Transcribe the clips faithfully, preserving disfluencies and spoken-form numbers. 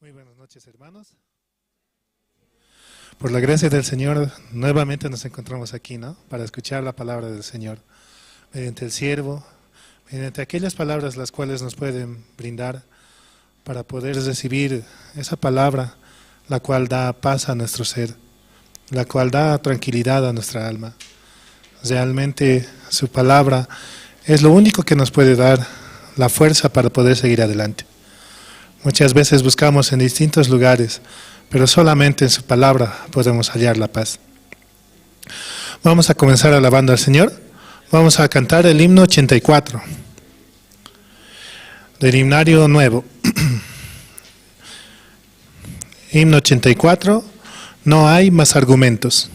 Muy buenas noches, hermanos. Por la gracia del Señor, nuevamente nos encontramos aquí, ¿no? Para escuchar la palabra del Señor, mediante el siervo, mediante aquellas palabras las cuales nos pueden brindar para poder recibir esa palabra, la cual da paz a nuestro ser, la cual da tranquilidad a nuestra alma. Realmente su palabra es lo único que nos puede dar la fuerza para poder seguir adelante. Muchas veces buscamos en distintos lugares, pero solamente en su palabra podemos hallar la paz. Vamos a comenzar alabando al Señor. Vamos a cantar el himno ochenta y cuatro del himnario nuevo. Himno ochenta y cuatro, no hay más argumentos.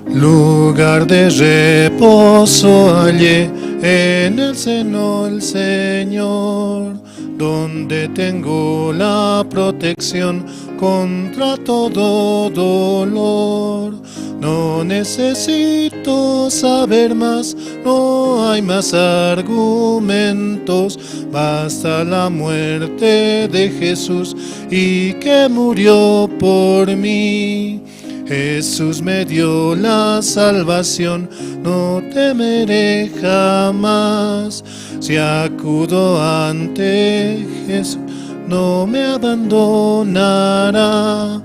Lugar de reposo hallé en el seno del Señor, donde tengo la protección contra todo dolor. No necesito saber más, no hay más argumentos, basta la muerte de Jesús y que murió por mí. Jesús me dio la salvación, no temeré jamás. Si acudo ante Jesús, no me abandonará.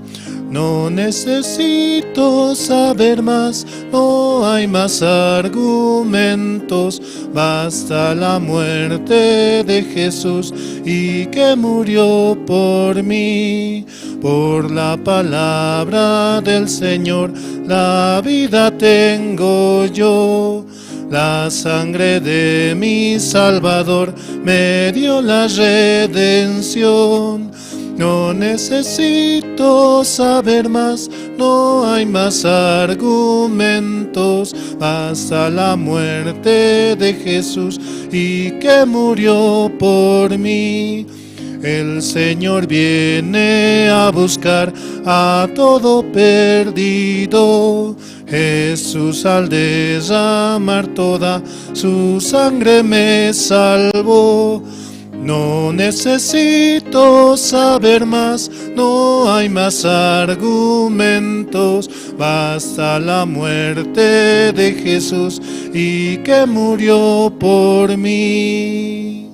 No necesito saber más, no hay más argumentos. Basta la muerte de Jesús y que murió por mí. Por la palabra del Señor, la vida tengo yo. La sangre de mi Salvador me dio la redención. No necesito saber más, no hay más argumentos. Basta la muerte de Jesús y que murió por mí. El Señor viene a buscar a todo perdido. Jesús al derramar toda su sangre me salvó. No necesito saber más, no hay más argumentos. Basta la muerte de Jesús y que murió por mí.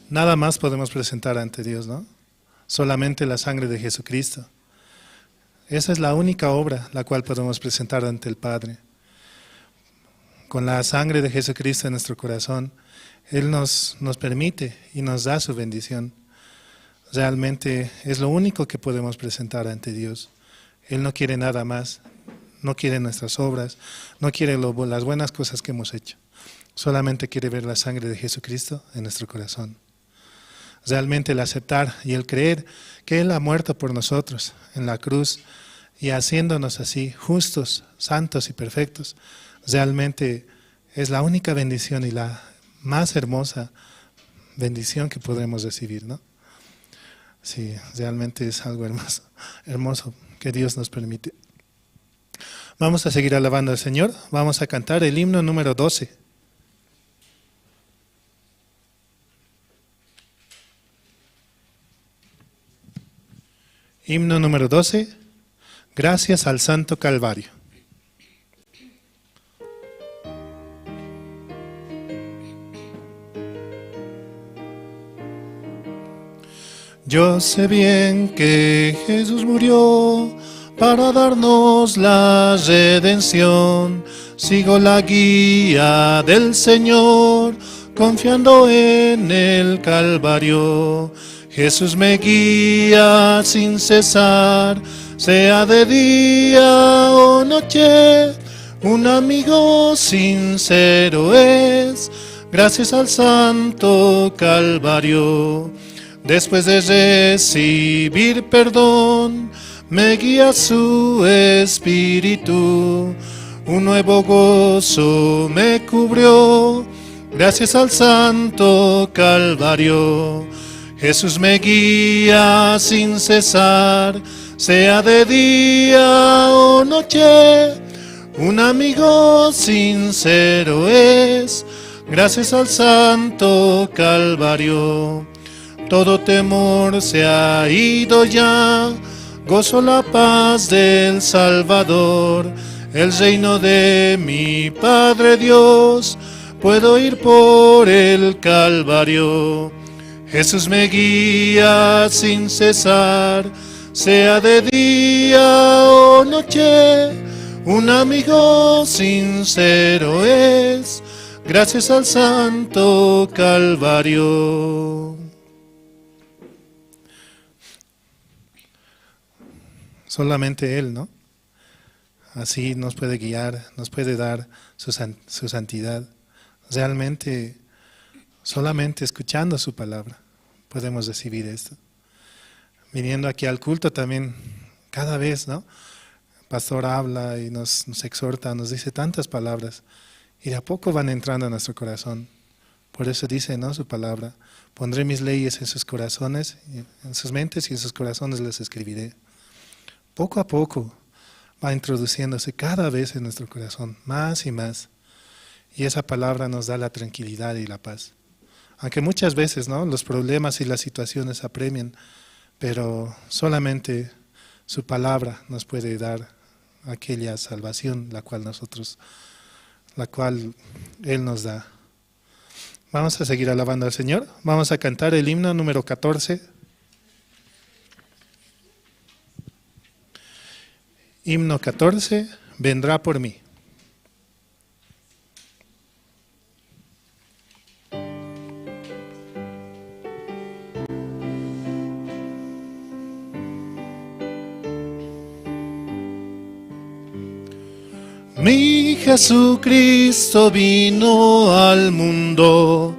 Nada más podemos presentar ante Dios, ¿no? Solamente la sangre de Jesucristo. Esa es la única obra la cual podemos presentar ante el Padre. Con la sangre de Jesucristo en nuestro corazón, Él nos, nos permite y nos da su bendición. Realmente es lo único que podemos presentar ante Dios. Él no quiere nada más, no quiere nuestras obras, no quiere lo bu-, las buenas cosas que hemos hecho. Solamente quiere ver la sangre de Jesucristo en nuestro corazón. Realmente el aceptar y el creer que Él ha muerto por nosotros en la cruz y haciéndonos así justos, santos y perfectos, realmente es la única bendición y la más hermosa bendición que podremos recibir, ¿no? Sí, realmente es algo hermoso, hermoso que Dios nos permite. Vamos a seguir alabando al Señor. Vamos a cantar el himno número doce. Himno número doce. Gracias al Santo Calvario. Yo sé bien que Jesús murió para darnos la redención. Sigo la guía del Señor, confiando en el Calvario. Jesús me guía sin cesar, sea de día o noche. Un amigo sincero es, gracias al Santo Calvario. Después de recibir perdón, me guía su Espíritu. Un nuevo gozo me cubrió, gracias al Santo Calvario. Jesús me guía sin cesar, Sea de día o noche, un amigo sincero es. Gracias al Santo Calvario, todo temor se ha ido ya. Gozo la paz del Salvador, el reino de mi Padre Dios. Puedo ir por el Calvario. Jesús me guía sin cesar, sea de día o noche, un amigo sincero es. Gracias al Santo Calvario. Solamente Él, ¿no? Así nos puede guiar, nos puede dar su san-, su santidad. Realmente, solamente escuchando su palabra podemos recibir esto. Viniendo aquí al culto también, cada vez, ¿no? El pastor habla y nos, nos exhorta, nos dice tantas palabras, y de a poco van entrando a nuestro corazón. Por eso dice, ¿no?, su palabra: "Pondré mis leyes en sus corazones, y en sus mentes y en sus corazones las escribiré". Poco a poco va introduciéndose cada vez en nuestro corazón, más y más. Y esa palabra nos da la tranquilidad y la paz. Aunque muchas veces, ¿no?, los problemas y las situaciones apremian, pero solamente su palabra nos puede dar aquella salvación, la cual nosotros, la cual Él nos da. Vamos a seguir alabando al Señor. Vamos a cantar el himno número catorce. Himno catorce: "Vendrá por mí". Mi Jesucristo vino al mundo,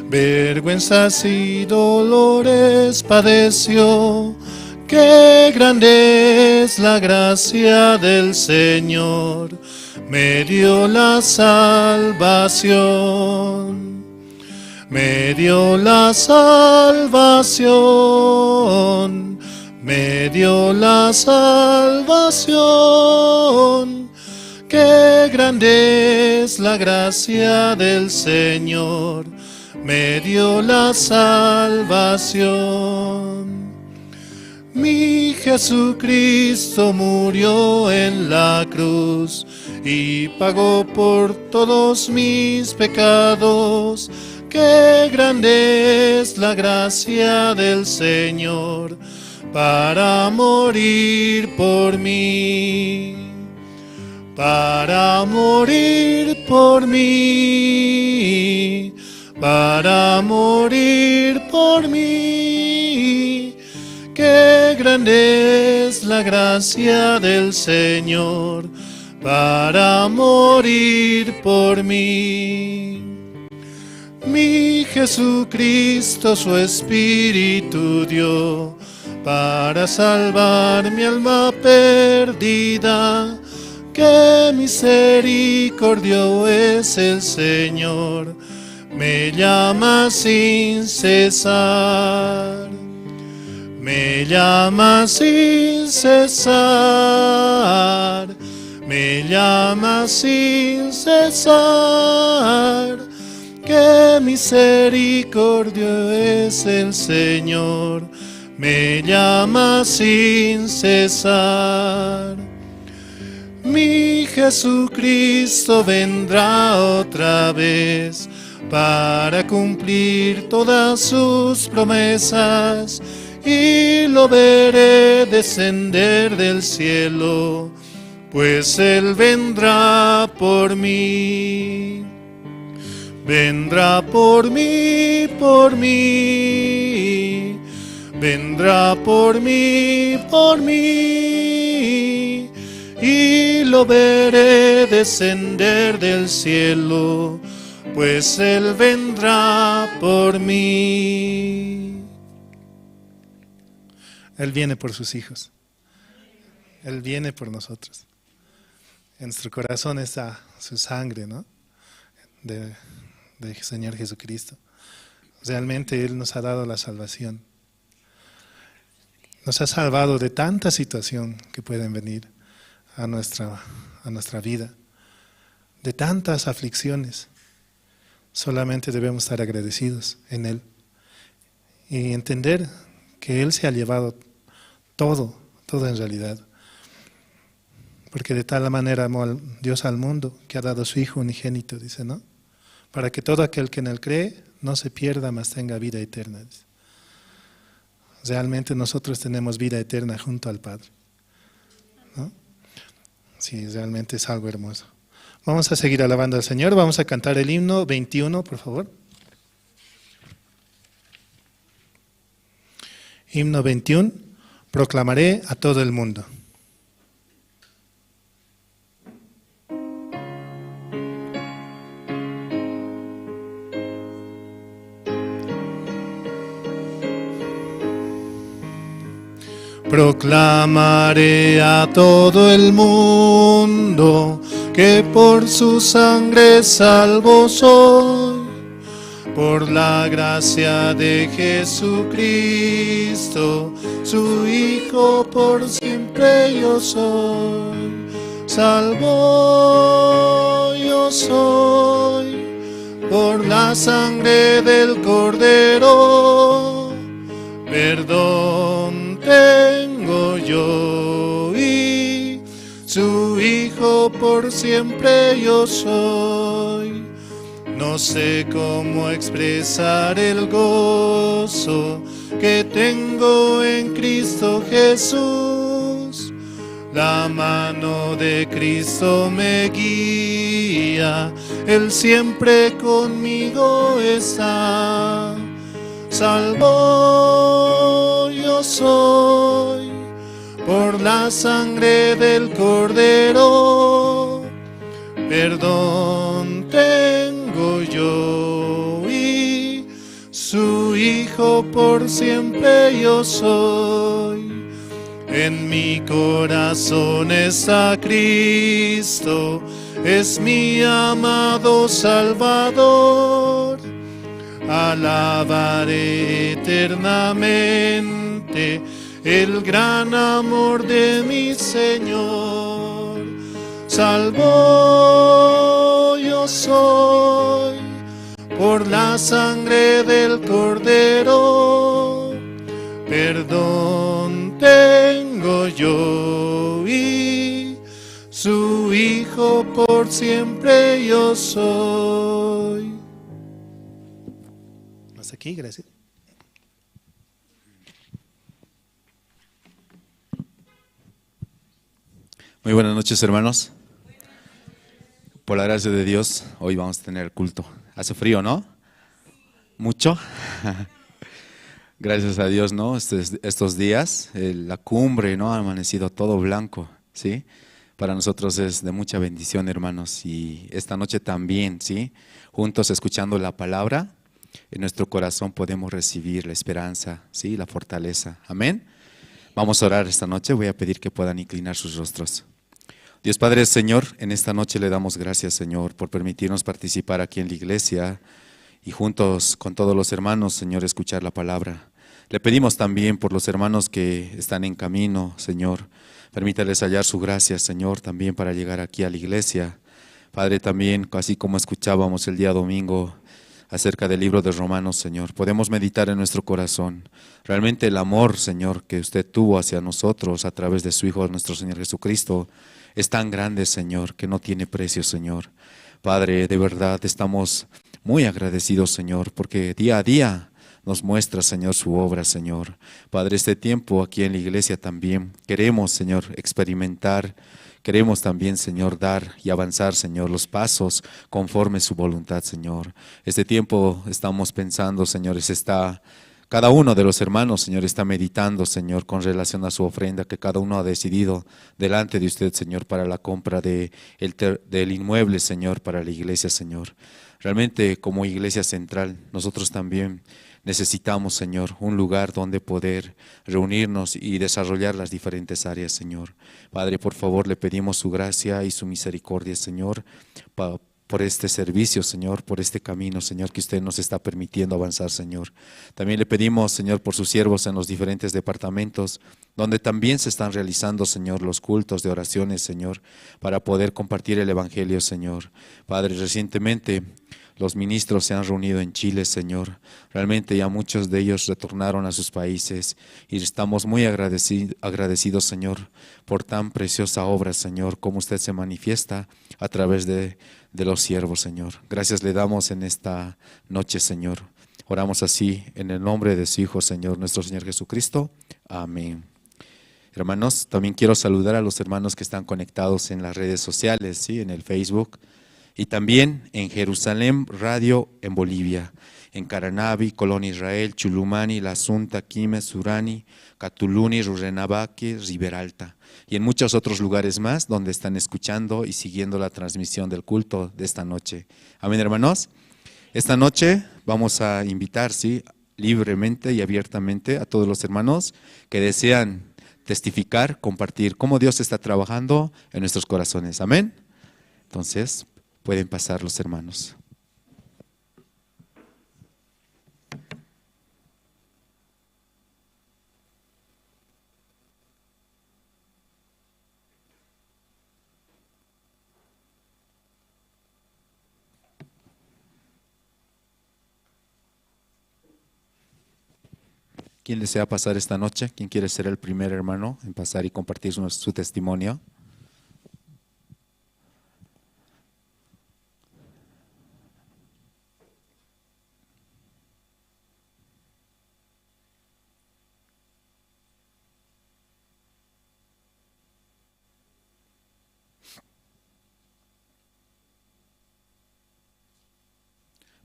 vergüenzas y dolores padeció. Qué grande es la gracia del Señor, me dio la salvación. Me dio la salvación, me dio la salvación. Qué grande es la gracia del Señor, me dio la salvación. Mi Jesucristo murió en la cruz y pagó por todos mis pecados. Qué grande es la gracia del Señor para morir por mí, para morir por mí, para morir por mí. Qué grande es la gracia del Señor para morir por mí. Mi Jesucristo su espíritu dio para salvar mi alma perdida. Qué misericordio es el Señor, me llama sin cesar. Me llama sin cesar, me llama sin cesar. Qué misericordio es el Señor, me llama sin cesar. Mi Jesucristo vendrá otra vez para cumplir todas sus promesas, y lo veré descender del cielo, pues Él vendrá por mí. Vendrá por mí, por mí, vendrá por mí, por mí, y lo veré descender del cielo, pues Él vendrá por mí. Él viene por sus hijos. Él viene por nosotros. En nuestro corazón está su sangre, ¿no? De, de Señor Jesucristo. Realmente Él nos ha dado la salvación. Nos ha salvado de tanta situación que pueden venir a nuestra, a nuestra vida, de tantas aflicciones. Solamente debemos estar agradecidos en Él y entender que Él se ha llevado todo, todo en realidad. Porque de tal manera amó al- Dios al mundo que ha dado su Hijo unigénito, dice, ¿no? Para que todo aquel que en Él cree no se pierda, mas tenga vida eterna, dice. Realmente nosotros tenemos vida eterna junto al Padre, ¿no? Sí, realmente es algo hermoso. Vamos a seguir alabando al Señor. Vamos a cantar el himno veintiuno, por favor. Himno veintiuno. Proclamaré a todo el mundo. Proclamaré a todo el mundo que por su sangre salvo soy. Por la gracia de Jesucristo, su Hijo, por siempre yo soy. Salvo yo soy por la sangre del Cordero. Perdón tengo yo y su Hijo, por siempre yo soy. No sé cómo expresar el gozo que tengo en Cristo Jesús. La mano de Cristo me guía, Él siempre conmigo está. Salvo yo soy por la sangre del Cordero. Perdón tengo yo y su Hijo, por siempre yo soy. En mi corazón está Cristo, es mi amado Salvador. Alabaré eternamente el gran amor de mi Señor. Salvo yo soy por la sangre del Cordero. Perdón tengo yo y su Hijo, por siempre yo soy. Hasta aquí, gracias. Muy buenas noches, hermanos. Por la gracia de Dios, hoy vamos a tener culto. Hace frío, ¿no? Mucho. Gracias a Dios, ¿no? Estes- estos días, eh, la cumbre, ¿no? Ha amanecido todo blanco, ¿sí? Para nosotros es de mucha bendición, hermanos. Y esta noche también, ¿sí? Juntos escuchando la palabra, en nuestro corazón podemos recibir la esperanza, ¿sí? La fortaleza. Amén. Vamos a orar esta noche. Voy a pedir que puedan inclinar sus rostros. Dios Padre, Señor, en esta noche le damos gracias, Señor, por permitirnos participar aquí en la iglesia y juntos con todos los hermanos, Señor, escuchar la palabra. Le pedimos también por los hermanos que están en camino, Señor. Permítales hallar su gracia, Señor, también para llegar aquí a la iglesia. Padre, también, así como escuchábamos el día domingo acerca del libro de Romanos, Señor, podemos meditar en nuestro corazón. Realmente el amor, Señor, que usted tuvo hacia nosotros a través de su Hijo, nuestro Señor Jesucristo, es tan grande, Señor, que no tiene precio, Señor. Padre, de verdad estamos muy agradecidos, Señor, porque día a día nos muestra, Señor, su obra, Señor. Padre, este tiempo aquí en la iglesia también queremos, Señor, experimentar, queremos también, Señor, dar y avanzar, Señor, los pasos conforme su voluntad, Señor. Este tiempo estamos pensando, Señor, se está, cada uno de los hermanos, Señor, está meditando, Señor, con relación a su ofrenda que cada uno ha decidido delante de usted, Señor, para la compra de el ter- del inmueble, Señor, para la iglesia, Señor. Realmente, como iglesia central, nosotros también necesitamos, Señor, un lugar donde poder reunirnos y desarrollar las diferentes áreas, Señor. Padre, por favor, le pedimos su gracia y su misericordia, Señor, pa- por este servicio, Señor, por este camino, Señor, que usted nos está permitiendo avanzar, Señor. También le pedimos, Señor, por sus siervos en los diferentes departamentos, donde también se están realizando, Señor, los cultos de oraciones, Señor, para poder compartir el evangelio, Señor. Padre, recientemente los ministros se han reunido en Chile, Señor. Realmente ya muchos de ellos retornaron a sus países y estamos muy agradeci-, agradecidos, Señor, por tan preciosa obra, Señor, como usted se manifiesta a través de, de los siervos, Señor. Gracias le damos en esta noche, Señor. Oramos así en el nombre de su Hijo, Señor, nuestro Señor Jesucristo. Amén. Hermanos, también quiero saludar a los hermanos que están conectados en las redes sociales, ¿sí? En el Facebook y también en Jerusalén Radio en Bolivia, en Caranavi, Colón Israel, Chulumani, La Asunta, Quime, Surani, Catuluni, Rurrenabaque, Riberalta y en muchos otros lugares más donde están escuchando y siguiendo la transmisión del culto de esta noche. Amén, hermanos. Esta noche vamos a invitar, ¿sí?, libremente y abiertamente a todos los hermanos que desean testificar, compartir cómo Dios está trabajando en nuestros corazones. Amén. Entonces, pueden pasar los hermanos. ¿Quién desea pasar esta noche? ¿Quién quiere ser el primer hermano en pasar y compartir su, su testimonio?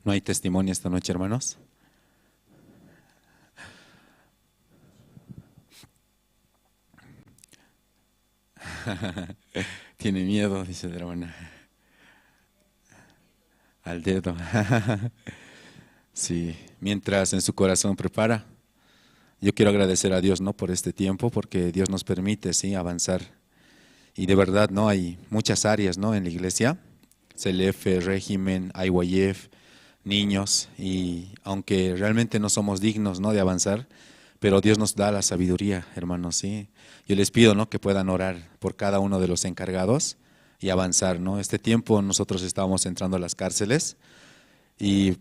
¿No hay testimonio esta noche, hermanos? Tiene miedo, dice la hermana. Al dedo. Sí, mientras en su corazón prepara. Yo quiero agradecer a Dios, ¿no?, por este tiempo, porque Dios nos permite, sí, avanzar. Y de verdad, ¿no?, hay muchas áreas, ¿no?, en la iglesia. C L F, régimen, I Y F, niños, y aunque realmente no somos dignos, ¿no?, de avanzar, pero Dios nos da la sabiduría, hermanos, ¿sí? Yo les pido, ¿no?, que puedan orar por cada uno de los encargados y avanzar, ¿no? Este tiempo nosotros estábamos entrando a las cárceles y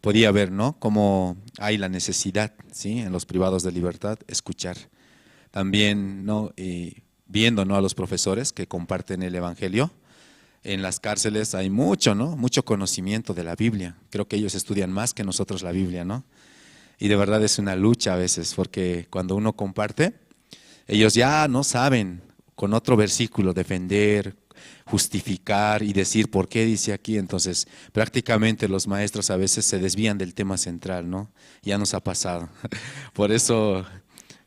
podía ver, ¿no?, cómo hay la necesidad, ¿sí?, en los privados de libertad, escuchar. También, ¿no?, y viendo, ¿no?, a los profesores que comparten el evangelio. En las cárceles hay mucho, ¿no?, mucho conocimiento de la Biblia. Creo que ellos estudian más que nosotros la Biblia, ¿no? Y de verdad es una lucha a veces, porque cuando uno comparte, ellos ya no saben con otro versículo defender, justificar y decir por qué dice aquí. Entonces, prácticamente los maestros a veces se desvían del tema central, ¿no? Ya nos ha pasado. Por eso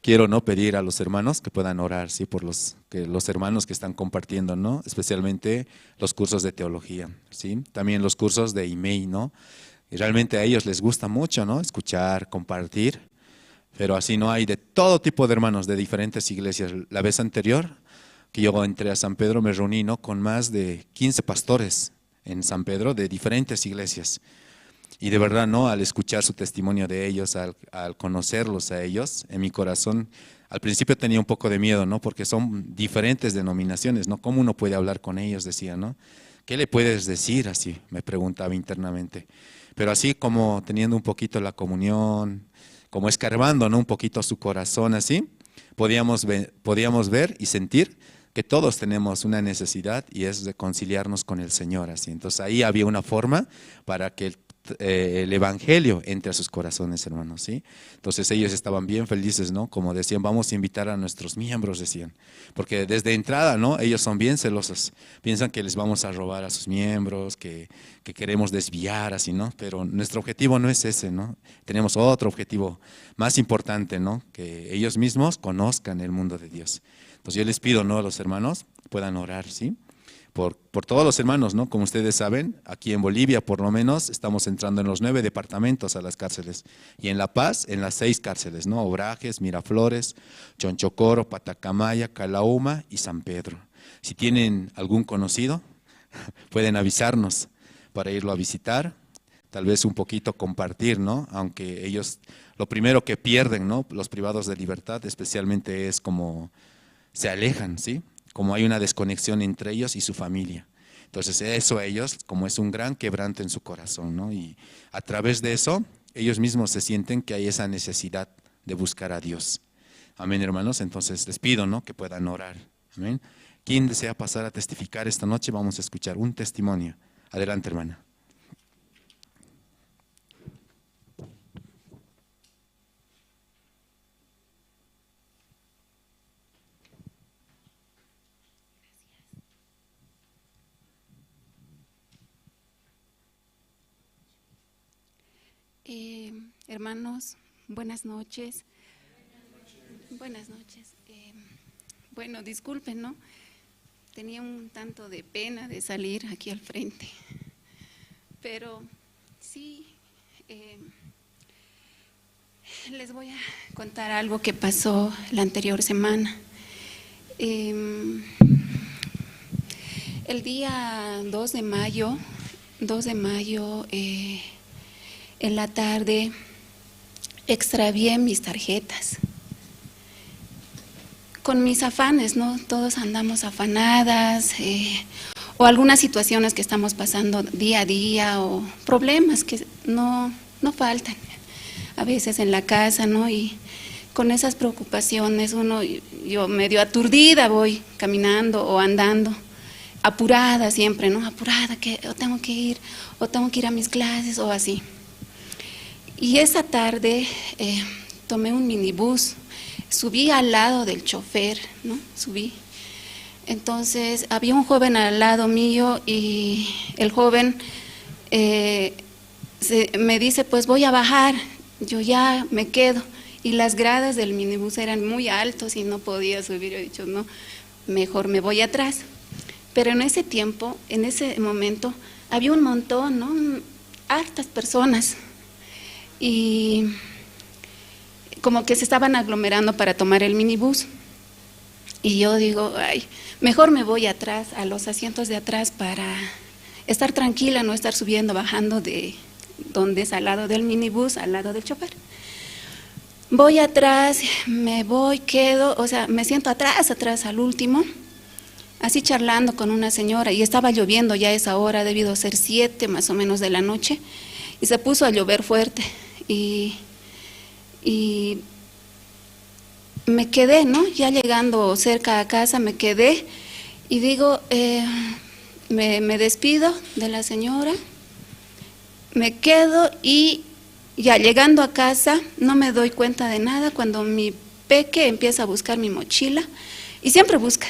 quiero, ¿no?, pedir a los hermanos que puedan orar, ¿sí?, por los, que, los hermanos que están compartiendo, ¿no?, especialmente los cursos de teología, ¿sí?, también los cursos de I M E I, ¿no? Y realmente a ellos les gusta mucho, ¿no?, escuchar, compartir, pero así no hay de todo tipo de hermanos de diferentes iglesias. La vez anterior que yo entré a San Pedro me reuní, ¿no?, con más de quince pastores en San Pedro de diferentes iglesias. Y de verdad, ¿no?, al escuchar su testimonio de ellos, al, al conocerlos a ellos, en mi corazón, al principio tenía un poco de miedo, ¿no? Porque son diferentes denominaciones, ¿no? ¿Cómo uno puede hablar con ellos?, decía, ¿no? ¿Qué le puedes decir así?, me preguntaba internamente. Pero así como teniendo un poquito la comunión, como escarbando, ¿no?, un poquito su corazón así, podíamos ve-, podíamos ver y sentir que todos tenemos una necesidad y es reconciliarnos con el Señor, así. Entonces ahí había una forma para que el, eh, el evangelio entre a sus corazones, hermanos, ¿sí? Entonces ellos estaban bien felices, ¿no? Como decían, "Vamos a invitar a nuestros miembros", decían. Porque desde entrada, ¿no?, ellos son bien celosos. Piensan que les vamos a robar a sus miembros, que, que queremos desviar, así, ¿no? Pero nuestro objetivo no es ese, ¿no? Tenemos otro objetivo más importante, ¿no? Que ellos mismos conozcan el mundo de Dios. Entonces yo les pido, ¿no?, a los hermanos puedan orar, ¿sí? Por, por todos los hermanos, ¿no? Como ustedes saben, aquí en Bolivia, por lo menos, estamos entrando en los nueve departamentos a las cárceles. Y en La Paz, en las seis cárceles, ¿no? Obrajes, Miraflores, Chonchocoro, Patacamaya, Calauma y San Pedro. Si tienen algún conocido, pueden avisarnos para irlo a visitar, tal vez un poquito compartir, ¿no? Aunque ellos, lo primero que pierden, ¿no? Los privados de libertad, especialmente es como se alejan, ¿sí? Como hay una desconexión entre ellos y su familia. Entonces, eso a ellos, como es un gran quebranto en su corazón, ¿no? Y a través de eso, ellos mismos se sienten que hay esa necesidad de buscar a Dios. Amén, hermanos. Entonces, les pido, ¿no? Que puedan orar. Amén. ¿Quién desea pasar a testificar esta noche? Vamos a escuchar un testimonio. Adelante, hermana. Eh, hermanos, buenas noches. Buenas noches. Eh, bueno, disculpen, ¿no? Tenía un tanto de pena de salir aquí al frente. Pero sí, eh, les voy a contar algo que pasó la anterior semana. Em, el día dos de mayo, dos de mayo, eh, en la tarde, extravié mis tarjetas. Con mis afanes, ¿no? Todos andamos afanadas, eh, o algunas situaciones que estamos pasando día a día, o problemas que no, no faltan a veces en la casa, ¿no? Y con esas preocupaciones, uno, yo medio aturdida voy caminando o andando, apurada siempre, ¿no? Apurada, que o tengo que ir, o tengo que ir a mis clases, o así. Y esa tarde, eh, tomé un minibús, subí al lado del chofer, ¿no? Subí. Entonces, había un joven al lado mío y el joven, eh, se, me dice: "Pues voy a bajar, yo ya me quedo". Y las gradas del minibús eran muy altos y no podía subir. Yo he dicho: "No, mejor me voy atrás". Pero en ese tiempo, en ese momento, había un montón, ¿no? Hartas personas. Y como que se estaban aglomerando para tomar el minibús. Y yo digo: "Ay, mejor me voy atrás, a los asientos de atrás, para estar tranquila, no estar subiendo, bajando de donde es al lado del minibús, al lado del chofer". Voy atrás, me voy, quedo, o sea, me siento atrás, atrás, al último, así charlando con una señora, y estaba lloviendo ya a esa hora, debido a ser siete más o menos de la noche, y se puso a llover fuerte, y, y me quedé, ¿no? Ya llegando cerca a casa, me quedé, y digo, eh, me, me despido de la señora, me quedo y ya llegando a casa no me doy cuenta de nada cuando mi peque empieza a buscar mi mochila y siempre busca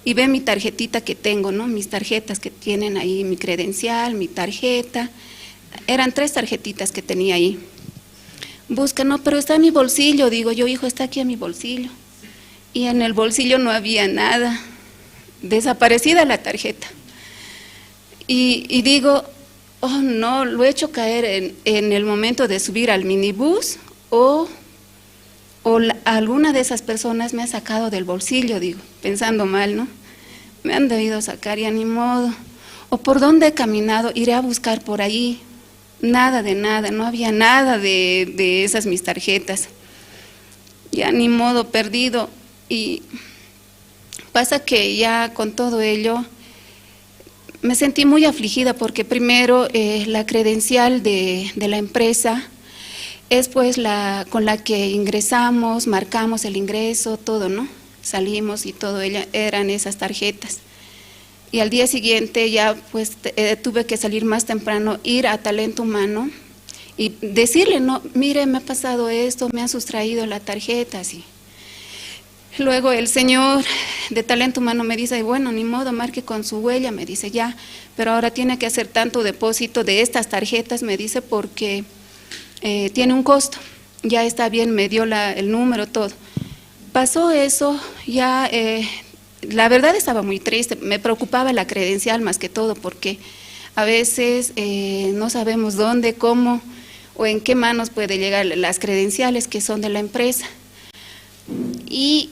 y ve mi tarjetita que tengo, ¿no? Mis tarjetas que tienen ahí, mi credencial, mi tarjeta. Eran tres tarjetitas que tenía ahí. Busca: "No, pero está en mi bolsillo", digo yo, "hijo, está aquí en mi bolsillo". Y en el bolsillo no había nada. Desaparecida la tarjeta. Y, y digo: "Oh, no, lo he hecho caer en, en el momento de subir al minibús o, o la, alguna de esas personas me ha sacado del bolsillo", digo, pensando mal, ¿no? "Me han debido sacar, ya ni modo. O por dónde he caminado, iré a buscar por allí". Nada de nada, no había nada de, de esas mis tarjetas. Ya ni modo, perdido. Y pasa que ya con todo ello me sentí muy afligida porque primero, eh, la credencial de, de la empresa es pues la con la que ingresamos, marcamos el ingreso, todo, ¿no? Salimos y todo ello eran esas tarjetas. Y al día siguiente ya pues te- eh, tuve que salir más temprano, ir a talento humano y decirle: "No, mire, me ha pasado esto, me han sustraído la tarjeta", así. Luego el señor de talento humano me dice: "Bueno, ni modo, marque con su huella", me dice, "ya, pero ahora tiene que hacer tanto depósito de estas tarjetas", me dice, "porque, eh, tiene un costo". Ya está bien, me dio la- el número, todo. Pasó eso, ya, eh, la verdad estaba muy triste, me preocupaba la credencial más que todo, porque a veces, eh, no sabemos dónde, cómo o en qué manos puede llegar las credenciales que son de la empresa. Y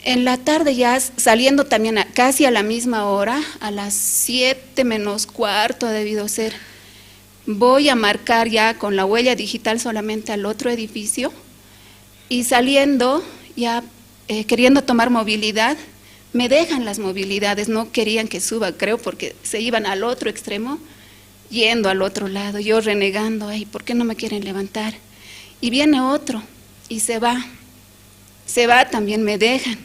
En la tarde, ya s-, saliendo también a, casi a la misma hora, a las siete menos cuarto ha debido ser, voy a marcar ya con la huella digital solamente al otro edificio y saliendo, ya, eh, queriendo tomar movilidad, me dejan las movilidades, no querían que suba, creo, porque se iban al otro extremo, yendo al otro lado, yo renegando, "Ay, ¿por qué no me quieren levantar?". Y viene otro y se va. Se va, también me dejan.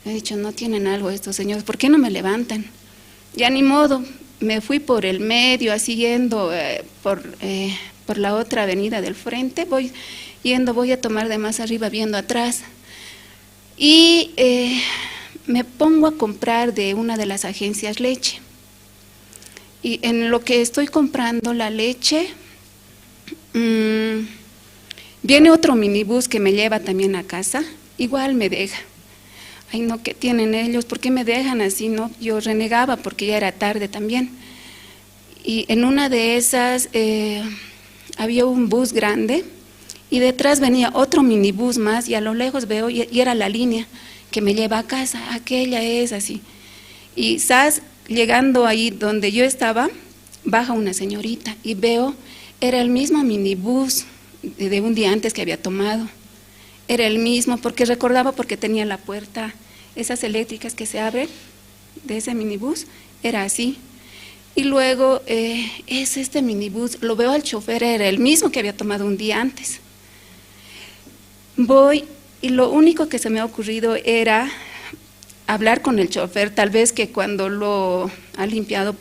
He dicho, "No tienen algo estos señores, ¿por qué no me levantan?". Ya ni modo, me fui por el medio, así yendo, eh, por, eh, por la otra avenida del frente, voy yendo, voy a tomar de más arriba, viendo atrás. Y, eh, me pongo a comprar de una de las agencias leche. Y en lo que estoy comprando la leche, mm, viene otro minibús que me lleva también a casa, igual me deja. "Ay, no, ¿qué tienen ellos? ¿Por qué me dejan así?", ¿no? Yo renegaba porque ya era tarde también. Y en una de esas, eh, había un bus grande y detrás venía otro minibús más y a lo lejos veo y, y era la línea que me lleva a casa, "Aquella es", así. Y sas, llegando ahí donde yo estaba, baja una señorita y veo, era el mismo minibús de, de un día antes que había tomado. Era el mismo, porque recordaba, porque tenía la puerta, esas eléctricas que se abren de ese minibús, era así. Y luego, eh, es este minibús, lo veo al chofer, era el mismo que había tomado un día antes. Voy, y lo único que se me ha ocurrido era hablar con el chofer, tal vez que cuando lo ha limpiado,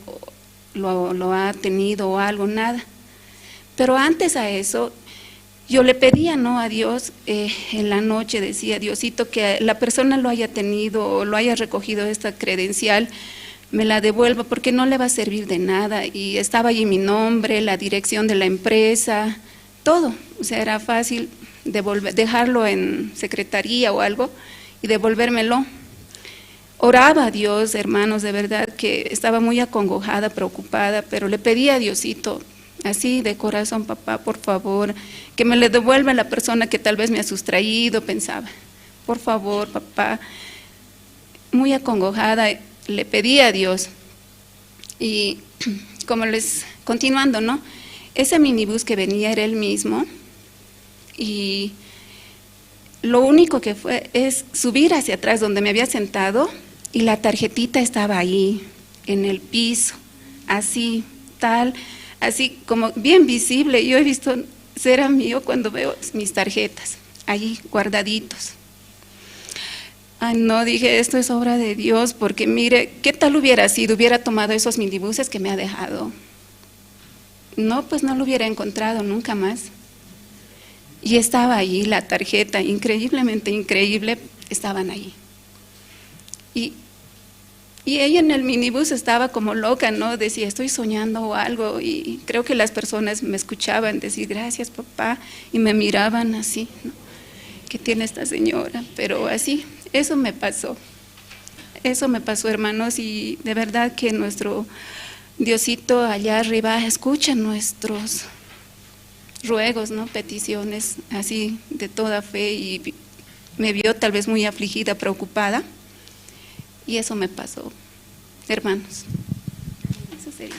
lo, lo ha tenido o algo, nada. Pero antes a eso, yo le pedía, ¿no?, a Dios, eh, en la noche decía, "Diosito, que la persona lo haya tenido o lo haya recogido esta credencial, me la devuelva, porque no le va a servir de nada". Y estaba allí mi nombre, la dirección de la empresa, todo. O sea, era fácil devolver, dejarlo en secretaría o algo y devolvérmelo. Oraba a Dios, hermanos, de verdad que estaba muy acongojada, preocupada, pero le pedí a Diosito, así de corazón, "Papá, por favor, que me le devuelva a la persona que tal vez me ha sustraído", pensaba. "Por favor, papá". Muy acongojada, le pedí a Dios. Y como les, continuando, ¿no? Ese minibús que venía era el mismo y lo único que fue es subir hacia atrás donde me había sentado y la tarjetita estaba ahí, en el piso, así, tal, así como bien visible. Yo he visto, será mío cuando veo mis tarjetas allí guardaditos. Ay, no, dije, "Esto es obra de Dios, porque mire, ¿qué tal hubiera sido? Hubiera tomado esos minibuses que me ha dejado". No, pues no lo hubiera encontrado nunca más. Y estaba allí la tarjeta, increíblemente increíble, estaban allí. Y, y ella en el minibús estaba como loca, ¿no? Decía, "Estoy soñando o algo". Y creo que las personas me escuchaban decir, "Gracias, papá", y me miraban así, ¿no? "¿Qué tiene esta señora?". Pero así, eso me pasó. Eso me pasó, hermanos, y de verdad que nuestro Diosito allá arriba escucha nuestros ruegos, ¿no? Peticiones, así, de toda fe, y vi-, me vio tal vez muy afligida, preocupada, y eso me pasó, hermanos. Eso sería.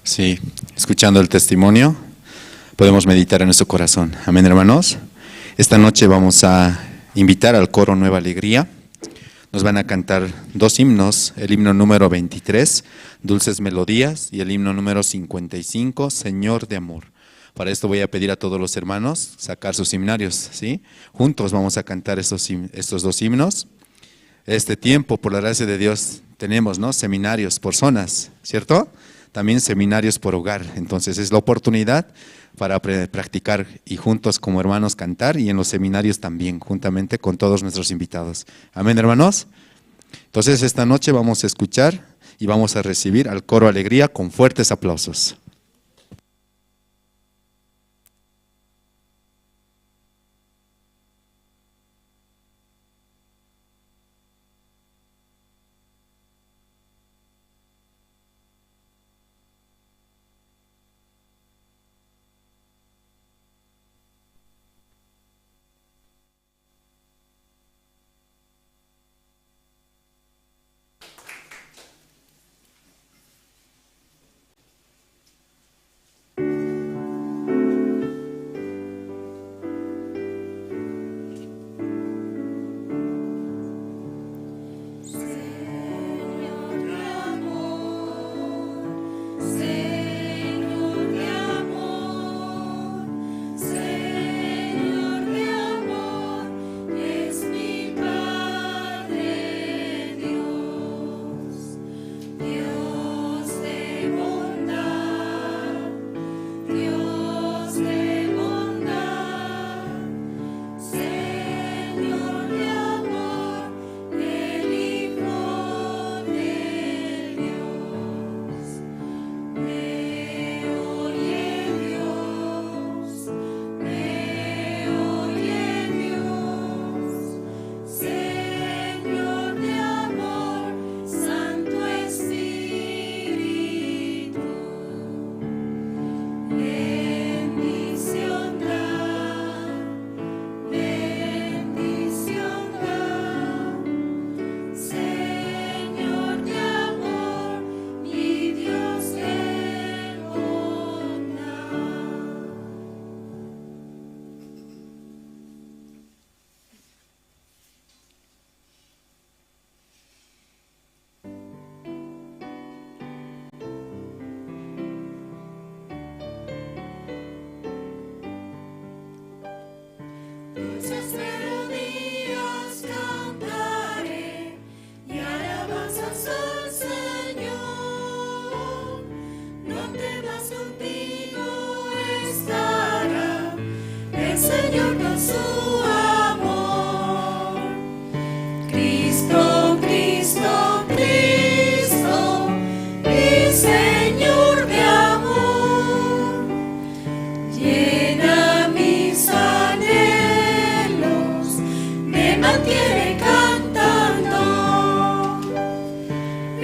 Sí, escuchando el testimonio, podemos meditar en nuestro corazón. Amén, hermanos. Esta noche vamos a invitar al coro Nueva Alegría. Nos van a cantar dos himnos, el himno número veintitrés, Dulces Melodías, y el himno número cincuenta y cinco, Señor de Amor. Para esto voy a pedir a todos los hermanos sacar sus himnarios, ¿sí? Juntos vamos a cantar estos him-, estos dos himnos. Este tiempo, por la gracia de Dios, tenemos, ¿no?, seminarios por zonas, ¿cierto? También seminarios por hogar. Entonces es la oportunidad para pre-, practicar y juntos como hermanos cantar, y en los seminarios también, juntamente con todos nuestros invitados. Amén, hermanos. Entonces esta noche vamos a escuchar y vamos a recibir al coro Alegría con fuertes aplausos.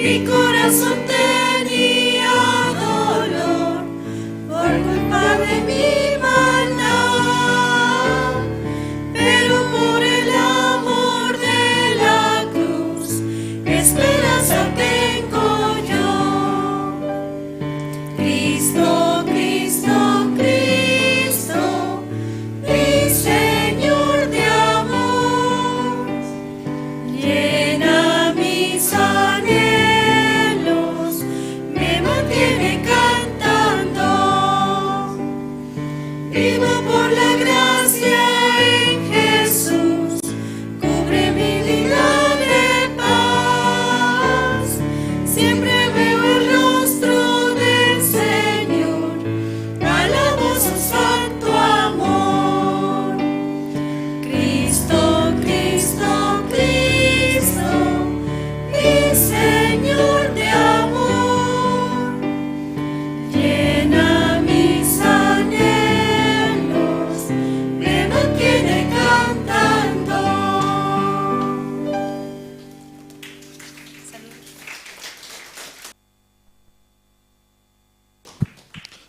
Mi corazón tenía dolor por culpa de mi maldad, pero por el amor de la cruz, esperanza tengo yo. Cristo, Cristo, Cristo, mi Señor de amor. Llena mis anhelos, me mantiene cantando. Vivo por la gracia en Jesús, cubre mi vida de paz. Siempre veo el rostro del Señor, alabo su santo amor. Cristo, Cristo, Cristo, mi Señor de amor, llena mis anhelos, me mantiene cantando.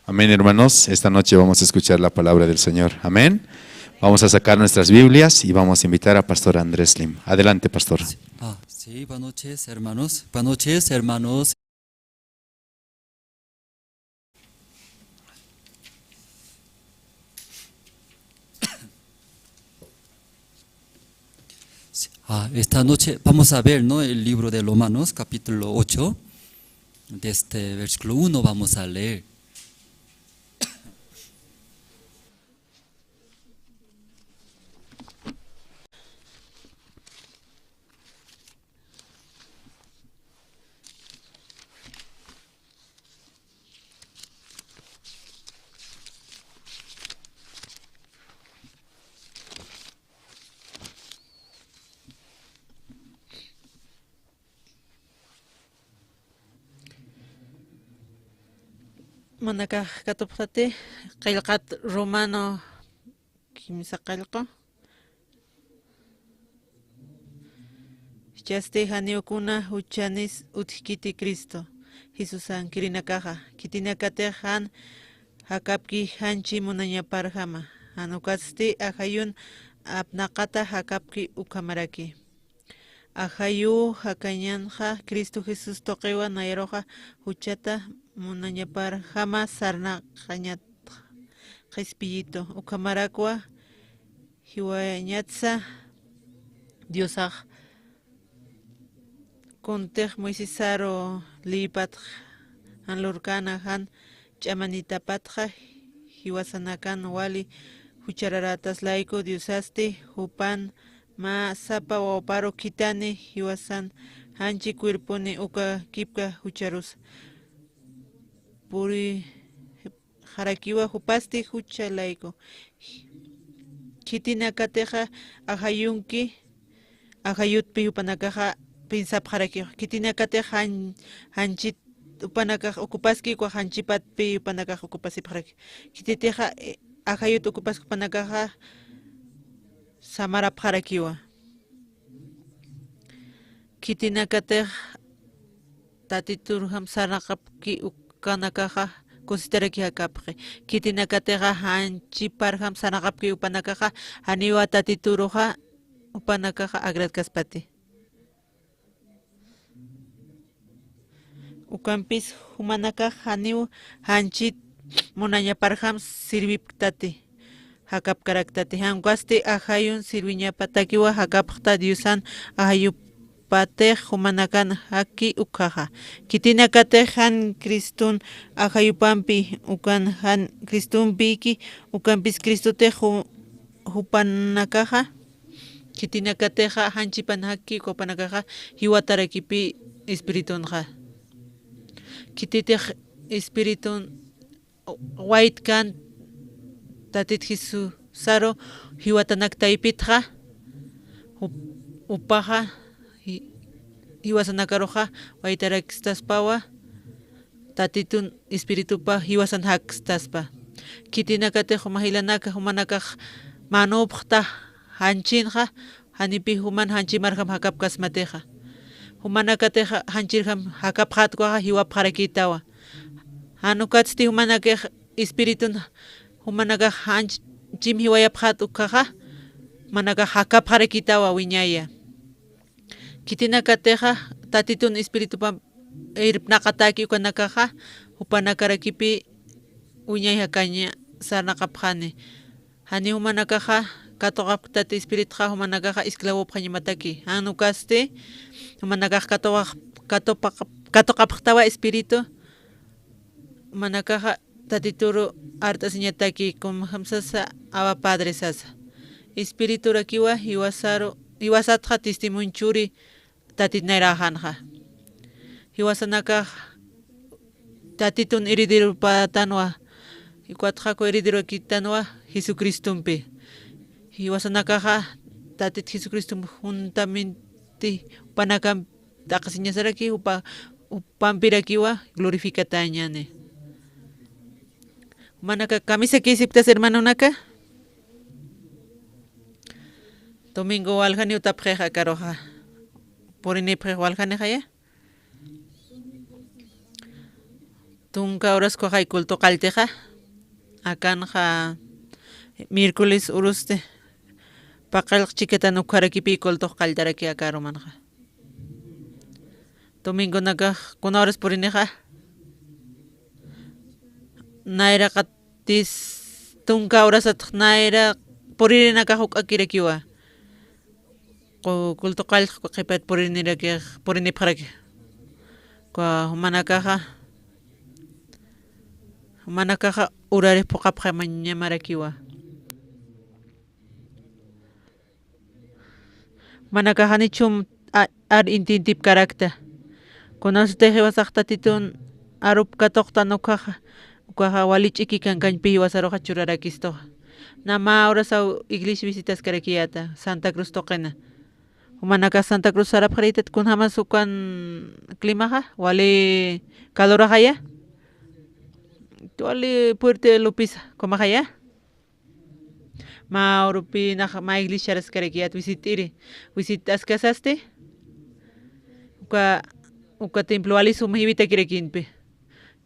Amén, hermanos. Esta noche vamos a escuchar la palabra del Señor. Amén. Vamos a sacar nuestras Biblias y vamos a invitar a Pastor Andrés Lim. Adelante, pastor. Ah, sí, buenas noches, hermanos. Buenas noches, hermanos. Sí, ah, esta noche vamos a ver, ¿no? El libro de Romanos, capítulo ocho, desde versículo uno vamos a leer. Manakax katupxtati, qillqat Romano kimsa qillqu. Jichhasti janiw kuna juchanis utjkiti Cristo Jesusankirïnakaxa, khitinakatix jan jakapki janchi munañaparjama, jan ukasti ajayun apnaqata jakapki ukhamaraki. Ajayuw jakañanxa Cristo Jesús tuqiwa nayaruxa juchata munañaparjama sarnaqañatxa qhispiyitu. Ukhamarakwa jiwañatsa Diosax kuntix Moisesaru leypatx jan lurkäna jan ch'amanitapatxa jiwasanakan wali juchararätas layku Diosasti jupan mä sapa wawaparu khithani jiwasan janchi cuerponi uka kipka jucharusa purixarakiwa jupasti jucha layku. Khitinakatixa ajayunki, ajayutpi jupanakaxa piensapxarakiwa. Khitinakatix jan-, janchit jupanakax ocupaski, ukwa janchipatpi jupanakax ocupasipxaraki. Khititixa, eh, ajayut ocupaski jupanakaxa samarapxarakiwa. Khitinakatix Tatiturjam sarnaqapki ukanakaxa kusistaraki jakapxi. Khitinakatixa janchiparjam sarnaqapki jupanakaxa janiwa Tatituruxa jupanakaxa agradkaspati. Ukampis jumanakax janiw janchit munañaparjam sirvipktati, jakapkaraktati. Jan ukasti ajayun sirviñapatakiwa jakapxta Diosan ajayupatix jumanakan jaki ukhaxa. Khitinakatix jan Criston ajayupampi ukan jan Cristompïki, ukampis Cristotix ju-, jupanakaxa. Khitinakatixa janchipan jaki uka jupanakaxa jiwatarakipi Espiritunxa. Khititix Espiritun waytkan Tatit Jesusaru jiwatanak taypitxa, jup-, jupaxa ji-, jiwasanakaruxa waytarakstaspawa, Tatitun Espiritupa jiwasan jakstaspa. Khitinakatix juma jilanaka, jumanakax manupxta janchinxa, janipi juman janchimarjam jakapkasmatixa. Jumanakatix janchirjam jakapxät ukaxa jiwapxarakïtawa. Jan ukatsti jumanakax espiritun jumanakax janchim jiwayapxät ukaxa, jumanakax jakapxarakïtawa wiñaya. Khitinakatixa Tatitun Espiritupa irpnaqatäki ukanakaxa, jupanakarakipï wiñay jakaña sarnaqapxani. Janiw jumanakaxa katuqapktati espiritxa, jumanakaxa esclavopxañamataki. Jan ukasti jumanakax katuqax-, katupax-, katuqapxtawa espiritu, jumanakaxa Tatituru art'asiñataki, kunjam sasa, Aba Padre sasa. Espiriturakiwa jiwasaru, jiwasatxa testimonio churi Tatit nayraxanxa. Jiwasanakax Tatitun herederopatanwa, ukatxa ku herederokitanwa Jesucristompi. Jiwasanakaxa Tatit Jesucristompi juntamente jupanakamp t'aqhisiñasaraki, jupa-, jupampirakiwa glorificatäñani. Jumanaka kamisakïsipktas, hermanonaka. Domingo waljaniw utapxix akaruxa. Purinipxix waljanixaya. Tunka horas ukaxay culto qalltixa. Akanxa miércoles urusti. Paqallq chikatan ukharakipï cultox qalltaraki aka arumanxa. Domingonakax kuna horas purinixa. Nayraqatis tunka horasatx nayra puririnakax juk'akirakiwa. Cu-, culto qallq qhipat purinirakix, purinipxaraki. Uka jumanakaxa, jumanakaxa urarix phuqhapxañamarakiwa. Jumanakax janichum a-, ar intintipkarakta. Kunasutix jiwasax Tatitun arup katuqtan ukaxa, ukaxa wali ch'iki kankañpi jiwasaruxa churarakistuxa. Na mä horasaw iglesia visitaskarakiyäta, Santa Cruz tuqina. Jumanakax Santa Cruz sarapxarïtat, kunjamas ukan climaxa, wali caloraxaya, wali fuerte lupisa, kumaxaya. Mä urupï nax mä iglesiaraskarakiyät visit'iri, visit'askasasti, uka, uka templo wali sum jiwitakirakïnpi.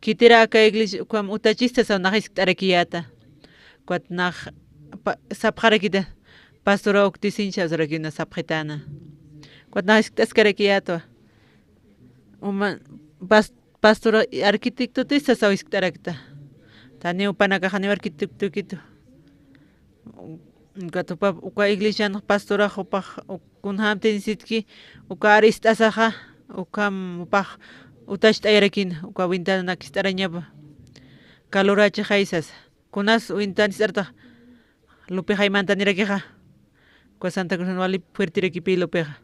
Khitira aka iglesia ukham utachista saw nax jiskt'arakiyäta. Ukat nax pa-, sapxarakita, pastora uktisiñ sawsarakïna sapxitäna. Ukat nax jiskt'askarakiyätwa. Uma, pas-, pastora arquitectotista saw jiskt'arakta. Taniw panakax janiw arquitectokitu. Ukat jupa, uka iglesian pastorax jupax, u-, kunjämtinisitki, uka ar ist'asaxa, ukham jupax utacht'ayarakïna, uka ventananak ist'arañapa. Calorachixay sasa. Kunas ventanas ist'artax, lupixay mantanirakixa. Uka Santa Cruzan wali fuertirakipï lupixa.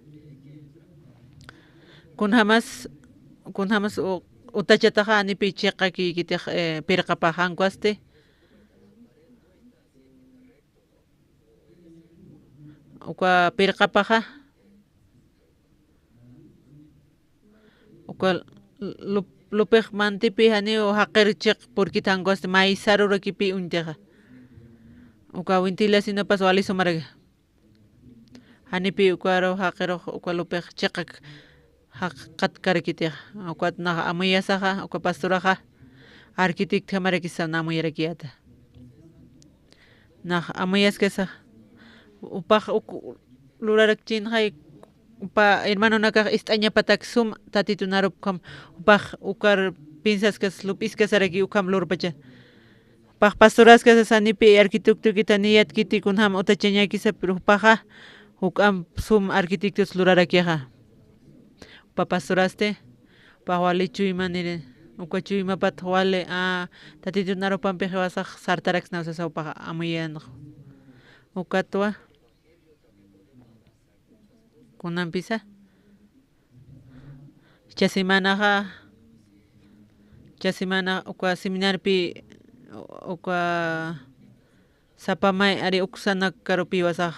Kunjamas, kunjamas u-, utachataxa janipï chiqakïkitix, eh, pirqapax, jan ukhasti. Uka pirqapaxa, uka lu-, lupix mantipï janiw jaqir chiq purkit, jan ukhasti maysarurakipi uñtixa. Uka ventilacionapas wali sumaraki. Janipï ukaru jaqirux uka lupix chiqak jaqatkarakitixa. Ukat nax amuyasaxa, uka pastoraxa arquitectjamarakisa, na amuyarakiyäta. Nax amuyaskasa, jupax uk lurarakchinxay, jupa hermanonakax ist'añapatak sum Tatitun arup ukham, jupax ukar piensaskas lup'iskasaraki ukham lurpacha. Jupax pastoraskasa, janipï arquitectokiti, ni yatkiti kunjam utachañäkisa, pero jupaxa juk'amp sum arquitectos lurarakixa. Jupa pastorasti, jupax wali chuymaniri, uka chuymapat wali, a, Tatitun arupampi jiwasax sartaraksnaw sasa jupax amuyanxa. Ukatwa, kunampisa, jichha semanaxa, jichha semana uka seminarpi, uka sapa may ari uksanakarupi jiwasax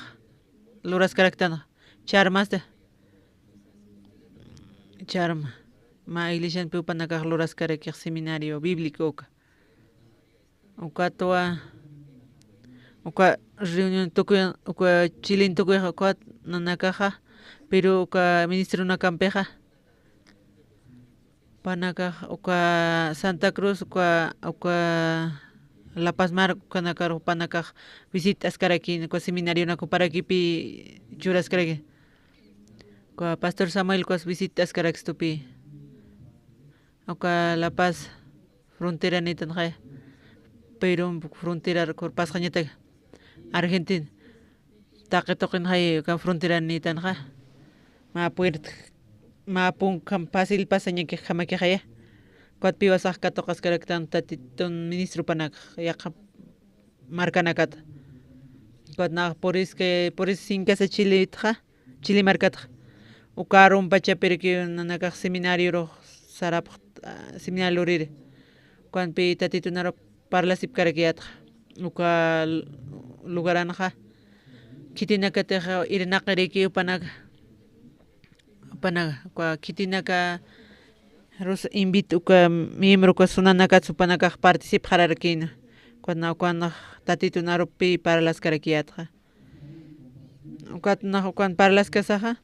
luraskaraktanxa. Charmasta. Charma. Mä iglesianpi jupanakax luraskarakix seminario bíblico uka. Ukatwa, uka reunión tukuy, uka Chilen tukuy ukat nanakaxa, pero uka ministerionakampixa, Jupanakax uka Santa Cruz, uka, uka La Paz marka, ukanakar jupanakax visit'askarakïna, uka seminarionak juparakipi churaskarakïna. Uka Pastor Samuel ukas visit'askarakistupï. Uka La Paz fronteranïtanxay, Perú fronterar kurpasxañatak Argentina. Taqi tuqinxay uka fronteranïtanxa. Mä puerta, mä punkham fácil pasañakix jamakixaya. Ukat piwasax katuqaskaraktan Tatitun ministro jupanakax yaqha markanakata. Ukat nax purisque, puris sinkasa Chilitxa, Chile markatxa. Uka arumpachapiraki nanakax seminariorux sarapx, ah, seminario luriri. Ukanpi Tatitun arup parlasipkarakiyätxa. Uka l-, lugaranxa. Khitinakatix irnaqiriki jupanaka. Jupanaka, uka khitinaka rus invit uka miembro uka sunanakat jupanakax participxararakïna. Ukat na ukan Tatitun arupi parlaskarakiyätxa. Ukat nax ukan parlaskasaxa,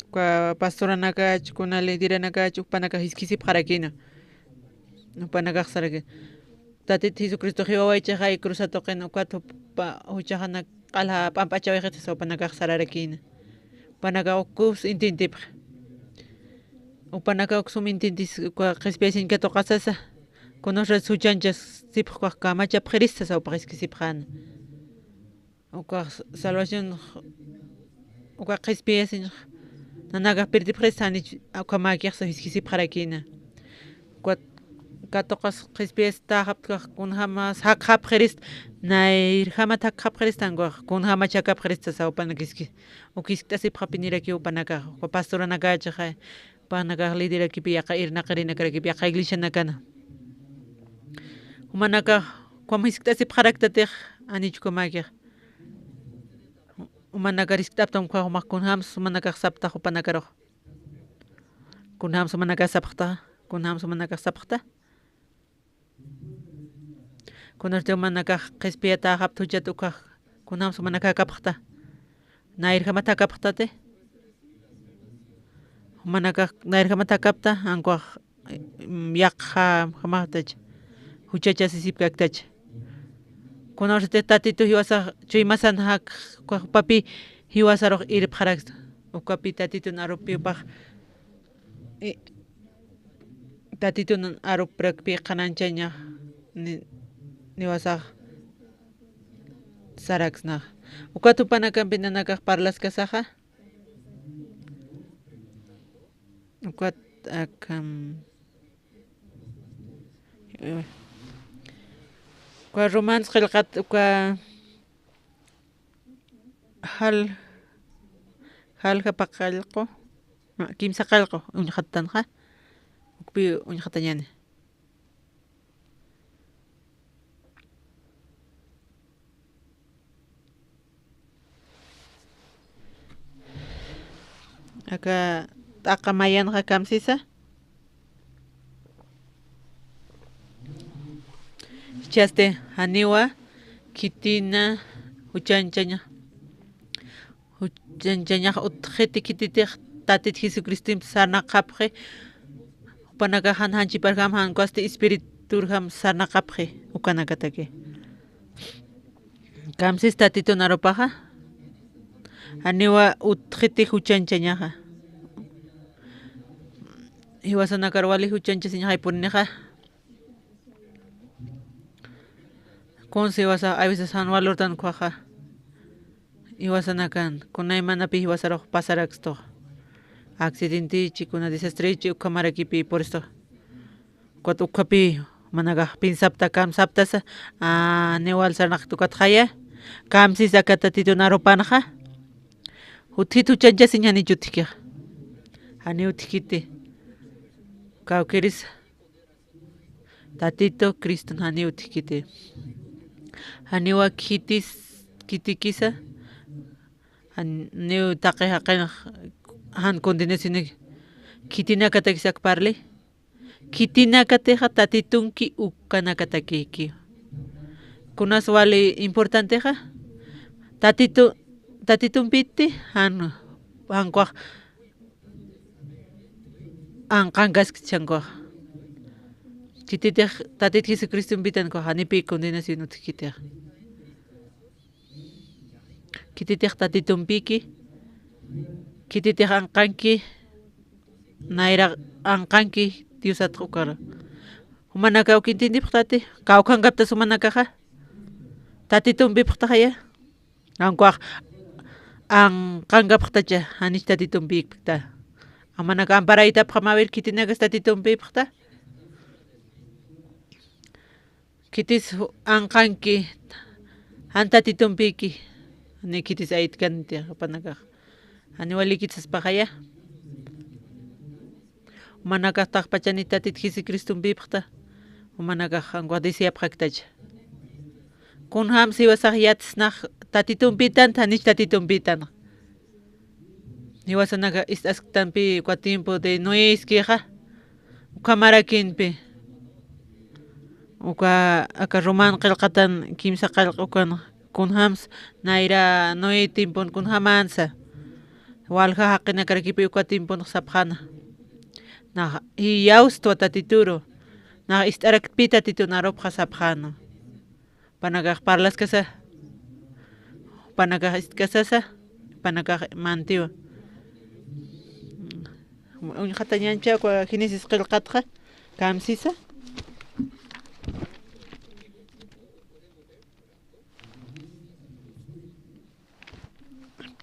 uka pastoranakach, kuna lideranakach, jupanakax jisk'isipxarakïna. Jupanakax saraki. Tatit Jesucristo jiwawaychixay cruz tuqin ukat jupa, juchaxanak q'ala p'amp'achawayxit sasa jupanakax sararakïna. Jupanakax ukus intintipxi. Jupanakax uksum intintis uka qhispiyasiñ katuqasasa. Kunasra juchanchasipxi ukax kamachapxirista sasa jupax jisk'isipxäna. Ukax salvación, uka qhispiyasiñ nanakax pirtipxirista janich ukhamäkixsa jisk'isipxarakïna. Ukat katuqas qhispiyas täxaptkax kunjamas jakxapxirista, nayrjamat jakxapxirista, ukax kunjamat jakapxirista sasa jupanakax jisk'i, uk jiskt'asipxapinirakiw jupanakax, uka pastoranakachaxa, jupanakax liderakipi yaqha irnaqirinakarakipi yaqha iglesianakana. Jumanakax ukham jiskt'asipxaraktatix, janich ukhamäkix. Jumanakar jiskt'apxtam ukax jumax kunjams jumanakax sapxta jupanakarux. Kunjams jumanakax sapxta, kunjams jumanakax sapxta. Kunasti jumanakax qhispiyatäxapta juchat ukax, kunjams jumanakax jakapxta. Nayrjamat jakapxtati. Jumanakax nayrjamat jakapta, jan ukax, mm, yaqha jamaxtach, juchachasisipkaktach. Kunawsatix Tatitu jiwasax chuymasan jak, ukax jupapi jiwasarux irpxaraksta. Ukapi Tatitun arupi jupax, i, Tatitun arupirakpi qhanañchañax ni, niwasax saraksnax. Ukat jupanakampi nanakax parlaskasaxa. Ukat akham, eh, uka Romans qillqat uka jal, jaljapa qillqu, kimsa qillqu uñxattanxa, ukpi uñxatañäni. Aka t'aqa mayanxa kamsisa. Jichhasti janiwa khitina juchanchaña, juchanchañax utjxiti khititix Tatit Jesucristompi sarnaqapxi, jupanakax jan janchiparjam, jan ukasti espiriturjam sarnaqapxi ukanakataki. Kamsis Tatitun arupaxa, janiwa utjiti juchanchañaxa. Jiwasanakar wali juchanchasiñaxay purinixa. Kunsa jiwasax a veces jan valortan ukkhaxa. Jiwasanakan, kunaymanapi jiwasarux pasarakstuxa. Accidentichi, kuna desastrechi, ukhamarakipi, por esto. Ukat ukhapi, jumanakax piensapta, kamsaptasa, a, niwal sarnaqta ukatxaya, kamsis aka Tatitun arupanxa. Utjit juchanchasiñ janich utjkixa. Janiw utjkiti. Kawkïrisa. Tatitu Criston janiw utjkiti. Janiwa khitis, khitikisa, janiw taqi jaqinx jan condenacioni. Khitinakatakis ak parli. Khitinakatixa Tatitunki ukanakatakïki. Kunas wali importantexa, Tatitu, Tatitumpiti jan, jan ukax anqankaskti chankuxa. Khititix Tatit Jesucristumpitan kuxa, janipi condenación utjkitix. Khititix Tatitumpiki, khititix anqanki, nayra anqanki Diosatx ukara. Jumanaka uka intindipxtati, kawkhankaptas jumanakaxa, Tatitumpipxtaxaya. Ankuwax anqankapxtacha, janich Tatitumpikta. Jumanaka amparaytapxam, a ver, khitinakas Tatitumpipxta. Khitis ju-, anqanki, jan Tatitumpiki, ni khitis aytkanti jupanakax. Janiw walikit saspaxaya. Jumanakax taqpachani Tatit Jesucristumpipxta, jumanakax ankuwax deseapxaktacha. Kunjams jiwasax yatsnax Tatitumpitan, janich Tatitumpitan. Jiwasanaka ist'asktampi uka tiempo de Noé iskixa, ukhamarakinpi. Uka, aka Roman qillqatan kimsa qillq ukan, kunjams nayra Noé tiempon kunjamansa. Walja jaqinakarakipi uka tiemponx sapxäna. Nax iyawstwa Tatituru. Nax ist'araktpi Tatitun arupxa sapxäna. Jupanakax parlaskasa, jupanakax istkasasa, jupanakax mantiwa. Uñjatañancha uka Génesis qillqatxa, kamsisa.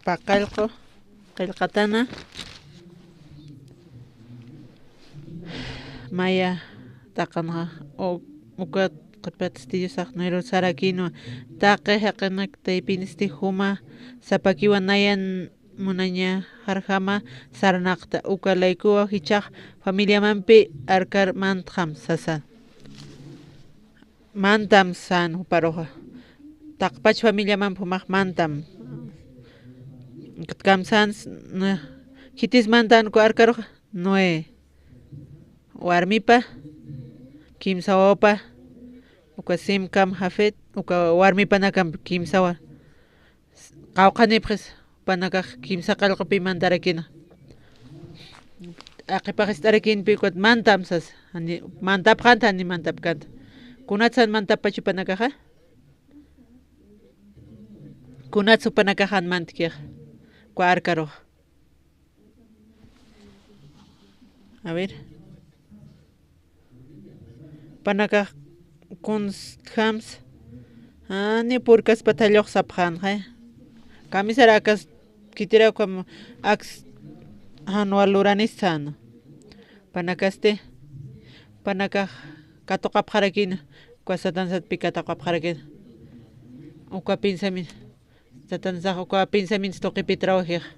Paqallqu qillqatana. Maya taqanxa, u-, ukat qhipat Diosax nayru sarakinwa, taqi jaqinak taypinsti juma sapakiwa nayan munañaxarjama sarnaqta, uka laykuwa jichhax familiamampi arkar mantxam sasa. Mantam sän juparuxa. Taqpach familiamamp jumax mantam. Kamsans, na, khitis mantan uka arkaruxa, Noé. Warmipa, kimsa wawpa, uka Sem, Cam, Jafet, uka warmipanakamp kimsawa. Qawqhanipxis, jupanakax kimsa qillqapi mantarakina. Aqhipax ist'arakinpi ukat mantam sas, jani mantapxanta, jani mantapkanta. Kunatsan mantappachu jupanakaxa? Kunats jupanakaxan mantkixa? Uka arkarux. A ver. Jupanakax kunskjams, jani purkaspat jallux sapxänxa. Kamisar akas khitiraw ukham aks jan wal luranis säna. Jupanakasti, jupanakax katuqapxarakina, uka Satansatpi katuqapxarakina. Uka pensamiento. Satansax uka pensamiento tuqipit trabajixa.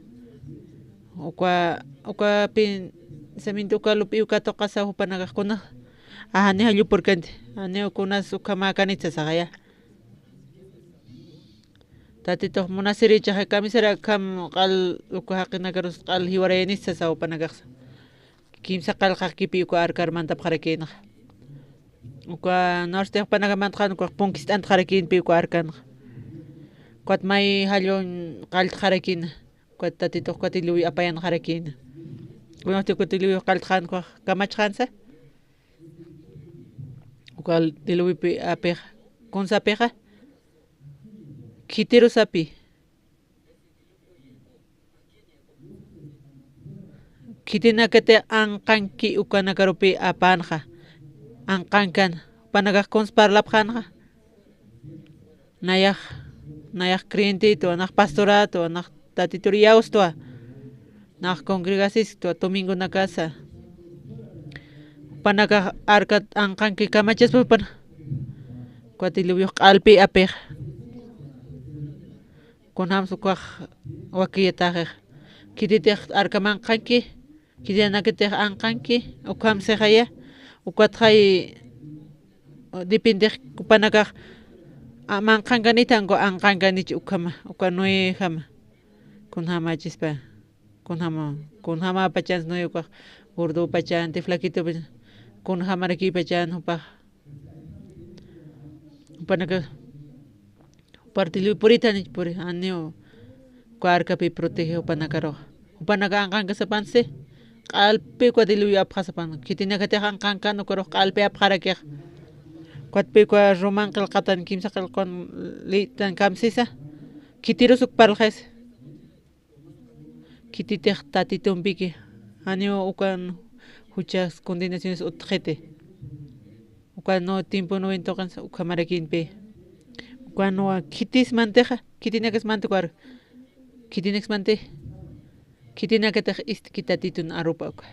Uka, uka pensamiento uka lup'iw katuqasa jupanakax kuna, ajá, ni jallupurkanti, janiw kunas ukhamäkanit sasaxaya. Tatitux munasirichaxa kamisar akham q'al uka jaqinakarus q'al jiwarayanit sasa jupanakaxsa. Kimsa qillqakipi uka arkar mantapxarakïnxa. Uka norte jupanaka mantxän ukax punkist'antxarakïnpi uka arkanxa. Ukat may jallun qalltxarakïna. Ukat Tatitux uka diluviw apayanxarakïna. Kunasti uka diluviw qalltxän ukax kamachxänsa. Uka diluvipi apixa. Kunsa apixa. Khitirusapi. Khitinakatix anqanki ukanakarupi apänxa, anqankan, jupanakax kuns parlapxänxa. Nayax, nayax creyentitwa, nax pastoratwa, nax Tatitur iyawstwa, nax congregasiskitwa, domingonakasa. Jupanakax arkat anqanki kamachaspa jupana. Ukat diluviw q'alpi apixa. Kunjams ukax wakiyatäxix. Khititix arkamanqanki, khitinakatix anqanki, ukhamsixaya, ukatxay dependix jupanakax, a, manqankanit, anku anqankanich ukhama, uka Noéjama. Kunjamachispa, kunjama, kunjamapachans Noé ukax, gordopachanti, flaquitopachan, kunjamarakipachan jupax. Jupanaka, jupar diluviw puritanich puri, janiw uka arkapi protege jupanakaruxa. Jupanaka anqankasapansti, q'alpi uka diluvio apxasapan. Khitinakatix anqankan ukarux q'alpi apxarakix. Ukatpi uka Roman qillqatan kimsa qillqan liytan kamsisa. Khitirus uk parlxis. Khititix Tatitumpiki, janiw ukan juchas condenaciones utjxiti. Ukan no tiempo no ventoqansa ukhamarakinpi. Ukan no khitis mantixa, khitinakas manti ukarux. Khitinakas manti. Khitinakatix ist'ki Tatitun arupa uka.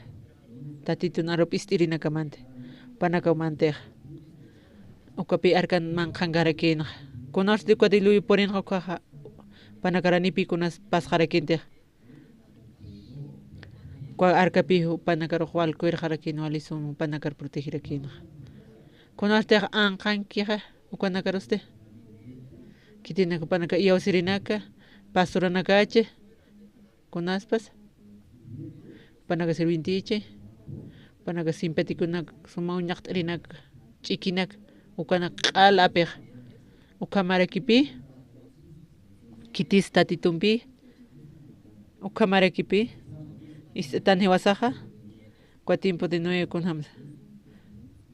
Tatitun arupa ist'irinakamanti. Panakaw mantixa. Ukapi arkan manqhankarakïnxa. Kunarsti uka diluvio purinxa ukaxa. Panakaranipï kunas pasxarakintix. Uka arkapi jupanakarux walkuwirxarakïn, wali sum jupanakar protegerakïnxa. Kunartix anqankixa, ukanakarusti. Khitinak jupanaka iyawsirinaka, pastoranakachi, kunaspas. Jupanaka sirvientichi, jupanaka simpatikunak, suma uñaqt'irinaka, ch'ikinak, ukanak q'al apix. Ukhamarakipi, khitis Tatitumpi, ukhamarakipi, ist'atan jiwasaxa, uka tiempo de Noé kunjamsa.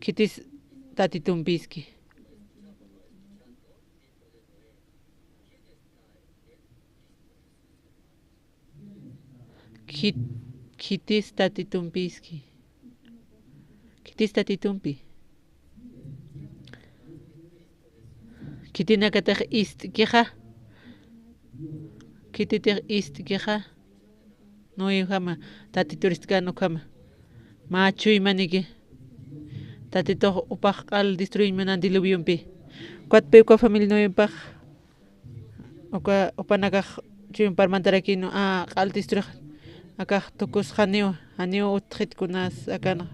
Khitis Tatitumpiski. Khit-, khitis Tatitumpiski. Khitis Tatitumpi. Khitinakatix ist'kixa. Khititix ist'kixa. Noé ukhama, Tatitur ist'kän ukhama. Mä chuymaniki. Tatitux upax q'al destruiñ munan diluviompi. Ukatpi uka familia Noépax. Uka, jupanakax chuyma parmantarakïn, a, q'al destruix. Akax tukusxaniw, janiw utjxit kunas akanxa.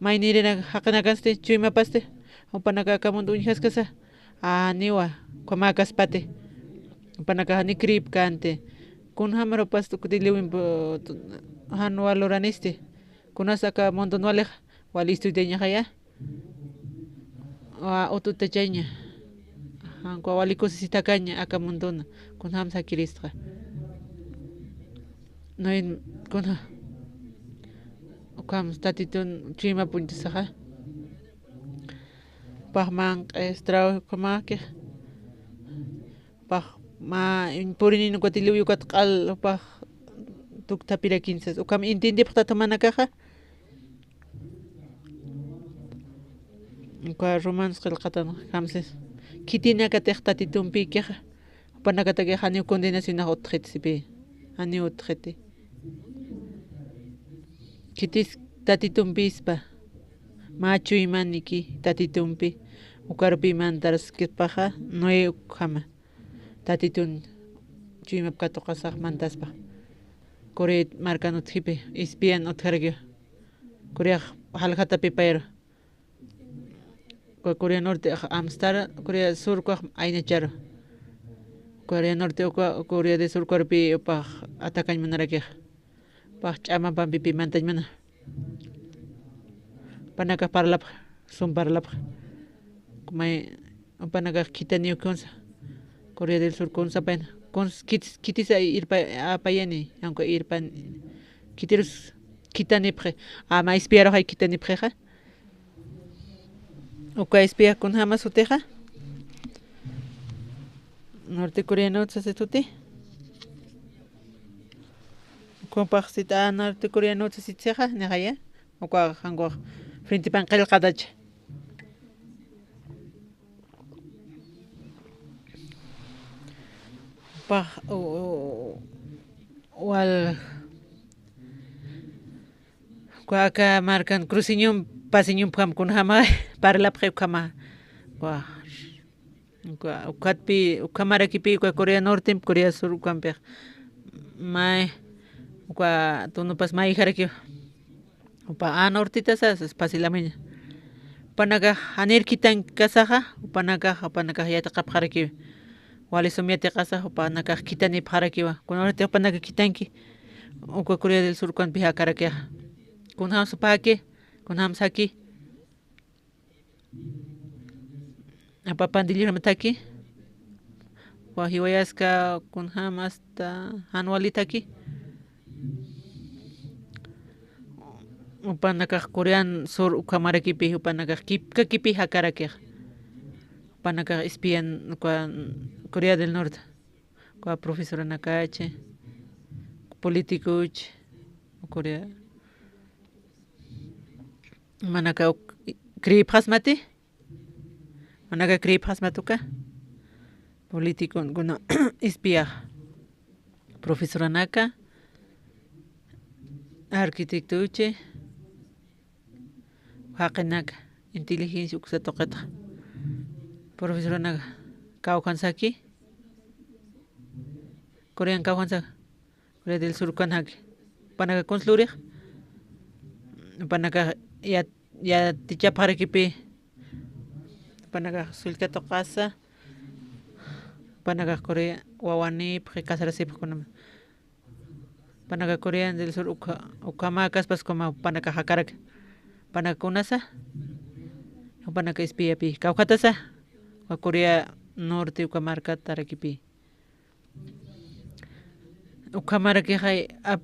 Maynïrinak jaqinakansti, chuymapasti. Jupanaka aka mundo uñjaskasa. Janiwa, ukhamäkaspati. Jupanaka jani creepkänti. Kunjamarupas uk diluviomp, jan waluranisti. Kunas aka mundon walixa, wali estudiañaxaya. Wa ututachaña. Jan, uka wali kusisitakaña aka mundona. Kunjamsa sakiristxa. Noen, kunja. Ukham Tatitun chuyma puñtasaxa. Jupax manq'is trabajo ukhamäkix. Jupax mä purinin uka diluvio ukat q'al jupax tukthapirakinsas. Ukham entiendipxtat jumanakaxa. Uka Romanos qillqatan kamsis. Khitinakatix Tatitumpïkixa. Jupanakatakix janiw condenacionax utjxit sipï. Janiw utjxiti. Khitis Tatitumpïspa. Mä chuymaniki Tatitumpi. Ukarupï mantarskipaxa Noé ukhama. Tatitun chuymap katuqasax mantaspa. Corea markan utjipi, espían utjarakiwa. Coreax jaljatapi payru. Uka Corea Norte amstara, Corea Sur ukax aynacharu. Corea Norte uka, Corea del Sur ukarupï jupax atakañ munarakixa. Jupax ch'ama pampipï mantañ muna. Jupanakax parlapxa, sum parlapxa. May, jupanakax khitaniw kunsa. Corea del Sur kunsa payna. Kuns khitis, khitis irpa, apayani, aunque irpan, khitirus khitanipxi. Ama espiaruxay khitanipxixa. Uka espía kunjama sutixa. Norte coreano sasi suti. Ukapax sita norte coreano sasitsixa, nixaya. Uka jankuxa. Frente pan qillqatacha. Pax, u-, u-, wal, uka aka markan cruceñum, paseñumpjam kunjama, parlapxi ukhama. Wa-, uka, ukatpi, ukhamarakipi, uka Corea Norte, Corea Sur, ukampix. May, uka tunupas mayjarakiwa. Jupa a nortita sas, sas fácil amaña. Jupanakax janir khitankasaxa, jupanakax, jupanakax yatiqapxarakiwa. Wali sum yatiqasax, jupanakax khitanipxarakiwa. Kunawrati jupanaka khitanki, uka Corea del Sur ukanpi jakarakixa. Kunjamsa paki, kunjamsa jaki. Apa pandillirmataki. Wa jiwayaska kunjam hasta jan walitaki. Jupanakax Corean Sur ukhamarakipi, jupanakax kipkakipi jakarakixa. Jupanakax espian, uka Corea del Norte, uka profesoranakachi, politicochi, Corea. Manaka uk-, creepxasmati? Manaka creepxasmati uka? Politiconkuna espiax. Profesoranaka, arquitectochi, jaqinaka, inteligencia uksa tuqitxa. Profesoranaka, kawkhansaki? Corean kawkhansa, Corea del Sur ukanjaki. Jupanaka kuns lurix? Jupanaka yat-, yatichapxarakipi. Jupanakax sullka tuqasa. Jupanakax Corea wawanipxi, casarasipxi kunama. Jupanaka Corea del Sur ukha-, ukhamäkaspas kuma jupanaka jakaraki. Jupanaka kunasa? Jupanaka espiapi. Kawkhatasa? Uka Corea Norte uka markatarakipi. Ukhamaraki jay ap-,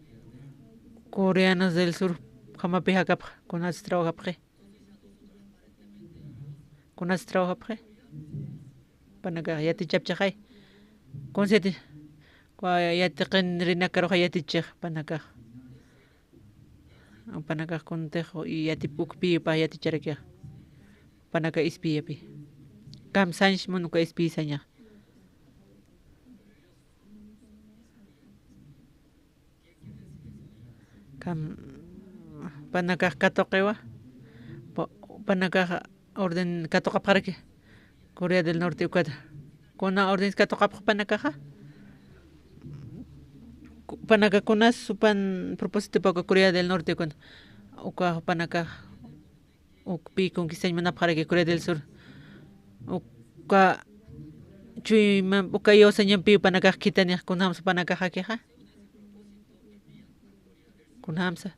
Coreanos del Sur ukhamapi jakapxa, kunas trabajapxi? Kunas trabajapxi? Jupanakax yatichapchixay. Kuns yati-, kua yatiqinrinakaruxa yatichix jupanakax. Jupanakax kuntix yatip ukpi jupax yaticharakix. Jupanaka espiapi. Kamsañs mun uka espiasañax. Kam, jupanakax katuqiwa, pa-, jupanakax orden katuqapxaraki Corea del Norte ukata. Kuna orden katuqapxa jupanakaxa? Ku-, jupanaka kunas jupan propósitopa uka Corea del Norte ukana. Uka jupanakax ukpi conquistañ munapxaraki Corea del Sur. Uka chuyma, uka iyawsañampi jupanakax khitanix, kunjams jupanakax jakixa? Kunjamsa?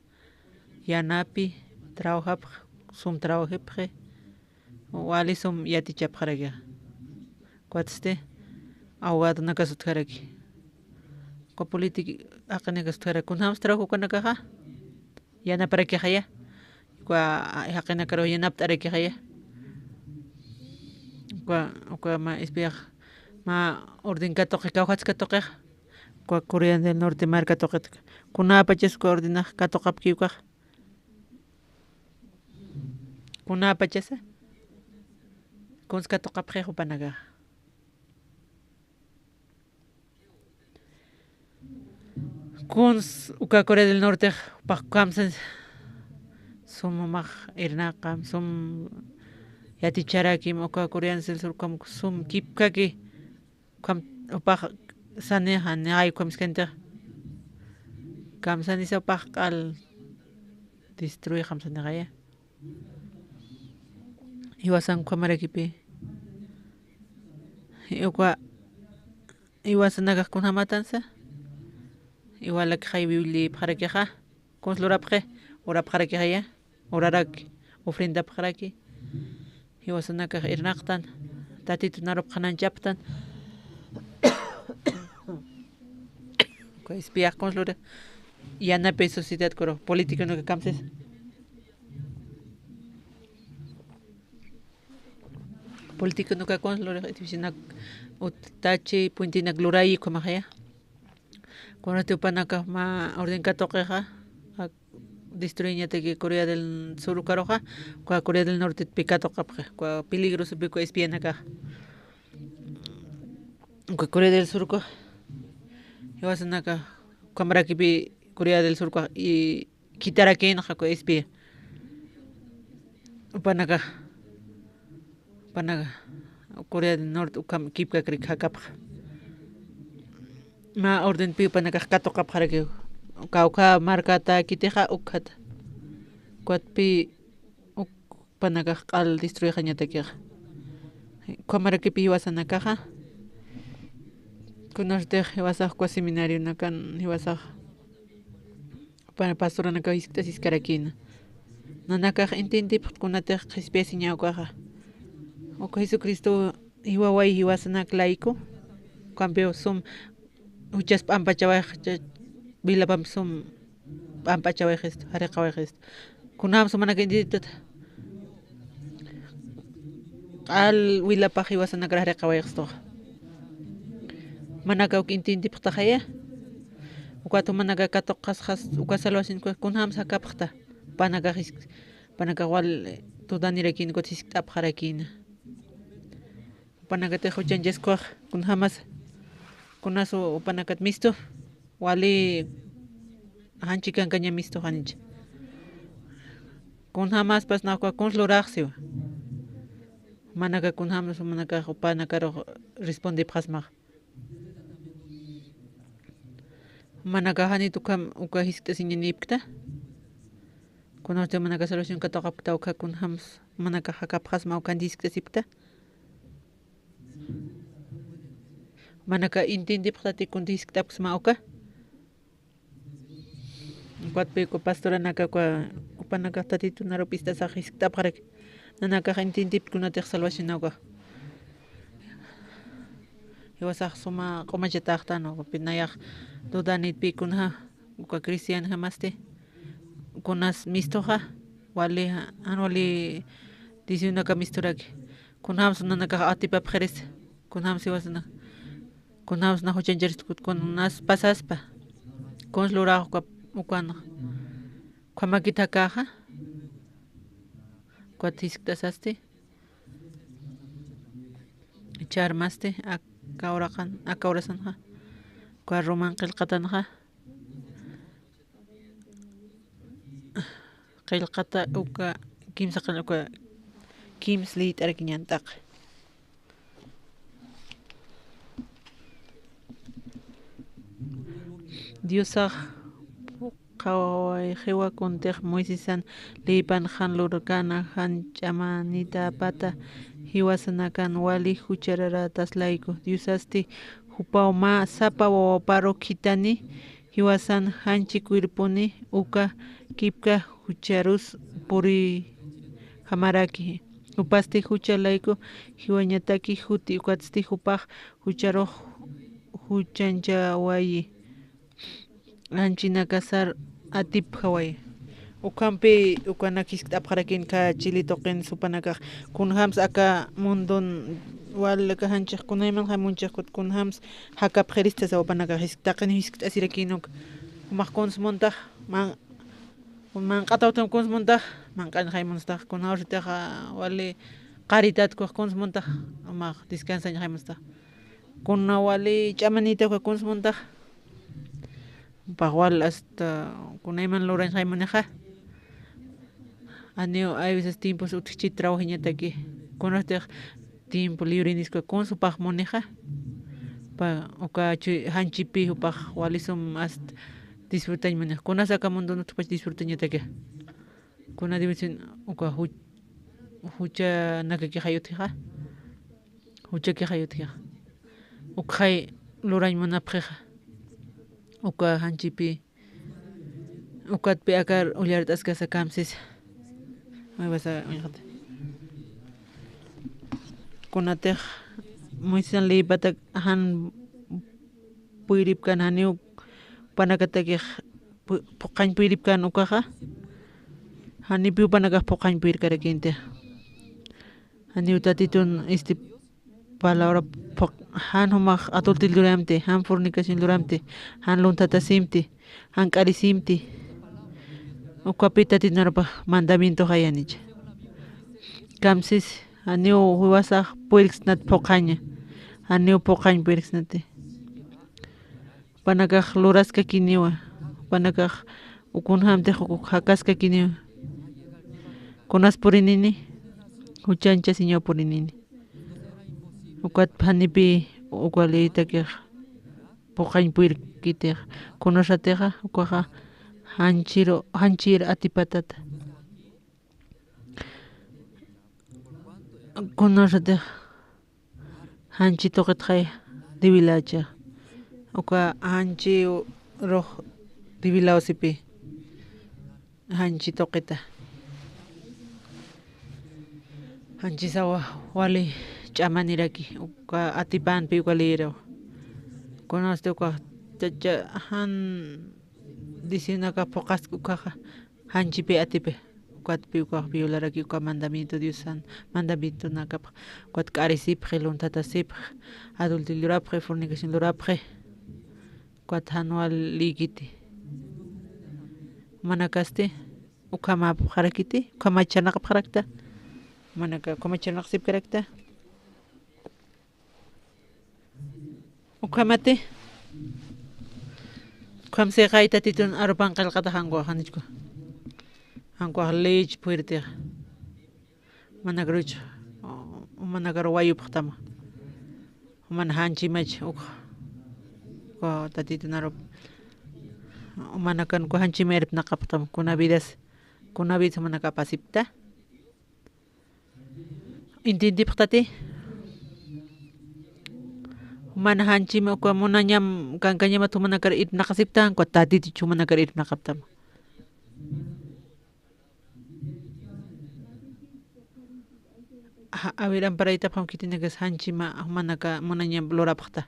Yanapi trabajapx, sum trabajipxi, wali sum yatichapxarakixa. Ukatsti abogadonakas utjaraki. Uka político jaqinakas utjaraki. Kunjams trabajo ukanakaxa? Yanaprakixaya. Uka jaqinakarux yanapt'arakixaya. Uka, uka mä espiax mä orden katuqi, kawkhats katuqix. Uka Corea del Norte marka tuqit. Kunapachas uka ordenax katuqapki ukax? Kunapachasa? Kuns katuqapxix jupanakax. Kuns uka Corea del Nortex jupax kamsan sum jumax irnaqam, sum yaticharakim, uka Corea del Sur ukham sum kipkaki, ukham jupax sanixa, nixay ukham iskantix kamsanisa jupax q'al destruixam sanixaya. Jiwasan ukhamarakipi. Uka jiwasanakax kunjamatansa? Iwalakixay Bibliapxarakixa. Kuns lurapxi? Urapxarakixaya. Uraraki. Ofrendapxaraki. Jiwasanakax irnaqtan. Tatitu narup qhanañchaptan. Uka espiax kuns lurix? Yanapi sociedad kuru. Político nuka kamsis. Político nuka kuns lurix, edificionak utachi, puentinak lurayi ukhamaxaya. Kunati jupanakax mä orden katuqixa, ak-, destruiñataki Corea del Sur ukaruxa, uka Corea del Nortepi katuqapxi, uka peligrosopi uka espianakax. Uka Corea del Sur uka, jiwasanakax, ukhamarakipi Corea del Sur uka, y khitarakïnxa uka espía. Jupanakax, jupanakax Corea del Norte ukham kipkakrik jakapxa. Mä ordenpi jupanakax katuqapxarakiw. Kawkha markatäkitixa ukhata. Ukatpi uk-, jupanakax q'al destruixañatakixa. Ukhamarakipi jiwasanakaxa. Kunartix jiwasax uka seminarionakan jiwasax pa-, pastoranakaw jiskt'asiskarakïna. Nanakax entiendipxta kunatix qhispiyasiñaw ukaxa. Uka Jesucristo jiwaway jiwasanak layku, ukampiw sum juchas p'ampachawayx, cha-, vilapamp sum p'ampachawayxistu, jariqawayxistu. Kunjams jumanaka intintipxta. Q'al wilapax jiwasanakar jariqawayxstuxa. Jumanaka uk intintipxtaxaya. Ukat jumanaka katuqasxas uka salvacionka kunjams jakapxta. Jupanakax jis-, jupanakax wal, eh, dudanirakïna, ukat jiskt'apxarakïna. Jupanakatix juchañchaskwax, kunjämas, kunas jupanakat mistu, wali janchikankaña mistu janicha. Kunjämaspas naxwa kuns luraxsiwa. Jumanaka kunjämas, jumanakax jupanakarux respondipxasmax. Jumanakax janit ukham, uka jiskt'asiñanïpkta. Kunasti jumanaka salvación katuqapkta, ukha kunjämas, jumanakax jakapxasma ukan jiskt'asipkta. Jumanaka intintipxtati kunti jiskt'apksma uka. Ukatpï uka pastoranaka uka, jupanakax Tatitunarup ist'asax jiskt'apxaraki. Nanakax intintipkta kunatix salvacionaw uka. Jiwasax suma q'umachataxtan, ukapï nayax dudanïtpï kunja, uka cristianjamasti. Kunas mistuxa, wali, jan wali dieciuno aka misturaki. Kunjams nanakax atipapxirista. Kunjams jiwasana. Kunjams na juchañcharista, kunas pasaspa. Kuns lurax uka, ukanxa. Ukhamakit jakaxa. Ukat jiskt'asasti. Charmasti, aka uraqan, aka urasanxa. Uka Roman qillqatanxa. Qillqata uka kimsa qillqa uka kimsa liyt'arakiñan t'aqi. Diosax phuqhawayxiwa kuntix Moisesan leypan jan lurkana jan ch'amanitapata jiwasanakan wali juchararätas layku. Diosasti jupaw mä sapa wawaparu khithani, jiwasan janchi cuerponi uka kipka jucharus purïjamaraki. Jupasti jucha layku jiwañataki juti, ukatsti jupax jucharux juchañchawayi. Anchinakasar atipjawayi. Ukhampi ukanak jiskt'apxarakin kha chili tuqin jupanakax. Kunjams aka mundon wal aka janchix kunayman jamunchix kut kunjams jakapxirista sawa jupanakax jisk-, taqin jiskt'asirakïn uk. Jumax kuns muntax, man-, manq'ataw utam kuns muntax, manq'añ jay munstax, kunawsitixa wali qaritat kux kuns muntax, jumax descansañ jay munstax. Kuna wali ch'amanïta uka kuns muntax. Jupax wal hasta kunayman lurañ jay munixa. Janiw hay veces tiempos utjchit trabajiñataki. Kunastix tiempo libre nisku kuns jupax munixa. Pa, uka chu-, janchipi jupax wali sum hasta disfrutañ munixa. Kunas aka mundon utjpach disfrutañataki. Kuna dimensión uka ju-, juchanakakix jay utjixa. Juchakix jay utjixa. Ukxay lurañ munapxixa. Uka janchipi. Ukatpi akar ullart'askasa kamsisa. Maywasa uñjat. Kunatix Moisesan leypatak jan puyripkan janiw jupanakatakix pu-, phuqhañ puyripkan ukaxa. Janipi jupanakax phuqhañ puyrkarakïnti. Janiw Tatitun, este, palabra phuq-, jan jumax adulterio luramti, jan fornicación luramti, jan lunthatasimti, jan k'arisimti. Ukapi Tatitunarupa mandamiento jayanicha. Kamsis, janiw jiwasax puyrksnat phuqhaña. Janiw phuqhañ puyrksnati. Jupanakax luraskakiniwa, jupanakax ukunjamtix uk jakaskakiniwa. Kunas purinini, juchañchasiñaw purinini. Ukat janipi uka leytakix phuqhañ puyrkitix, kunasatixa, ukaxa janchiru, janchir atipatata. Kunasatix janchi tuqitxay debilächa. Uka janchirux debilawsipi. Janchi tuqita. Janchisawa wali ch'amaniraki. Uka atipänpi uka leyiraw. Kunasti uka chacha jan dieciuno aka phuqask ukaxa janchipi atipi. Ukatpi ukax violaraki uka mandamiento Diosan, mandamientonakapx. Ukat k'arisipxi, lunthatasipxi, adulterio lurapxi, fornicación lurapxi. Ukat jan wal lïkiti. Jumanakasti ukhamapxarakiti, ukhamachanaqapxarakta. Jumanaka ukhamachanaqsipkarakta. Ukhamati. Ukham siqay Tatitun arupan qillqata jankuwax, janichku. Jankuwax ley fuertexa. Manakaruch, manakar wayupxtama. Juman janchimach uk, uk Tatitun arup. Manakan uk janchima irpnaqapxtama, kuna vidas, kuna vidas jumanaka apasipta. Entiendipxtati. Juman janchima uka munañam, kankañamat jumanakar irpnaqasipta, jan uk Tatituch jumanakar irpnaqaptama. A ver, amparaytapxam khitinakas janchima jumanaka munañam lurapxta.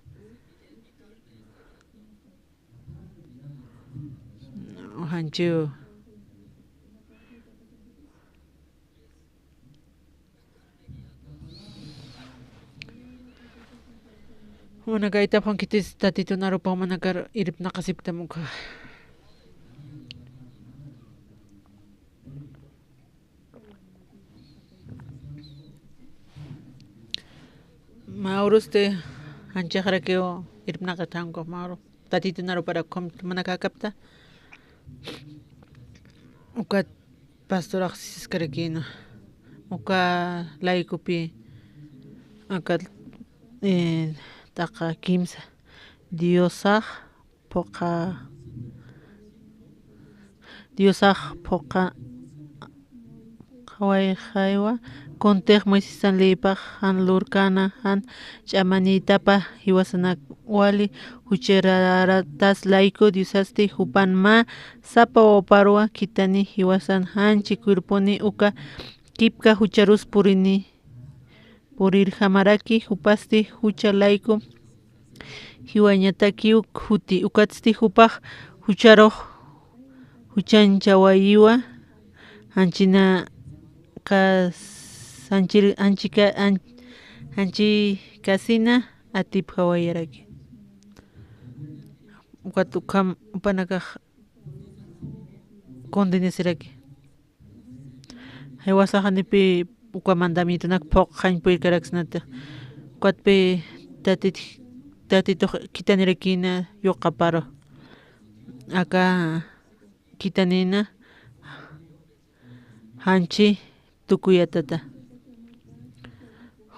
Janchiw. Jumanakaytapxam khitis Tatitun arupax jumanakar irpnaqasiptam uk. Mä urusti janchixarakiw irpnaqit jan uk, mä uru Tatitun aruparak ukham jumanaka jakapta. Ukat pastorax siskarakïna. Uka laykupi aka, eh, taqa kimsa Diosax phuqha, Diosax phuqha qhawayxaywa, kuntix Moisesan leypax jan lurkäna, jan ch'amanïtapa jiwasanak wali jucharatas layku Diosasti jupan mä sapa wawaparwa khithani jiwasan janchi cuerponi uka kipka jucharus purini, purirjamaraki jupasti jucha layku jiwañatakiw juti, ukatsti jupax jucharux juchanchawayiwa, janchina kas-, janchir-, janchika-, jan-, janchikasina atipjawayaraki. Ukat ukham jupanakax condenesiraki. Jiwasax janipi uka mandamientonak phuqxañ purirkaraksnatix. Ukatpi Tatit, Tatitux khithanirakïna yuqaparu. Aka khithanïna janchi tukuyatata.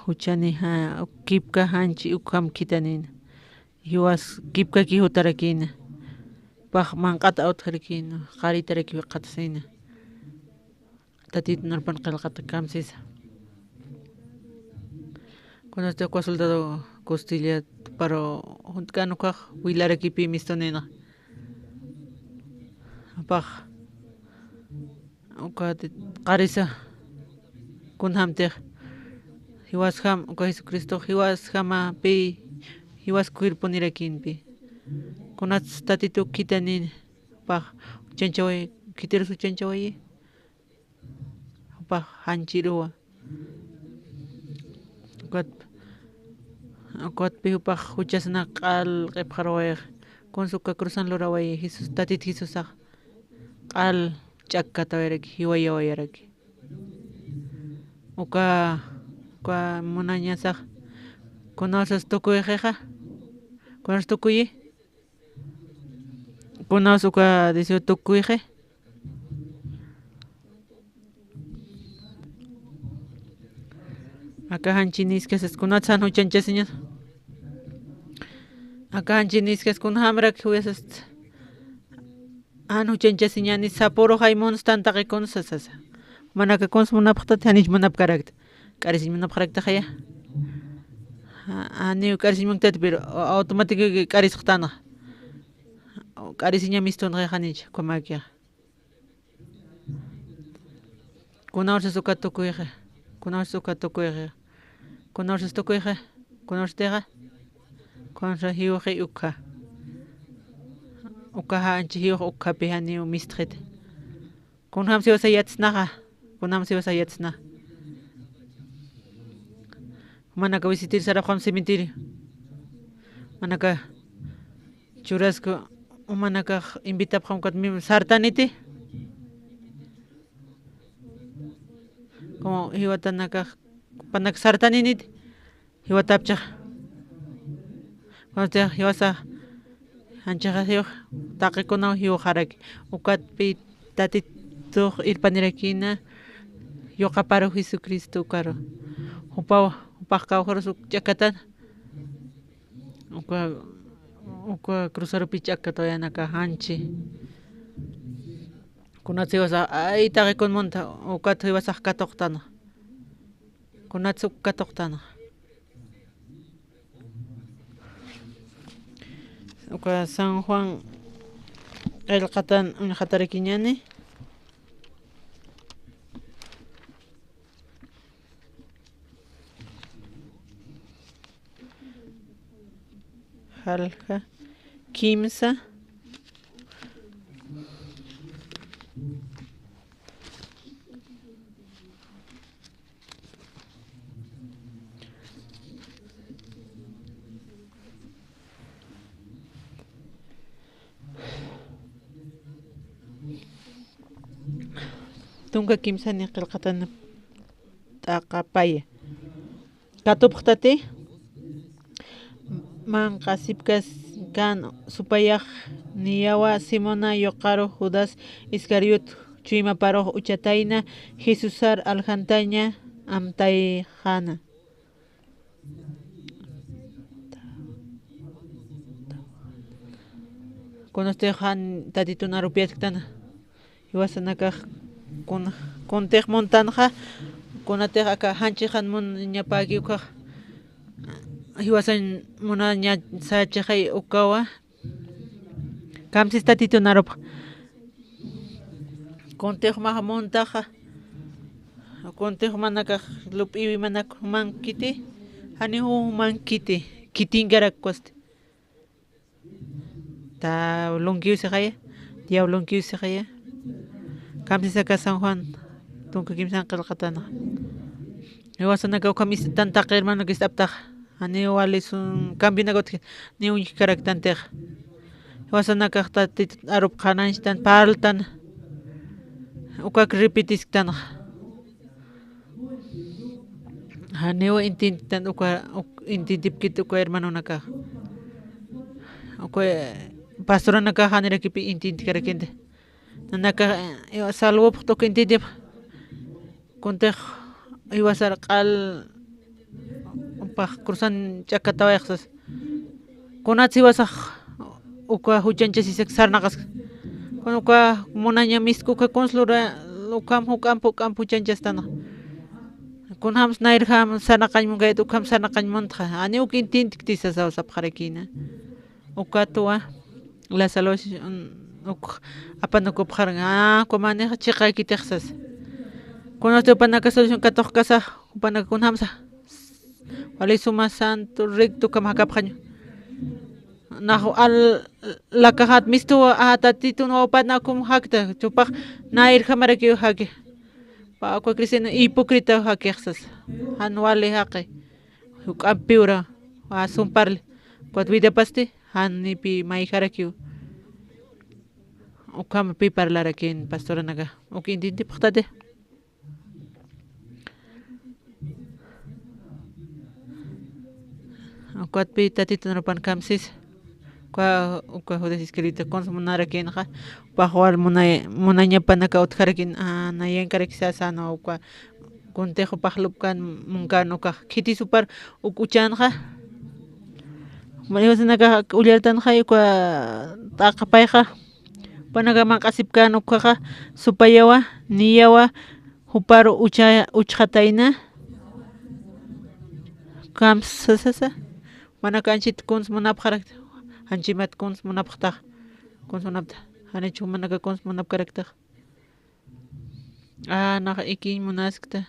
Juchani ja-, kipka janchi ukham khithanïna. Jiwas kipkaki jutarakïna. Pax manq'at awtjarakïna, qaritaraki wiqatasïna. Tatitun arupan qillqata kamsisa. Kunasti uka soldado costilla, pero juntk'an ukax wilarakipï mistunïna. Pax uka qarisa, kunjamtix jiwasjam, uka Jesucristox jiwasjamapï, jiwas cuerponirakïnpï. Kunats Tatitu khithanïna, pax juchanchaway, khitirus juchanchawayi, jupax janchiruwa. Ukat, ukatpi jupax juchasna q'al q'ipxarawayxa. Kunsa uka cruzan lurawayi, Jesús, Tatit Jesusax q'al ch'akkatawayaraki, jiwayawayaraki. Uka, uka munañasax, kunawsas tukuyxixa, kunawsas tukuyi. Kunaws uka deseo tukuyxi. Aka janchi niskasas kunats jan juchanchasiñas. Aka janchi niskas kunjamrak juyasas jan juchanchasiñani sapürux jaymunstantaqi kunsa sasa. Manaka kuns munapxtat, janich munapkarakta. K'arisiñ munapxaraktaxaya. Ja-, janiw k'arisiñ munktat, pero automático k'arisxtanxa. K'arisiñam mistunxi janich, ukhamakixa. Kunawsas uka tukuyxi, kunawsas uka tukuyxi, kunawsas tukuyxi, kunawstixa, kunawsa jiwxi ukha. Ukaxa janchi jiwx ukhapi janiw mistxita. Kunjamsa jiwasa yatsnaxa. Kunam siwa sayatsna. Jumanaka visitir sarapxam cementerio. Jumanaka churasku, jumanakax invitapxam ukat mim sartaniti. Como jiwatanakax, jupanak sartaniniti. Jiwatapchax. Kunatix jiwasa janchixasiw taqikunaw jiwxaraki. Ukatpi Tatitux irpanirakïna yuqaparu Jesucristo ukaru. Jupaw, jupax kawkharus uk ch'akatan. Uka, uka cruzarupi ch'akatawayanaka janchi. Kunatsa jiwasax, ay, taqikun munta, ukat jiwasax katuqtana. Kunatsa uk katuqtana. Uka San Juan qillqatan uñjatarakiñäni. Jalja kimsa. Tunka kimsani qillqatan t'aqapaya. Katupxtati, manq'asipkas kan supayax niyawa Simona yuqaru Judas Iscariot chuymaparux uchatayna Jesusar aljantaña amtayxäna. Kunatix jan Tatitun arupiasktana. Jiwasanakax kun, kuntix muntanxa, kunatix aka janchixan munañapäki ukax, jiwasañ munaña sachixay ukawa, kamsis Tatitun arupx. Kuntix jumax muntaxa, kuntix jumanakax lup'iwi manak jumankiti, janiw jumankiti, khitinkarakkusti. Diablonkiw sixaya, diablonkiw sixaya. Kamsisaka San Juan, tunka kimsan qillqatanxa. Jiwasanaka ukham ist'aptan taqi hermanoki ist'aptaxa. Janiw wali sun, cambianaka utji, ni uñjkaraktantix. Jiwasanakax Tatit arupxananchtan, parltan. Ukak repetisktanxa. Janiw entiendtan uka, uk-, entiendipkit uka hermanonakax. Uka, eh, pastoranakax janirakipi entiendkarakïnti. Nanakax, eh, salvopxta uka entiendip. Kuntix jiwasar q'al jupax cruzan ch'akatawayxsas. Kunats jiwasax uka juchanchasisak sarnaqask. Kun uka munaña misk'u uka kuns lura, ukham juk'amp juk'amp juchanchastanxa. Kunjams nayrjam sarnaqañ munkayat ukham sarnaqañ muntxa. Janiw uk entiendkti sasaw sapxarakïna. Ukatwa la salvación, uk apanakupxaran, ah, ukham janixa chiqakitix sas. Kunatsa jupanaka solución katuqkasa, jupanaka kunjamsa wali suma santo recto ukham jakapxaña. Nax al, lakaxat mistuwa, ah, Tatitun wawpan ukham jakta, jupax nayrjamarakiw jaki. Pä uka cristiano hipócrita jakix sas. Jan wali jaqi. Juk'ampiw ra, ah, sumparli. Ukat vidapasti, janipi mayjarakiw. Ukhamapi parlarakin pastoranaka. Uk entiendipxtati. Ukatpi Tatitun arupan kamsis. Uka, uka Judas Iscariote kuns munarakinxa. Jupax wal munay, munañapanaka utjarakin, ah, nayankarakisasa, no, uka kuntix jupax lupkan munkan ukax khitisupar uk uchänxa. Jiwasanakax ullartanxay uka t'aqapayxa. Jupanaka manq'asipkän ukaxa supayawa, niyawa, jupar ucha, uchxatayna. Kamsasasa. Jumanaka anchit kuns munapxarakta. Anchimat kuns munapxtax. Kuns munapta. Janich jumanaka kuns munapkaraktax. Ah, nax ikiñ munaskta.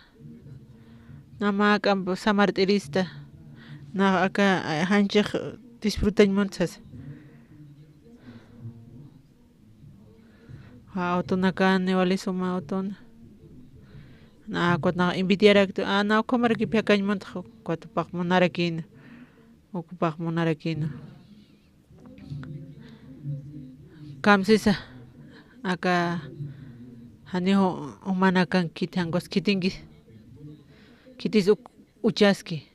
Nax mä k'amp samart'irista. Nax aka, ah, janchix disfrutañ muntsas. Ah, awtonakan ni wali suma awtona. Na, ukat nax invitayaraktu, a, na, ukhamaraki phi akañ muntax, ukat jupax munarakïna, jupax munarakïna. Kamsisa, aka, janiw jumanakan khiti, jan ukas khitinki, khitis uk uchaski.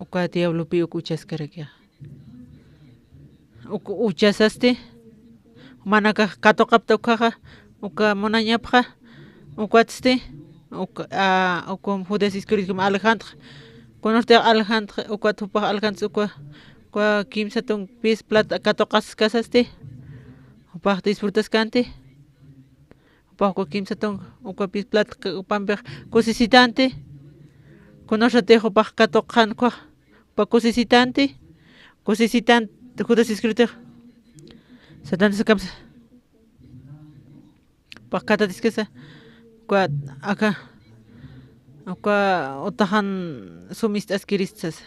Uka diablopi uk uchaskarakixa. Uk uchasasti, jumanakax katuqapta ukhaxa, uka munañapxa, ukatsti, uka, a, uka Judas Iscariote jum aljantxa, kunurtix aljantxa, ukat jupax aljantsa uka, uka kimsa tunk pis plata katuqaskasasti, jupax disfrutaskanti. Jupax uka kimsa tunk, uka pis plata, ukampix kusisitanti. Kunasatix jupax katuqxan ukhax, jupax kusisitanti. Kusisitan Judas Iscariotex. Satanás kamsa. Jupax katatiskasa. Uka, aka, uka utaxan sum ist'askirista sasa.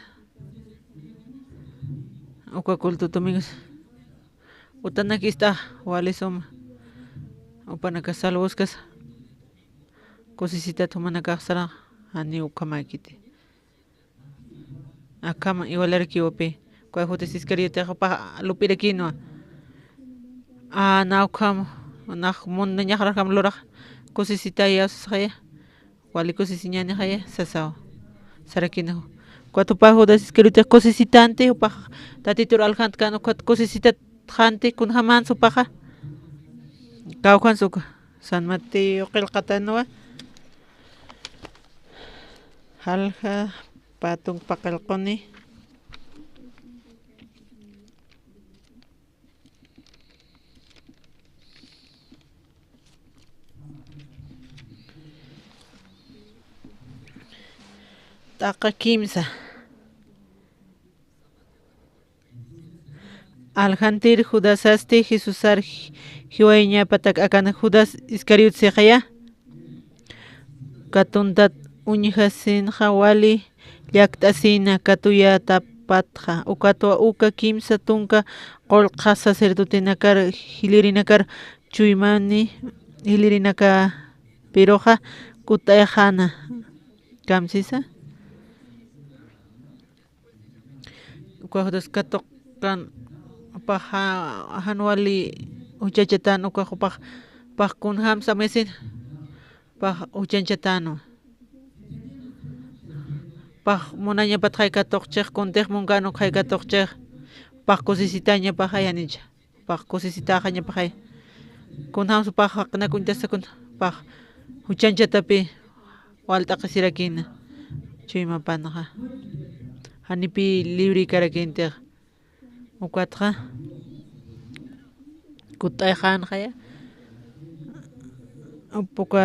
Uka culto domingos. Utanak ist'ax wali suma. Jupanakax salvoskas. Kusisitat jumanakax sarax, janiw ukhamäkiti. Akham iwalarakiw upi. Uka Judas Iscariotex jupax lupirakïnwa. A, na ukham, nax munañaxarakam lurax. Kusisitayäw sasxaya. Wali kusisiñänixaya, sasaw. Sarakïna. Ukat jupax Judas Iscariotex kusisitanti, jupax Tatitur aljantkan, ukat kusisitatxanti, kunjamäns jupaxa. Kawkhansa uka. San Mateo qillqatanwa. Jalja pä tunk pä qillquni. T'aqa kimsa. Aljantir Judasasti Jesusar ji-, jiwayañapatak akan Judas Iscariot sixaya. Katuntat uñjasinxa wali llakt'asina katuyatapatxa, ukatwa uka kimsa tunka qullqxa sacerdotenakar jilïrinakar chuymani jilïrinakapiruxa kutt'ayxäna. Kamsisa. Uka Judas katuqkan, jupax jan wali juchañchatan, uka jupax, jupax kunjämsa amuyasina, jupax juchañchatänwa. Jupax munañapatxay katuqchix, kuntix munkän ukxay katuqchix, jupax kusisitañapaxay janicha. Jupax kusisitäxañapaxay. Kunjämsa jupax jaqinaka uñtasa kun, jupax juchañchatapi walt'aqisirakïna. Chuymapanxa. Janipï librïkarakïntixa. Ukatxa. Kutt'ayxänxaya. Uka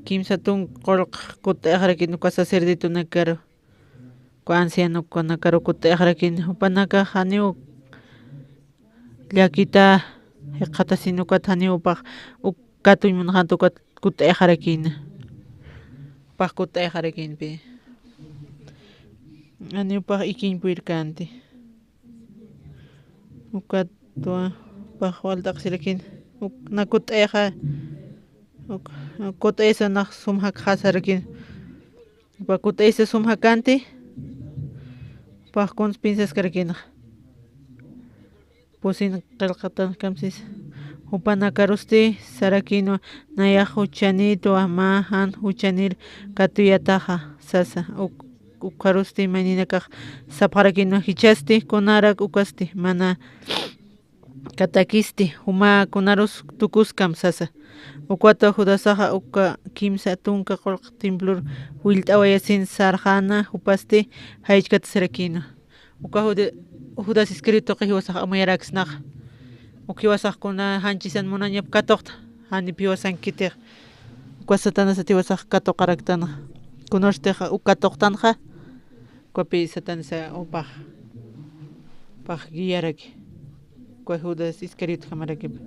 kimsa tunka qullq kutt'ayxarakïn uka sacerdotenakaru. Uka ancianokunakaru kutt'ayxarakïn. Jupanakax janiw llakita jikxatasin ukat janiw jupax uk katuñ munxanta ukat kutt'ayxarakïna. Jupax kutt'ayxarakïnpï. Janiw jupax ikiñ purirkänti. Ukatwa jupax walt'aqisirakïn. Uk na kutt'ayxa. Uk, kutt'aysa nax sum jakxasarakïn. Jupax kutt'aysa sum jakänti. Jupax kuns pinsaskarakïnxa. Pusin qillqatan kamsis. Jupanakarusti sarakïnwa nayax juchanïtwa mä jan juchanir katuyataxa sasa. Uk-, ukxarusti mayninakax sapxarakïnwa jichhasti kunarak ukasti mana katakisti, juma kunarus tukuskam sasa. Ukatwa Judasaxa uka kimsa tunka qullq templor willt'awayasin sarxäna, jupasti jaychkatasirakïna. Uka Jude-, Judas Iscariote tuqi jiwasax amuyaraksnaxa. Uk jiwasax kuna janchisan munañap katuqta, janip jiwasankitix. Uka Satanasat jiwasax katuqaraktanxa. Kunarstix uk katuqtanxa. Ukapï Satanasa jupax, jupax guiaraki. Uka Judas Iscariote jamarakipa.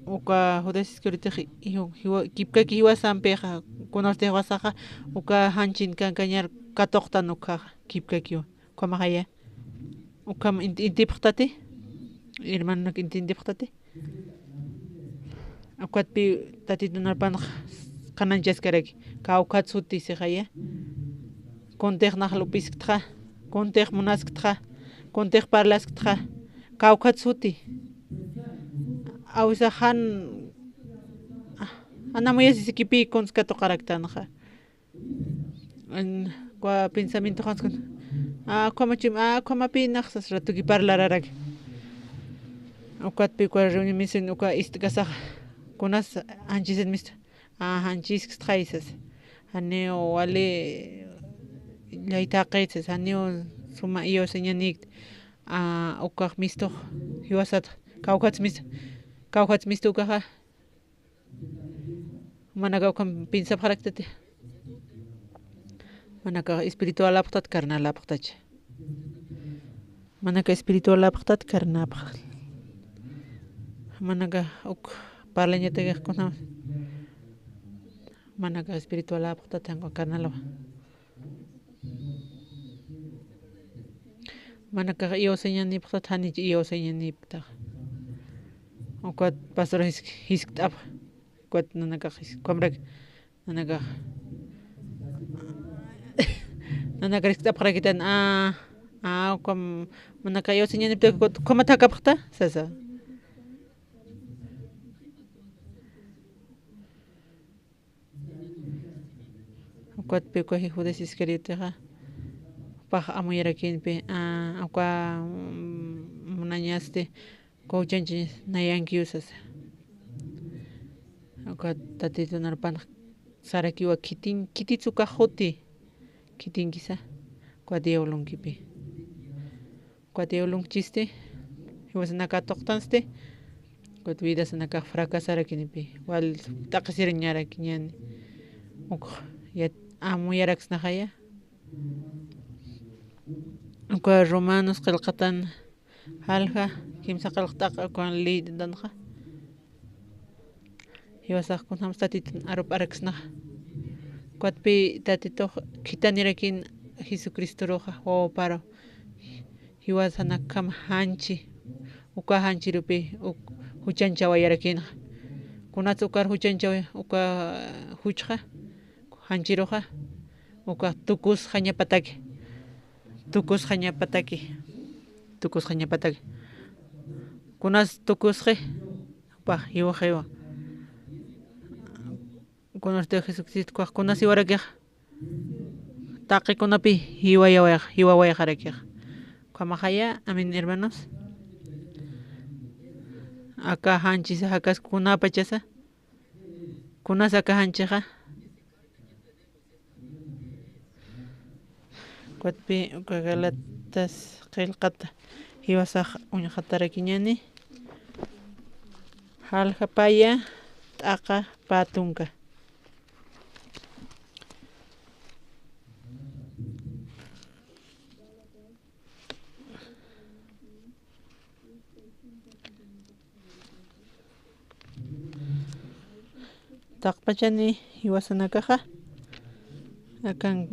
Uka Judas Iscariotex jiw-, jiwa-, kipkaki jiwasampixa, kunarstix jiwasaxa, uka janchin kankañar katuqtan ukhaxa, kipkakiwa. Ukhamaxaya. Ukham int-, intipxtati. Hermanonak int-, intipxtati. Ukatpï Tatitun arpanx qhanañchaskaraki, kawkhat suti sixaya. Kuntix nax lup'isktxa, kuntix munaskta, kuntix parlaskta, kawkhat suti. Awisa jan, jan amuyasisikipï kuns katuqaraktanxa. An, ukwa pensamiento janskun. A, ukhamachim, a, ukhamapï nax sas ratuki parlararak. Ukatpï ukwa reunión misión uka ist'kasax, kunas janchisin mistu. A, janchiskstxay sas. Janiw wali llaytaqit sas, janiw suma iyawsañanïkt. A, ukax mistux jiwasat, kawkhats mist, kawkhats mistu ukaxa. Manaka ukham piensapxaraktati. Manaka espiritual apxtat, carnal apxtach. Manaka espiritual apxtat, carnal apxtat. Manaka uk parlañatakix kunam. Manaka espiritual apxtat, janku carnal apxtat. Manakax iyawsañanïpxtat, janich iyawsañanïpktax. Ukat pastor jisk-, jiskt'apx. Ukat nanakax jis-, ukhamrak, nanakax. Nanakar jiskt'apxarakitan, a, a, ukham, manakax iyawsañanïpktax, ukat, ukhamat jakapxta, sasa. Ukatpï uka Judas Iscariotexa, jupax amuyarakïnpï, a, uka, mm, munañasti, uka juchañchi nayankiw sasa. Uka Tatitun arpanx sarakiwa khitin, khitits ukax juti, khitinkisa, uka diablonkipï. Ukat diablonkchisti, jiwasanak katuqtansti, ukat vidasanakax fracasarakïnipï, wal t'aqhisirañarakiñäni. Uk yat-, amuyaraksnaxaya. Uka Romanos qillqatan jalja, kimsa qillqt'aqa ukan liytanxa. Jiwasax kunjams Tatitun arup'araksnaxa. Ukatpï Tatitux khithanirakin Jesucristoruxa wawaparu. Jiwasanakjam janchi, uka janchirupï uk juchañchawayarakïnxa. Kunats ukar juchañchawi, uka juchxa, janchiruxa, uka tukusxañapataki. Tukusxañapataki. Tukusxañapataki. Kunas tukusxi, jupax jiwaxiwa. Kunasti Jesucristo ukax kunas jiwarakixa. Taqi kunapï jiwayawayxa, jiwawayxarakixa. Ukhamaxaya, amén, hermanos. Aka janchisa jakask kunapachasa. Kunas aka janchixa. Ukatpï uka Galatas qillqata jiwasax uñxatarakiñäni. Jalja paya t'aqa pä tunka. Taqpachani jiwasanakaxa, akan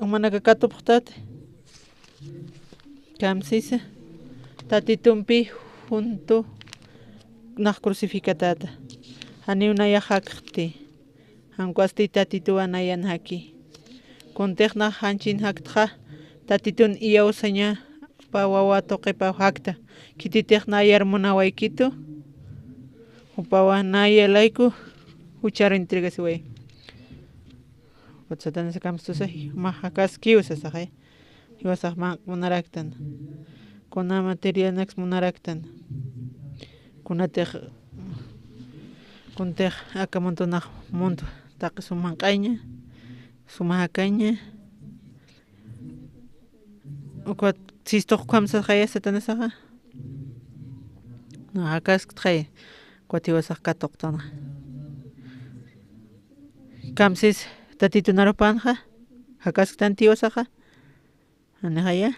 umanaka katupxtati, kamsisa Tatitumpï juntu nax crucificatäta, janiw nayax jakxti. Jan ukasti Tatituwa nayan jaki. Kuntix nax janchin jaktxa, Tatitun iyawsaña pä wawa tuqipaw jakta. Khititix nayar munawaykitu, jupawa naya layku juchar entregasiway. Ukat Satanasa kamstusa, mä jakaskiw sasaxay. Jiwasax manq'munaraktan. Kuna materialnaks munaraktan. Kunatix, kuntix aka muntunax muntu taqi suma manq'aña, suma jakaña. Ukat sistux ukham sasaxaya Satanasaxa. Nax jakasktxaya, ukat jiwasax katuqtana. Kamsis Tatitun arupanxa, jakasktanti jiwasaxa. Janixaya.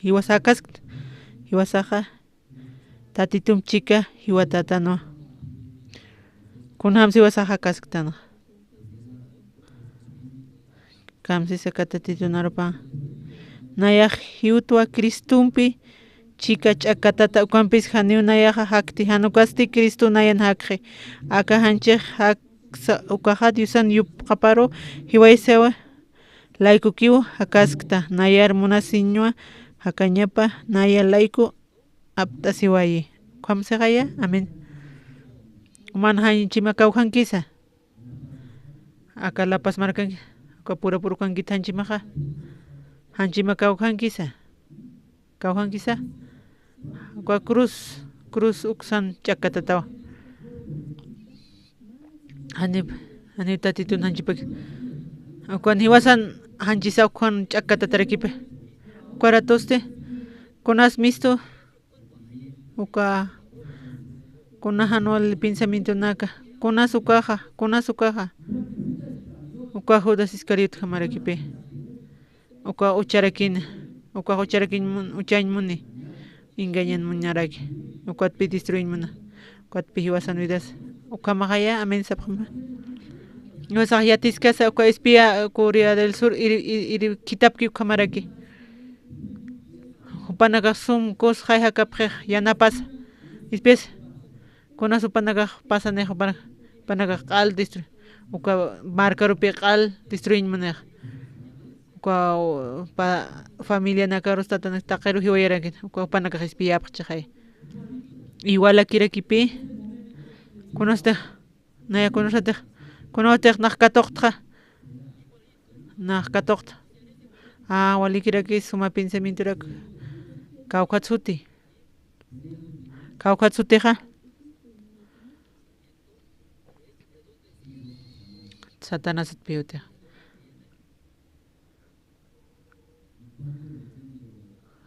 Jiwasa jakaskt, jiwasaxa Tatitump chika jiwatätanwa. Kunjams jiwasax jakasktanxa. Kamsisa aka Tatitun arupan. Nayax jiwtwa Cristompi chika ch'akatata, ukampis janiw nayaxa jakti, jan ukasti Cristo nayan jakxi. Aka janchix jaksa ukaxa Diosan yupqaparu jiwaysawa laykukiw jakaskta, nayar munasiñwa jakañapa, naya layku apt'asiwayi. Ukham sixaya, amén. Uman janchima kawjankisa. Aka La Paz markanki, aka purapurkankit janchimaxa. Janchima kawjankisa. Kawjankisa. Uka cruz, cruz uksan ch'akatatawa. Janiw, janiw Tatitun janchipak. Ukan jiwasan janchisa ukan ch'akatatarakipi. Uka ratusti, kunas mistu, uka, kuna jan wali pensamientonaka, kunas ukaxa, kunas ukaxa. Uka Judas Iscariotjamarakipï. Uka ucharakina, uka ucharakiñ mun-, uchañ muni, engañan munaraki, ukatpï destruiñ muna, ukatpï jiwasan vidas. Ukhamaxaya, amén sapxma. Jiwasax yatiskasa uka espía Corea del Sur iri, iri, iri khithapki ukhamaraki. Jupanakax sum kusxay jakapxix yanapasa. Espías, kunas jupanakax pasanix, jupana-, jupanakax q'al destru-, uka markarupï q'al destruiñ munix. Uka, pa-, familianakarus tatanak taqiru jiwayarakin, uka jupanakax espía apxchixay. Igualakirakipï, kunastix, naya kunasatix, kunawatix nax katuqtxa, nax katuqtxa. Ah, walikiraki suma pensamientorak, kawkhat suti. Kawkhat sutixa. Satanasat piyutixa.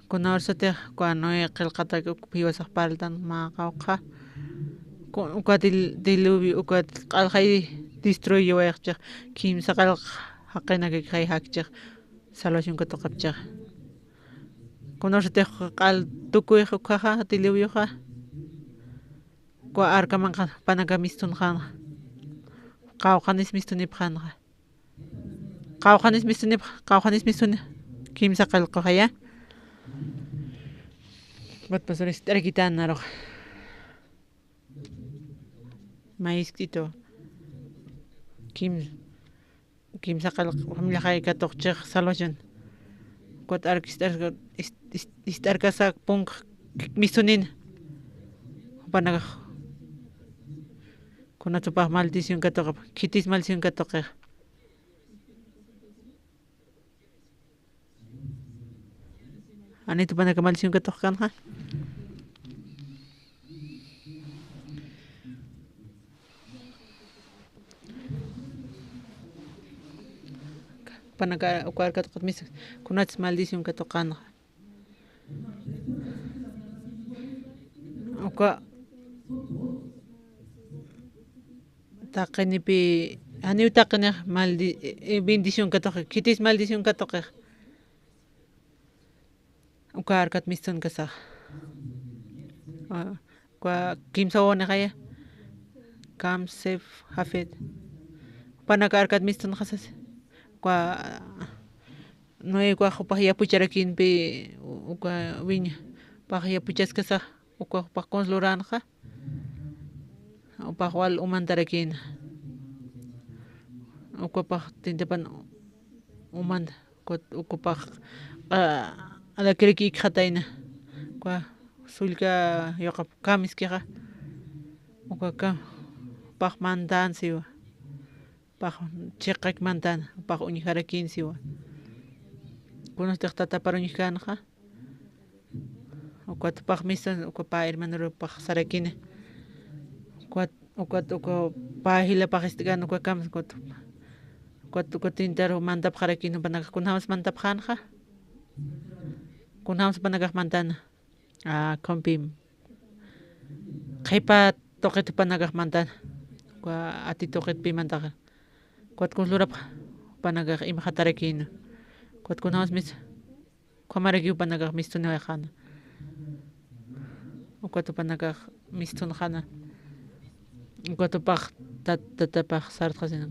Kunawar sutix, kuna Noé qillqatak uk jiwasax parltan mä qawqha. Ku-, uka dil-, diluvio, uka q'alxay destruiwayxchix, kimsa qillq jaqinakakixay jakchix, salvación katuqapchix. Kunawar sutix q'al tukuyx ukhaxa, diluvioxa. Uka arkamanxa jupanaka mistunxanxa. Qawqhanis mistunipxanxa. Qawqhanis mistunipx-, qawqhanis mistuni. Kimsa qillquxaya. Ukat pasar ist'arakitan narux. Mayisk'itu. Kim-, kimsa qillq familiaxay katuqchix salvación. Ukat ark ist'ar-, ist-, ist-, ist'arkasa punk mistunina. Jupanakax. Kunatsa jupax maldición katuqap, khitis maldición katuqix. Janit jupanaka maldición katuqkanxa. Jupanaka uka arkat q'atmis, kunats maldición katuqkanxa. Uka taqinipï, janiw taqinix maldi-, eh, bendición katuqix, khitis maldición katuqix. Uka arkat mistunkasax. Ah, uka kimsa wawanixaya. Cam, Sef, Jafet. Jupanaka arkat mistunxasas. Uka Noé ukax jupax yapucharakinpï, uka wiña, jupax yapuchaskasax, ukax jupax kunsa luranxa, jupax wal umantarakïna, ukapax tintapan umanta, ukat, ukapax, ah, alakiraki ikxatayna, uka sullka yuqap kamiskixa, uka kam, jupax mantan siwa. Pax chiqak mantan, pax uñjarakin siwa. Kunastix tatapar uñjkänxa. Ukat pax mistan, uka pä hermanoru pax sarakini. Ukat, ukat, uka pä jila pax ist'kän uka kam, ukat, ukat, uka tintaru mantapxarakin, jupanakax kunjams mantapxänxa. Kunjams jupanakax mantana. Ah, khumpim. Qhipa tuqit jupanakax mantan. Uka ati tuqitpï mantaxa. Ukat kunsa lurapxa, jupanakax imxatarakïna. Ukat kunjams mis-, ukhamaraki jupanakax mistuniwayxäna. Ukat jupanakax mistunxäna. Ukat jupax tat-, tatapax sartxasina.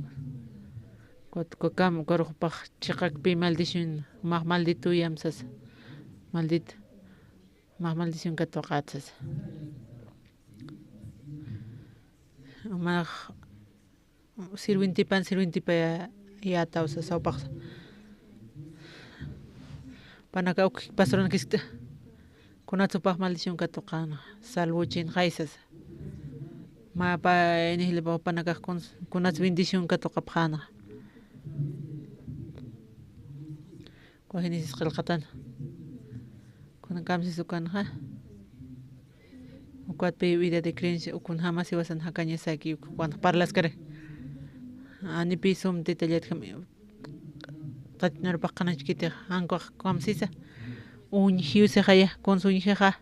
Ukat ukakam, ukarux jupax chiqakpï maldición, jumax maldituyam sasa. Maldito. Mä maldición katuqat sasa. Mä sirvientipan sirvientipayätaw sasa jupax. Panaka uk pastorunkiskta. Kunatsupax maldición katuqan salvochinxay sasa. Mä pa inijlipa jupanakax kun-, kunats bendición katuqapxäna. Uka Génesis qillqatan. Kuna kamsis ukanxa. Ukatpi vida de creencia, ukunjamasi wasan jakañasaki, ukan parlaskari. Anipï sum detallatjam qatnarpaq qanachkitix, jankuq kamsisa. Uñjiw sixaya, kunsa uñjixa.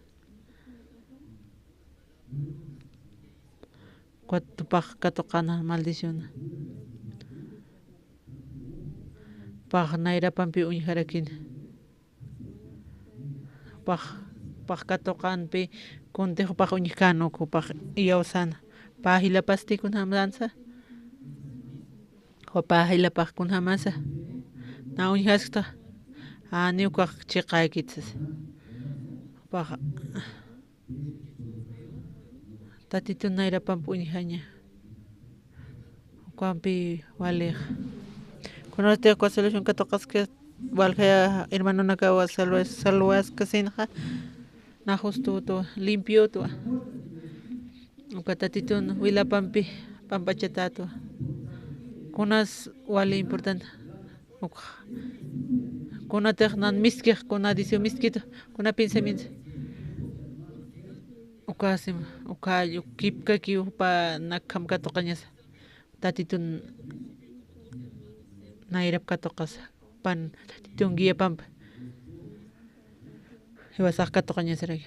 Ukat jupax katuqana maldición. Jupax nayrapampi uñjarakina. Jupax, jupax katuqanpi kuntix jupax uñjkän uk jupax iyawsäna. Pä jilapasti kunjamänsa. Jupax jilapax kunjamasa. Na uñjaskta. Janiw ukax chiqäkit sasa. Jupax Tatitun nayrapamp uñjaña. Ukampi walix. Kunatix uka solución katuqaski, walja hermanonakawa salva-, salvaskasinxa. Na justutwa, limpiotwa. Uka Tatitun wilapampi pampachatätwa. Kunas wali importante. Uka. Kunatix nan miskix, kuna deseo miskit, kuna pensamiento. Uka sim, uka kipkaki jupa nakham katuqañasa. Tatitun nayrap katuqasa. Pan Tatitun guiapampa. Jiwasax katuqañasaraki.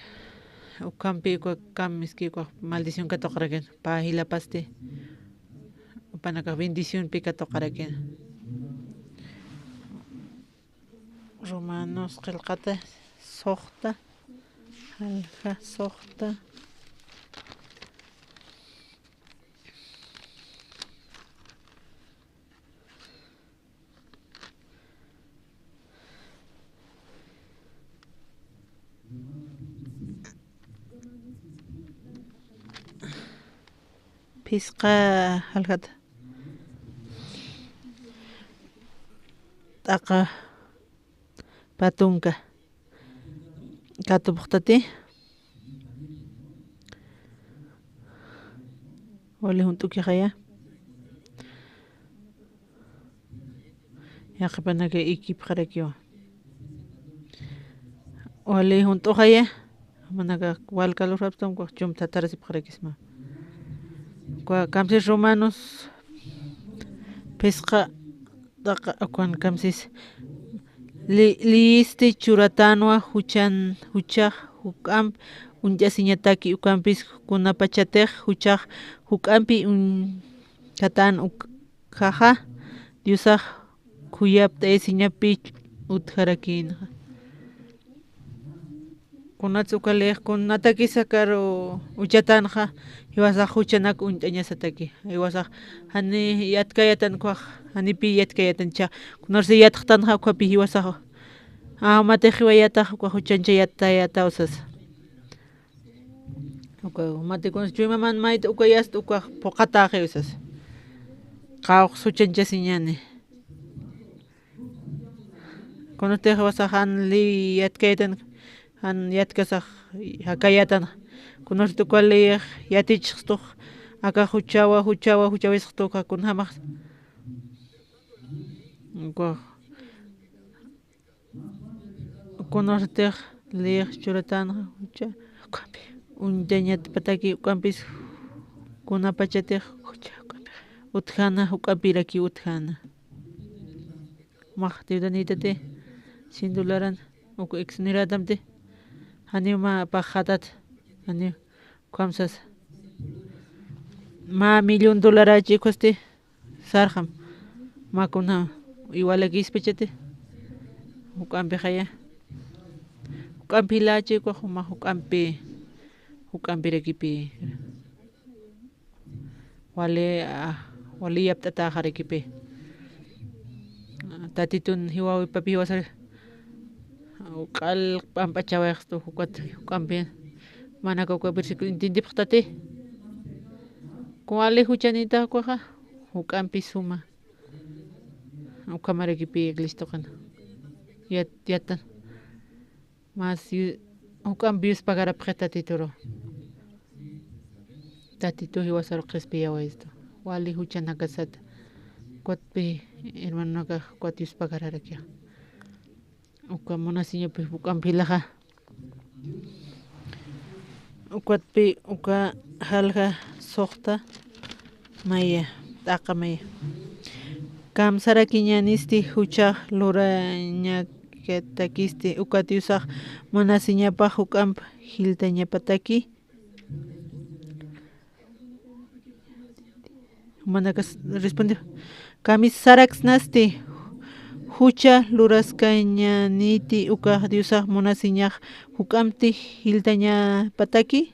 Ukampi uka kam miski uka maldición katuqarakin. Pä jilapasti. Jupanakax bendicionpi katuqarakin. Romanos qillqata suxta. Jalja suxta. Phisqa jaljata. T'aqa patunka. Katupuxtati. Wali junt'ukixaya. Yaqhipanaka ikipxarakiwa. Wali junt'uxaya. Manaka wal calor japstam, ukax chump thatarasipxarakisma. Uka kamsis Romanos phisqa t'aqa ukan kamsis. Li-, liyisti churatänwa juchan, juchax juk'amp uñt'asiñataki, ukampis kunapachatix juchax juk'ampi uñkatän ukhaxa, Diosax khuyapt'ayasiñapi utjarakïnxa. Kunats uka lix, kunatakis akar u-, uchatanxa, jiwasax juchanak uñt'añasataki. Jiwasax jani yatkayatan ukax, janipi yatkayatan cha, kunarsi yatxtanxa ukapi jiwasax, a, jumatix jiwayatax uka juchancha yattayataw sasa. Uka, jumati kunas chuymaman mayta uka yasta ukax phuqataxi sasa. Qawqs juchanchasiñani. Kunatix jiwasax jan li yatkayatan, jan yatkasax jakayatan. Kunatix uka lix yatichxstux, aka juchawa, juchawa, juchawisxtux, kunjamax. Ukax, kunatix lix churatanxa, jucha, ukampis uñt'añatpataki, ukampis kunapachatix jucha, ukampis utjana, ukampiraki utjana. Max tiwdanitati, cien dólaran, uk exoneratamti, janiw mä paxatat, janiw, ukham sasa. Mä millón dólarachikhusti, sarxam, mä kuna, iwalakispachati, juk'ampixaya. Juk'ampi jilachikhuxa, mä juk'ampi, juk'ampirakipï. Wali, a, wali yapt'atäxarakipï. Tatitun jiwäwipapi jiwasar Uk'al p'amp'achawayxstu ukat juk'ampi. Manaka uka versículo intintipxtati. Kuwali juchanita ukaxa juk'ampi suma. Ukhamarakipi iglesiatuqin. Yat-, yatan. Mas yu-, juk'ampi yuspagarapxi Tatituru. Tatitu jiwasaru qhispiyawayistu. Wali juchanakasata. Ukatpi hermanonakax ukat yuspagararakixa. Uka munasiñapi juk'ampi jilaxa. Ukatpi uka jalja suxta maya, t'aqa maya. Kamsarakiñänisti juchax lurañakatakisti, ukat Diosax munasiñapax juk'amp jiltañapataki. Jumanakas respondi, kamisaraksnasti jucha luraskañäniti ukax Diosax munasiñax juk'ampti jiltañapataki.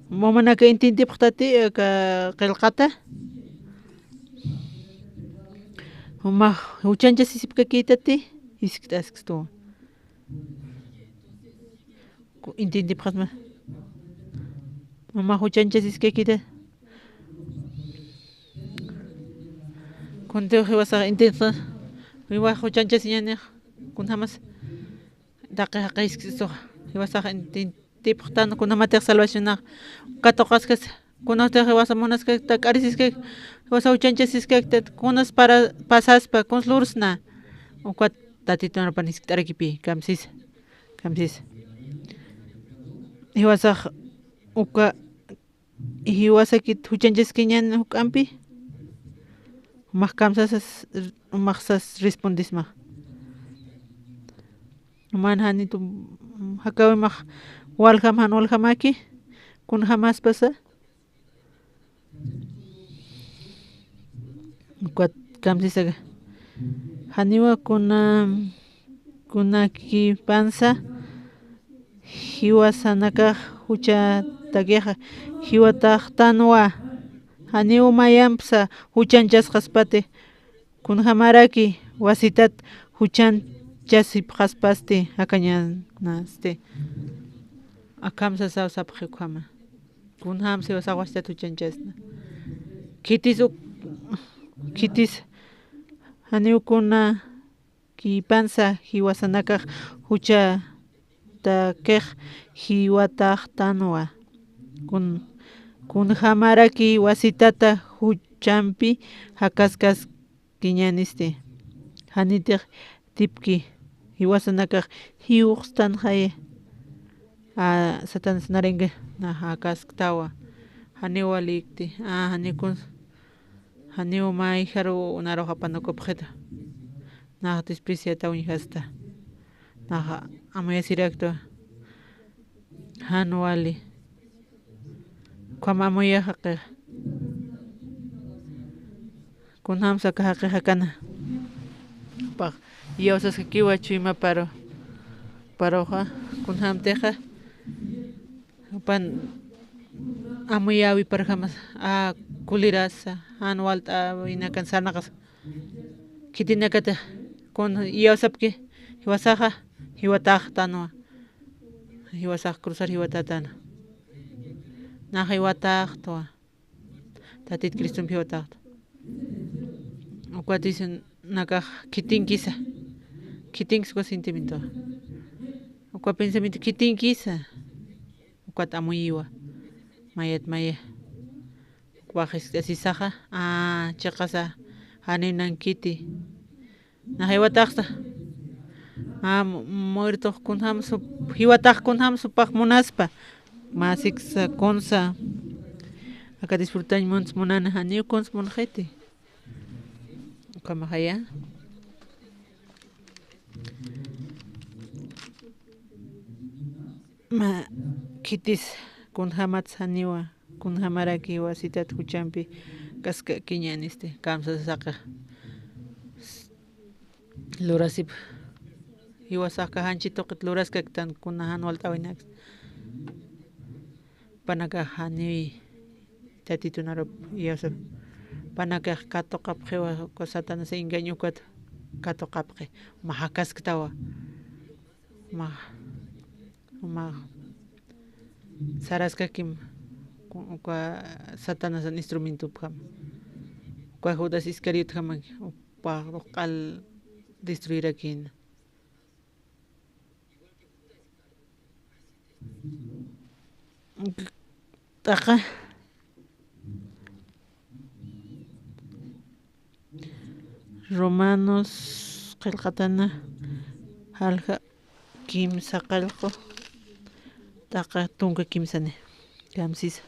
Mamanaka intintipxtati, aka qillqata. Jumax juchanchasisipkakïtati, jiskt'askstu. Ku-, intintipxasma. Mama juchanchasiskakïta. Kuntiw jiwasax intintxa. Jiwax juchanchasiñanix. Kunjamas. Taqi jaqi jiskt'astuxa. Jiwasax intintipxtan kunamatix salvacionax. Katuqaskas. Kunatix jiwasa munaskakta k'arisiskak. Jiwasa juchanchasiskakta. Kunas para pasaspa. Kuns lursna. Ukat Tatitunarupan jiskt'arakipï. Kamsisa. Kamsisa. Jiwasax uka, jiwasakit juchanchaskiñän juk'ampi. Jumax kamsasas, jumax sas respondisma. Juman janitu, jakawimax waljam jan waljamäki, kunjamaspasa. Ukat kamsisaka. Janiwa kuna, kunakipansa jiwasanakax juchatakixa jiwataxtanwa. Janiw mayampsa juchanchasqaspati. Kunjamaraki wasitat juchanchasipxaspasti jakañänasti. Akham sasaw sapxi ukhama. Kunjamsi jiwasax wasitat juchanchasna. Khitis uk-, khitis janiw kunakipansa jiwasanakax juchatakix jiwataxtanwa. Kun-, kunjamaraki wasitata juchampi jakaskas kiñänisti. Janitix tipki jiwasanakax jiwxtanxaya. A, Satanás narinki, naxa akasktawa. Janiw walïkti. A, janiw kuns, janiw mayjaru unaruxa apanukupxita. Nax despreciata uñjasta. Naxa amuyasiraktwa. Jan wali. Ukham amuyax jaqix. Kunjamsa aka jaqix jakana. Jupax iyawsaskakiwa chuyma paru. Paruxa, kunjamtixa. Jupan amuyäwi parjamasa, a, kulirasa, jan walt'äwinakan sarnaqasa. Khitinakatix, kun iyawsapki, jiwasaxa, jiwataxtanwa. Jiwasax cruzar jiwatätana. Nax jiwataxtwa. Tatit Cristompi jiwataxta. Ukat dice, nakax khitinkisa. Khitinkis uka sentimientoxa. Uka pensamiento khitinkisa. Ukat amuyiwa. Mayat maya. Ukax jisk'asisaxa. A, chiqasa. Janiw nankhiti. Nax jiwataxta. A, mu-, muertox kunjam sup-, jiwatax kunjam supax munaspa. Mä siksa kunsa. Aka disfrutañ muns munana, janiw kuns munxiti. Ukhamaxaya. Mä khitis kunjämats janiwa, kunjämaraki wasitat juchampi kaskakiñänisti, kamsasaqix. Lurasip, jiwasax kajanchi tuqit luraskaktan kuna jan walt'äwinaks. Panakax janiw Tatitunarup iyawsap. Jupanakax katuqapxiwa, uka Satanasa engaño ukat katuqapxi. Mä jakasktawa. Mä, mä saraskakim, uka Satanasan instrumentopjam. Uka Judas Iscariotjamaki, upa q'al destruirakïna. Taqa Romanos qillqatana jalja kimsa qallqu, taqa tunka kimsani kamsisa.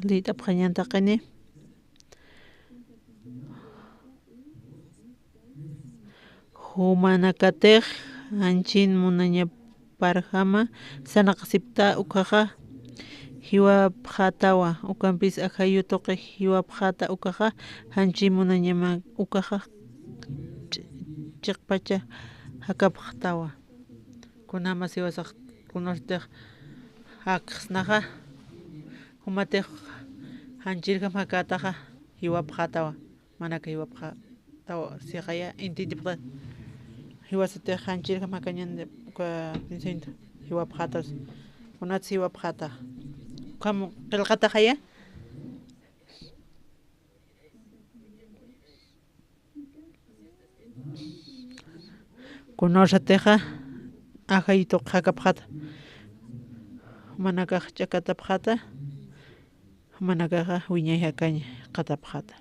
Liyt'apxañan taqini. Jumanakatix janchin munañaparjama sarnaqasipta ukaxa jiwapxatawa, ukampis ajayu tuqi jiwapxata ukaxa janchin munañama ukaxa ch-, chiqpacha jakapxtawa. Kunjamas jiwasax, kunjamtix jakxsnaxa, jumatix janchirjam jakätaxa, jiwapxatawa, manaka jiwapxatawa, sixaya, intintipxta, jiwasatix janchirjam jakañan, uka, pinsayinta, jiwapxatas, kunats jiwapxata, ukham qillqataxaya. Kunawsatixa ajay tuqi jakapxata, jumanakax ch'akatapxata, jumanakaxa wiñay jakañ qatapxata.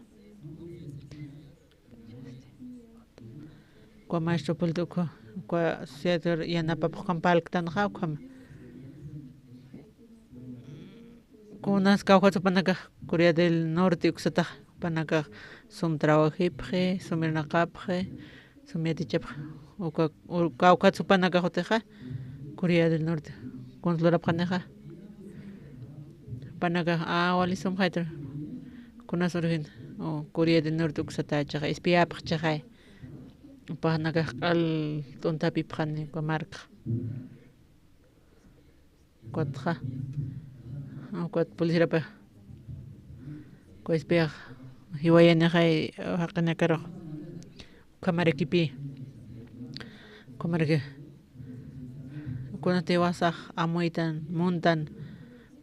Uka maestro Pulto uka, uka sociedad yanapapxkam parlktanxa ukhama. Kunas kawkhatsa jupanakax Corea del Norte uksatax, jupanakax sum trabajipxi, sum irnaqapxi, sum yatichapxi. Uka, u-, kawkhatsa jupanakax utixa Corea del Norte. Kuns lurapxanixa. Jupanakax, a, wali sum jayt'ir. Kunas urjin, o, Corea del Norte uksatachaxa, espiapxchaxay. Jupanakax q'al t'untapipxani uka marka. Ukatxa, ukat policerapax, uka espiax, jiwayanixay, jaqinakarux, ukhamarakipi, ukhamaraki, kunati jiwasax amuytan, muntan,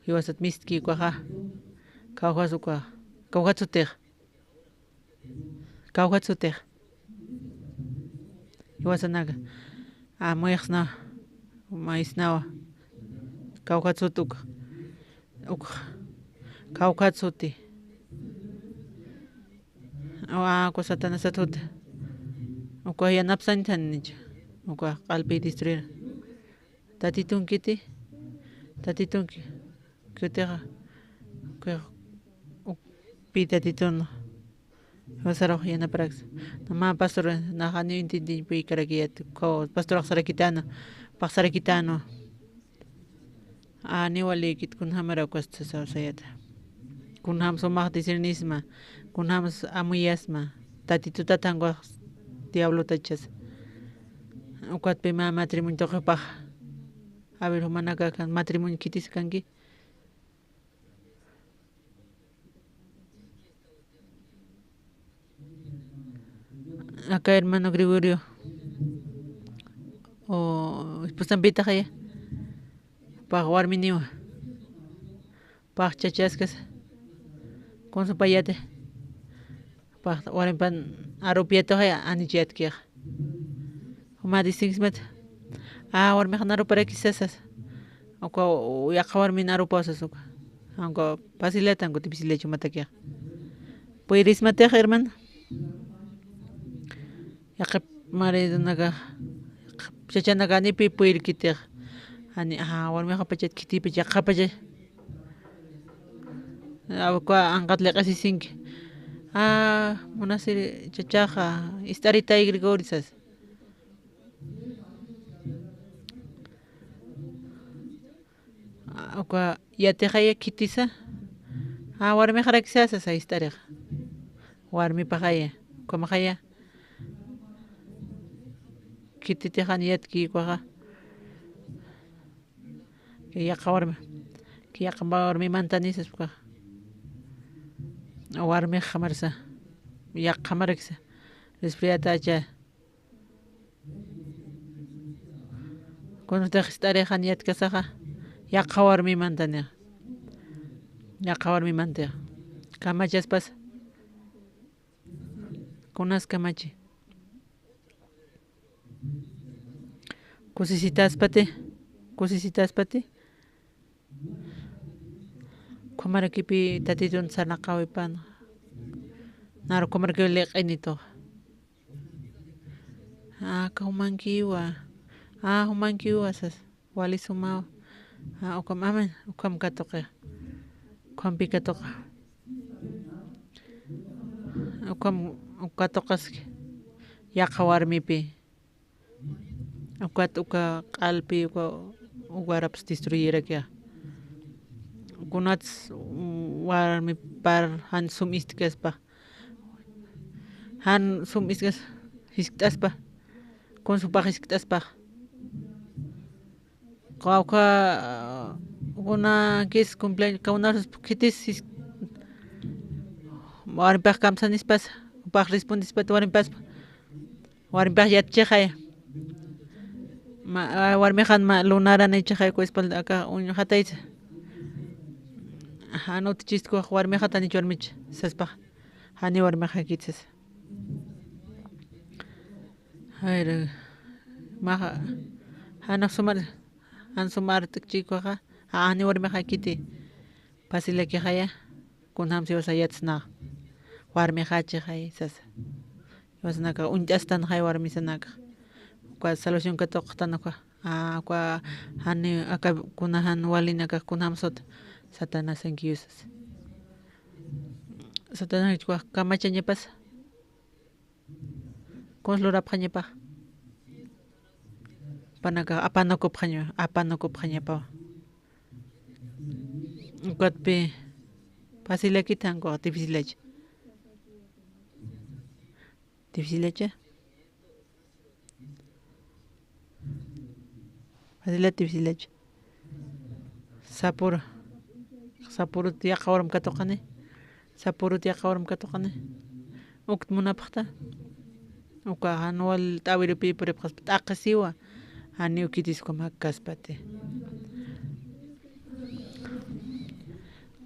jiwasat mistki ukaxa, kawkhas uka, kawkhatsutix. Kawkhatsutix. Jiwasanaka. Amuyxsna, maysnawa. Kawkhatsut uk. Uk. Kawkhatsuti. Awa, uka Satanasat juta. Uka yanapsañtanicha. Uka q'alpi destruir. Tatitunkiti. Tatitunki. Kutixa, kutixa, uk, pï Tatitun, jiwasarux yanaparaksa. Mä pastor, nax janiw intintiñ puykarakiyät, ukaw pastorax sarakitänwa, pax sarakitänwa. Janiw walïkit kunjämara ukasti sasawsayäta. Kunjämsa jumax discernisma, kunjämsa amuyasma, Tatitutat janq'ax diablotachasa. Ukatpï mä matrimonio tuqipax. A ver, jumanakax matrimonio khitisa kanki. Aka hermano Gregorio, o esposampïtaxaya, pax warminiwa, pax chachaskasa, kunsupayati, pax warmipan arupi yatixaya, anich yatkixa. Juma distinguismata. A, warmixan aruparakisasas. Uka, yaqha warmin arupaw sas uka. Aunque facilatan, kuti bicicleta jumatakixa. Puyrismatix, hermano. Yaqha maridonaka, chachanaka janipi puyrkitix. Jani, a, warmixapachat khitipach, yaqhapacha. A, uka anqat liq'isisinki. A, munasiri chachaxa, ist'aritay Gregorio sas. A, uka yatixaya khitisa. A, warmixarakisasa ist'arixa. Warmipaxaya, ukhamaxaya. Khititix jan yatki ukaxa. Yaqha warmi, yaqha warmimantani saspa. Warmix jamarsa, yaqha jamaraksa, resfriatacha. Kunatix jist'arix jan yatkasaxa, yaqha warmimantanixa. Yaqha warmimantixa. Kamachaspasa. Kunas kamachi. Kusisitaspati, kusisitaspati. Ukhamarakipi Tatitun sarnaqawipan. Naru ukhamarakiw liq'inituxa. Aka jumankiwa. A, jumankiwa sas. Wali sumawa. A, ukham, amén, ukham katuqi. Ukhampi katuqa. Ukham, uka katuqaski. Yaqha warmipi. Ukat uka q'alpi, uka, uka warapis destruyerakixa. Kunats warmipar jan sum ist'kaspa. Jan sum ist'kas, jiskt'aspa. Kuns jupax jiskt'aspa. Kawkha, kuna kis cumpleaños, kawnas khitis jis-, warmipax kamsanispas, jupax respondispat warmipas. Warmipax yatchixay. Ma, a, warmixan ma lunaranichixay, ku espalda aka uñjataysa. Jan utjichistku warmixatanich warmich, saspax. Jani warmixakit sas. Jayra, maxa, janax sumar, jan sumar t'ikchikuxa, a, jani warmixakiti. Pasilakixaya. Kunjams jiwasa yatsnax. Warmixachixay sasa. Jiwasanakax uñt'astanxay warmisanakax. Uka salvación katuqtan uka. A, uka jani aka kuna jan walinakax kunjams sut. Satanasankiw sasa. Satanasach ukax kamachañapasa. Kuns lurapxañapax. Panakax apanukupxaña, apanukupxañapawa. Ukatpi, facilakit jan ukax dificilacha. Dificilacha. Facilach, dificilacha. Sapura. Sapurut yaqha warm katuqani. Sapurut yaqha warm katuqani. Ukt munapxta. Uka jan wal t'awirupi puripxaspa t'aqisiwa. Janiw khitis ukham jakkaspati.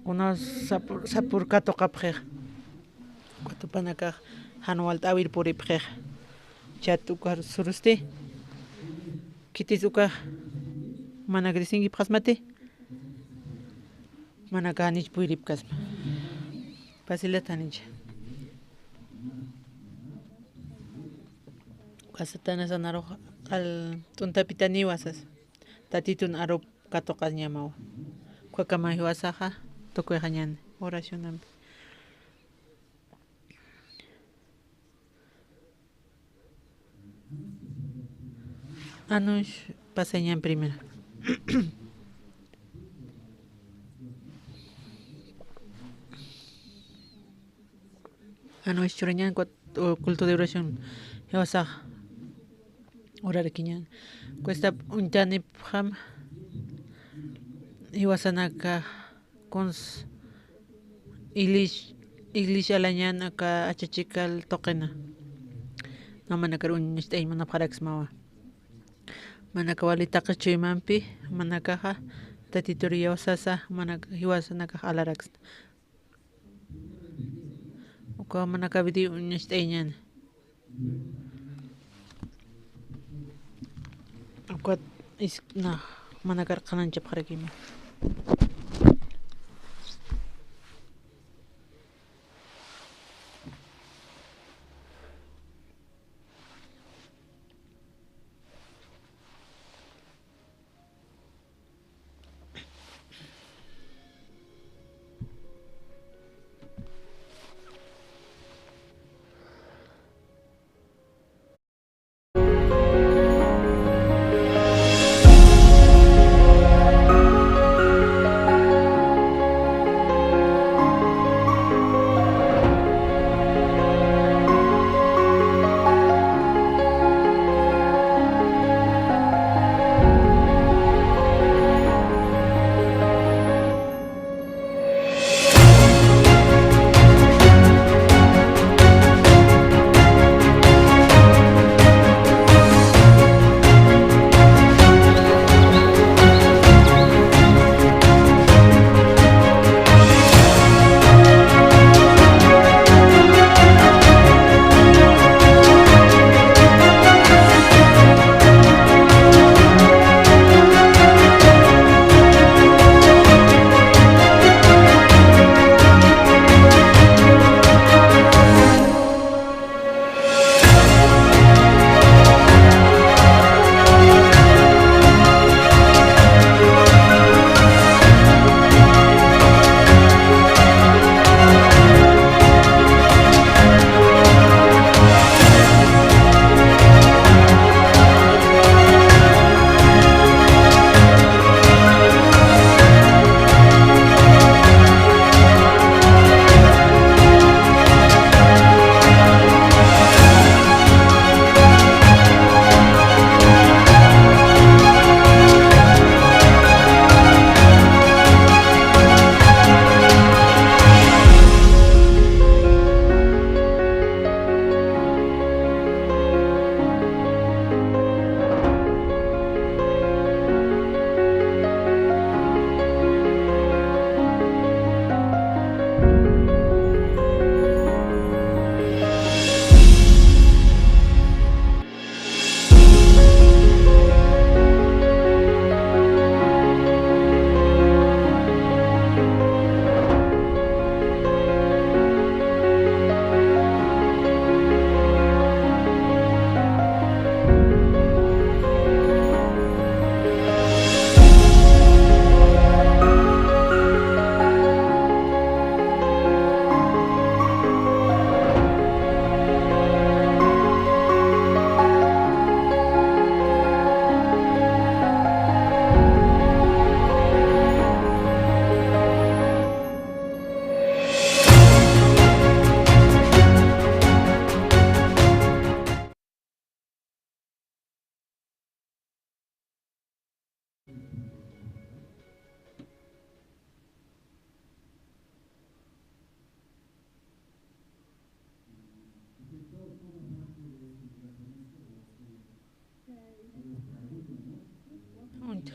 Kuna sapur, sapur katuqapxix. Uka tupanakax jan wal t'awir puripxix. Chat uka surusti. Khitis uka manak disinkipxasmati. Manaka janich puyripkasma. Pasilat janich. Uka Satanasan arux q'al t'untapitaniwa sas. Tatitun arup katuqañamawa. Ukakama jiwasaxa tukuyxañani oracionampi. Anush pasañan primero. Anush churañan cuat-, o culto de oración. Jiwasax orarakiñan. Cuesta uñtanipxam jiwasanaka kuns iglish-, iglishalañan aka achachikal tuqina. Namanakar uñacht'añ munapxaraksmawa. Manaka wali taqi chuymampi, manakaxa Tatitur yawsasa, manaka jiwasanakax alaraksna. Uka manaka video uñacht'ayañani. Ukat is-, na, manakar qhananchapxarakima.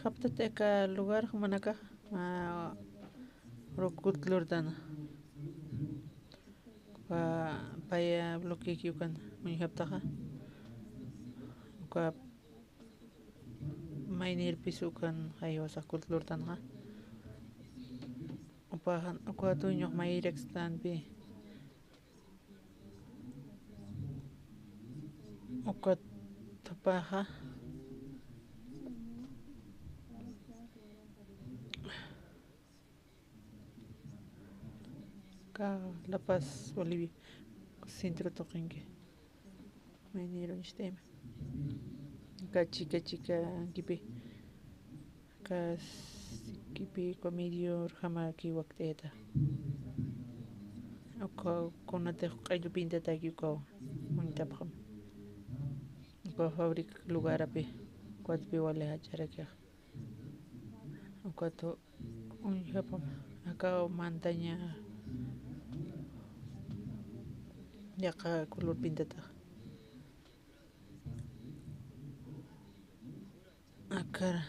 Aptati aka lugar jumanakax, ma, rukut lurtana. Uka paya bloqueoki ukan uñjaptaxa. Uka maynirpis ukan jaywasax kult lurtanxa. Upaxan, uka tuñux mayirakstampi. Uka tupaxa. Ka La Paz, Bolivia, centro tuqinki. Maynir uñst'ayma. Ka chika chika kipi. Ka sikipi, ka medio urjama ki wakt'ayta. Uka kunatix q'illu pintataki ukaw. Uñtapxam. Uka fábrica lugarapi. Ukat pi wali jach'arakixa. Ukat uñjapam. Aka mantaña yaqha color pintatax. Aka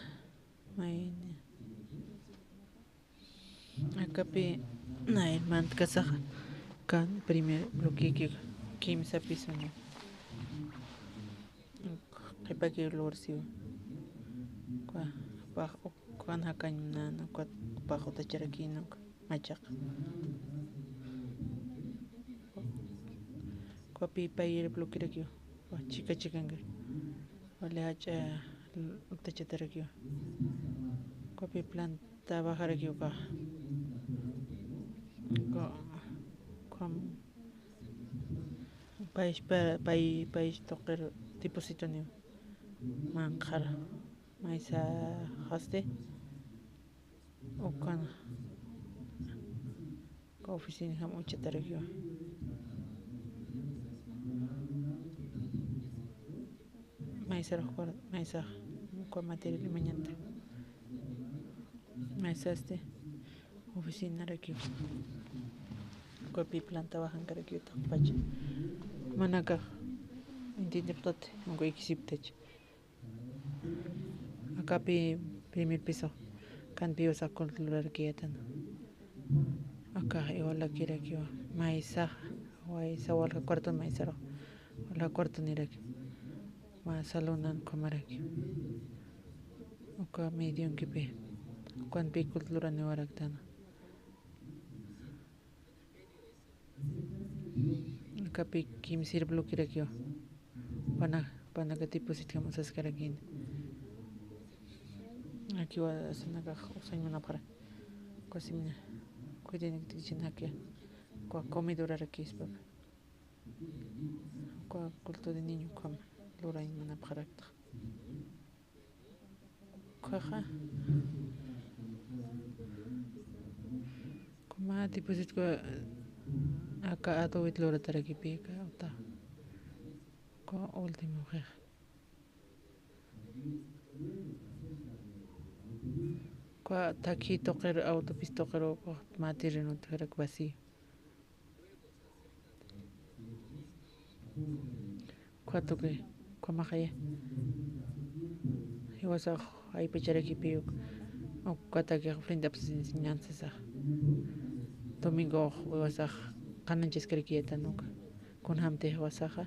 mayni. Akapi nay mantkasaxa. Kan primer bloqueoki kimsa pisoña. Qhipaki lursiwa. Uka, pax, ukan jakañ munana, uka, pax utacharakïna, uka, machaq. Ukapi payir bloqueorakiwa, uka, chika chikankir. Wali jach'a utachatarakiwa. Ukapi planta bajarakiwa, uka. Uka, uka, Paysh pa-, pay, paysh tuqir depositoniwa. Manqhar maysaxasti. Ukan. Uka oficinajam uñchatarakiwa. Maysarux, maysax, uka material imañanta. Maysasti oficinarakiw. Ukapi planta bajankarakiw taqpacha. Manakax entiendipxtati, aunque ikisiptach. Akapi primer piso, kanpi usax kult lurarakiyätana. Akax iwalakirakiwa, maysax, waysa walja cuarto maysarux, walja cuarto niraki. Mä salonan ukhamaraki. Uka medionkipi. Ukanpi kult luraniwaraktana. Akapi kimsir bloqueorakiwa. Pana, panaka depositjam usaskarakïna. Akiwa sanakax usañ munapxara. Uka simina. Cuidinaktikchin jakiya. Uka comedorarakïspa. Uka culto de niño ukham lurañ munapxarakta. Ukhaxa. Ukhama depositku aka atowit luratarakipi aka uta. Uka último uxixa. Uka thakhi tuqir, autopista tuqir, uka mä terreno utjarak vacío. Uka tuqi, ukhamaxaya. Jiwasax aypacharakipi uk, ukatakix frente a las enseñanzas. Domingo jiwasax qananchaskarakiyätan uka. Kunjamtix jiwasaxa.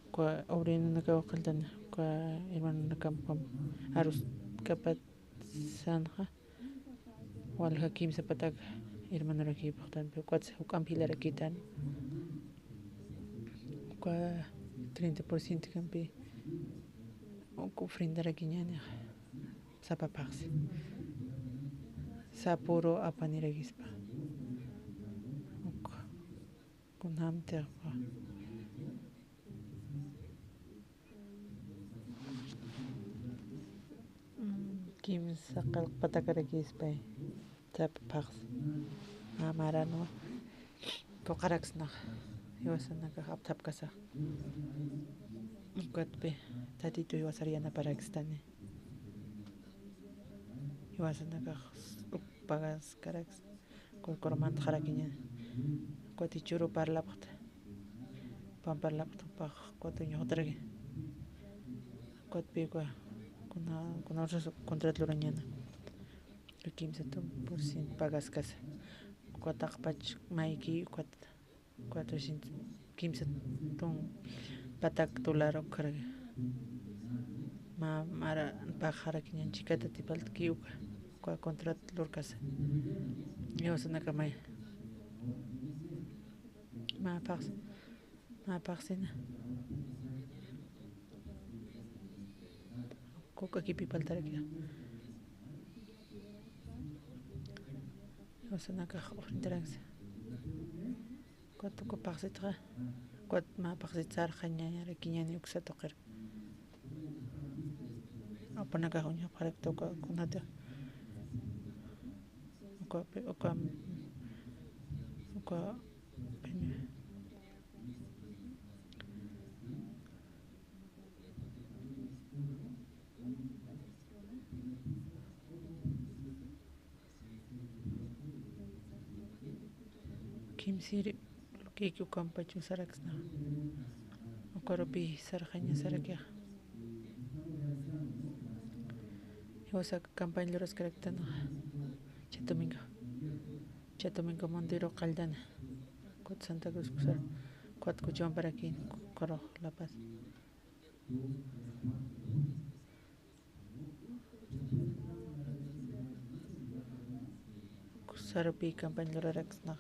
Uka obreronakaw qilltan, uka hermanonakam aruskapatsanxa. Walja kimsa pataka hermanorakïpxtan, pero ukat juk'amp jilarakïtan. Uka treinta por ciento kampi uka ofrendarakiñäni sapa phaxsi. Sapüru apanirakispa. Uka. Kunjamtix uka. Mm, kimsa qillq patakarakïspay. Sapa phaxsi. Mä maranwa. Tuqaraksnax. Jiwasanakax apthapkasa. Ukatpi. Tatitu jiwasar yanaparakistani. Jiwasanakax. Uk pagaskaraks. Uka kurmantxarakiña. Ukat jichhüru parlapxta. Pamparlapxta pax ukat uñuxtaraki. Ukatpi uka, Kuna, kuna ursas contrat lurañäna. Kimsa tun por ciento pagaskasa. Uka taqpach mayki ukat cuatrocientos, kimsa tun patak dólar ukxaraki. Mä, mara pagxarakiñäni chhikatati faltki uka, uka contrat lurkasa. Jiwasanaka may. Mä pagsa, mä pagsina. Uka kipi faltarakixa. Jiwasanakax ujrintaransa. Ukat uka pagsitxa, ukat mä pagsit sarxañarakiñäni uksa tuqir. Apunakax uñjapxarakta uka kunata. Uka, uka, uka, Kimsiri lurkïki ukampach saraksna. Ukarupi sarxaña sarakixa. Jiwasak campaña luraskaraktanxa. Chha domingo. Chha domingo Montiru qalltana. Ukat Santa Cruz kusar. Ukat Cochabambarakïn, ukarux La Paz. Kusarupi campaña luraraksnax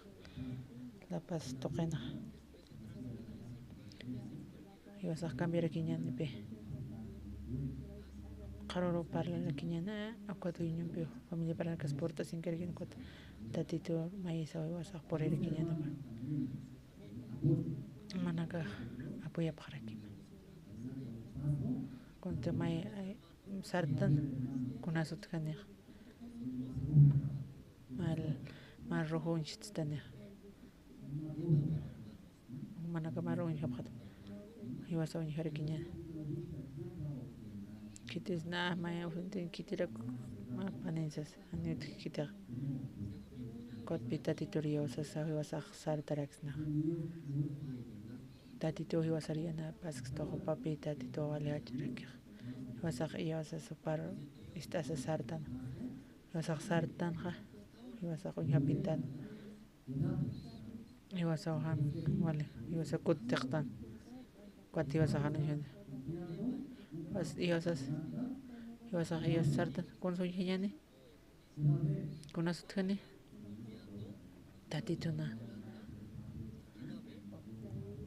La Paz tuqinxa. Jiwasax cambiarakiñäni pï. Qharüru parlarakiñäni, ukat uñumpiw familia parlanakas purt'asinkarakiñäni, ukat Tatitu mayisaw jiwasax purirakiñäni. Jumanakax apoyapxarakima. Kunti may, ay, sartan, kunas utjanixa. Mal, mal rojo uñjtstanixa. Jumanaka mal rojo uñjapxta. Jiwasaw uñjarakiñäni. Khitis na, maya usuntin khitirak, mä paninsas, janiw utji khitixa. Ukatpï Tatitur iyawsasa, jiwasax sartaraksnaxa. Tatitu jiwasar yanapasks tuqupapi, Tatitu wali jach'arakixa. Jiwasax iyawsasa, jupar ist'asa sartan. Jiwasax sartanxa, jiwasax uñjapintan. Jiwasaw jan, wali, jiwasax kuttiqtan. Ukat jiwasax jan uñjani. Jiwas, iyawsas, jiwasax iyawsas sartan. Kuns uñjañäni. Kunas utjani. Tatituna.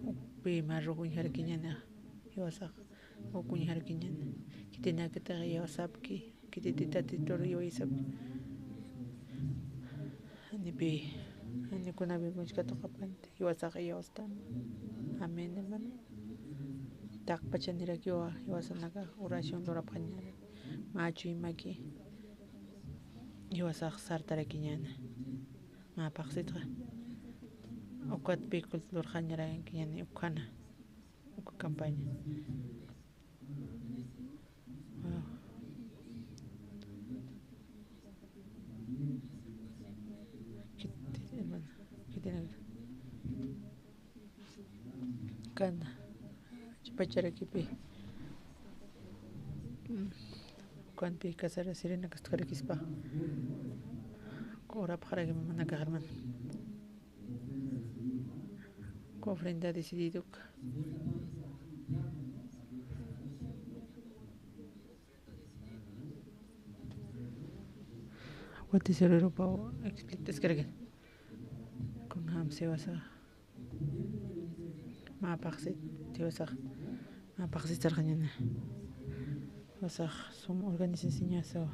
Ukpï mä rojo uñjarakiñäni. Jiwasax uk uñjarakiñäni. Khitinakatix iyawsapki. Khititi Tatitur iyawsapki. Janipï, jani kunapï uñjkatuqapxani, jiwasax iyawstan. Amén, hermano. Taqpachanirakiwa, jiwasanakax oración lurapxañäni. Mä chuymaki, jiwasax sartarakiñäni. Mä phaxsitxa. Ukatpï culto lurxañarakiñäni, ukhana. Uka campaña. Wow. Khitin, hermano, khitinaka. Kana. Ch'apacharakipi. Mm. Ukanpï casara sirinakas utjarakispa. Urapxarakima jumanakax, hermano. Uka ofrenda decidido uka. Uka tesoreropaw explicaskarakiñ. Kunjams jiwasax. Mä phaxsit, jiwasax. Mä phaxsit sarxañäni. Jiwasax sum organizacionasaw.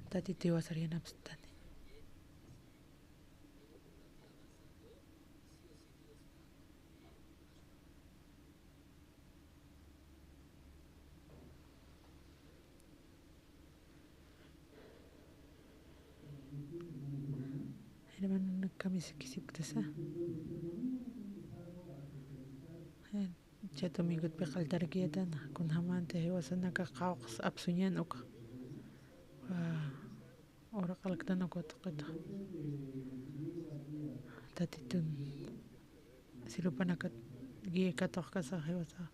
Tatitu jiwasar yanapstani. Hermano, nä kamisakisipktasa. Chay domingotpï qalltarakiyätana, kunjamäntix jiwasanakax qawqhas apsuñän uka. Wow. Ura q'alktan uka tuqita. Tatitun cielopanakat guiay katuqkasa jiwasax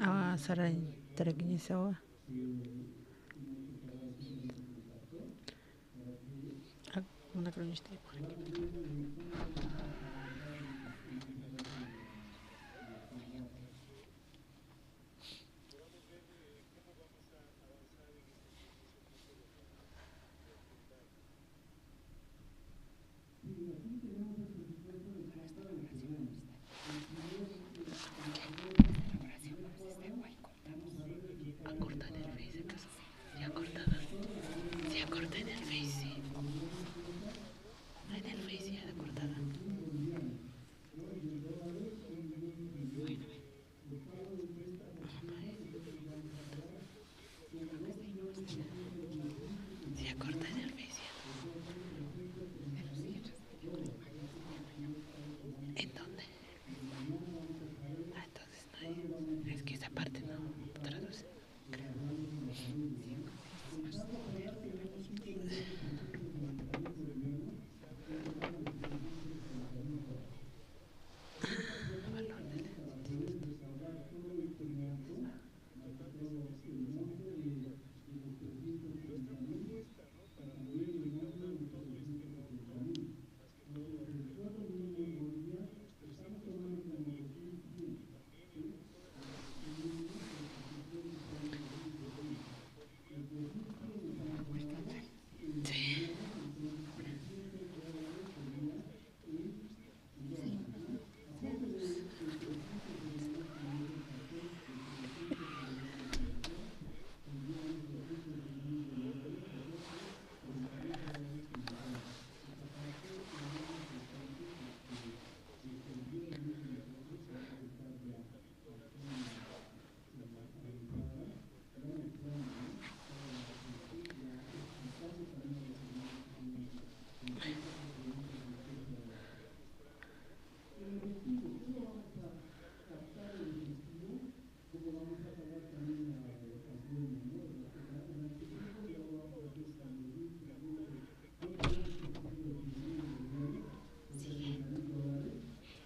Awa, sarañ, tarakiñisawa. Ak, una cronista de por aquí. Acortar el Face, ¿acaso? Ya cortada. Sí, acorta en el Face, sí. En el Face ya la cortada. Bueno, se acorta en el Face. ¿En dónde? Ah, entonces no hay. Es que esa parte no traduce, creo.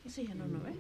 Eso ya no, ¿no ve?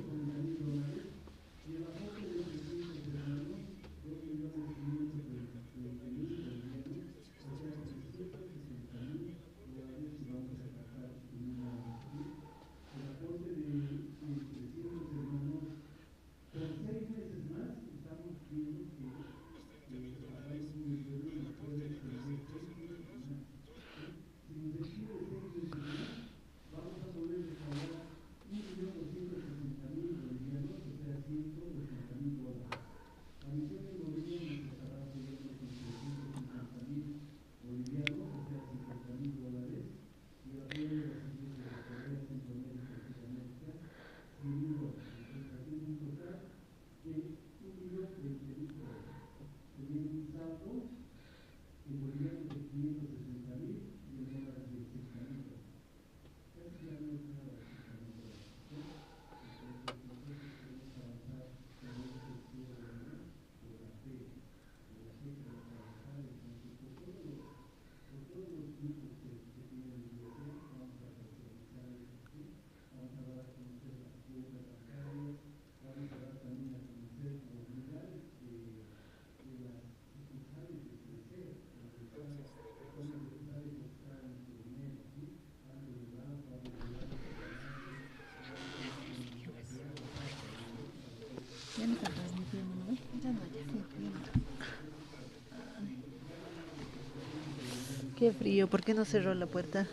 Qué frío, ¿por qué no cerró la puerta?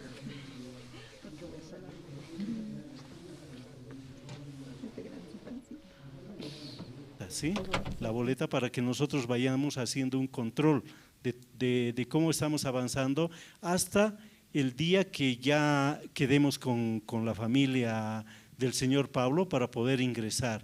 ¿Sí? La boleta para que nosotros vayamos haciendo un control de, de, de cómo estamos avanzando hasta el día que ya quedemos con, con la familia del señor Pablo para poder ingresar.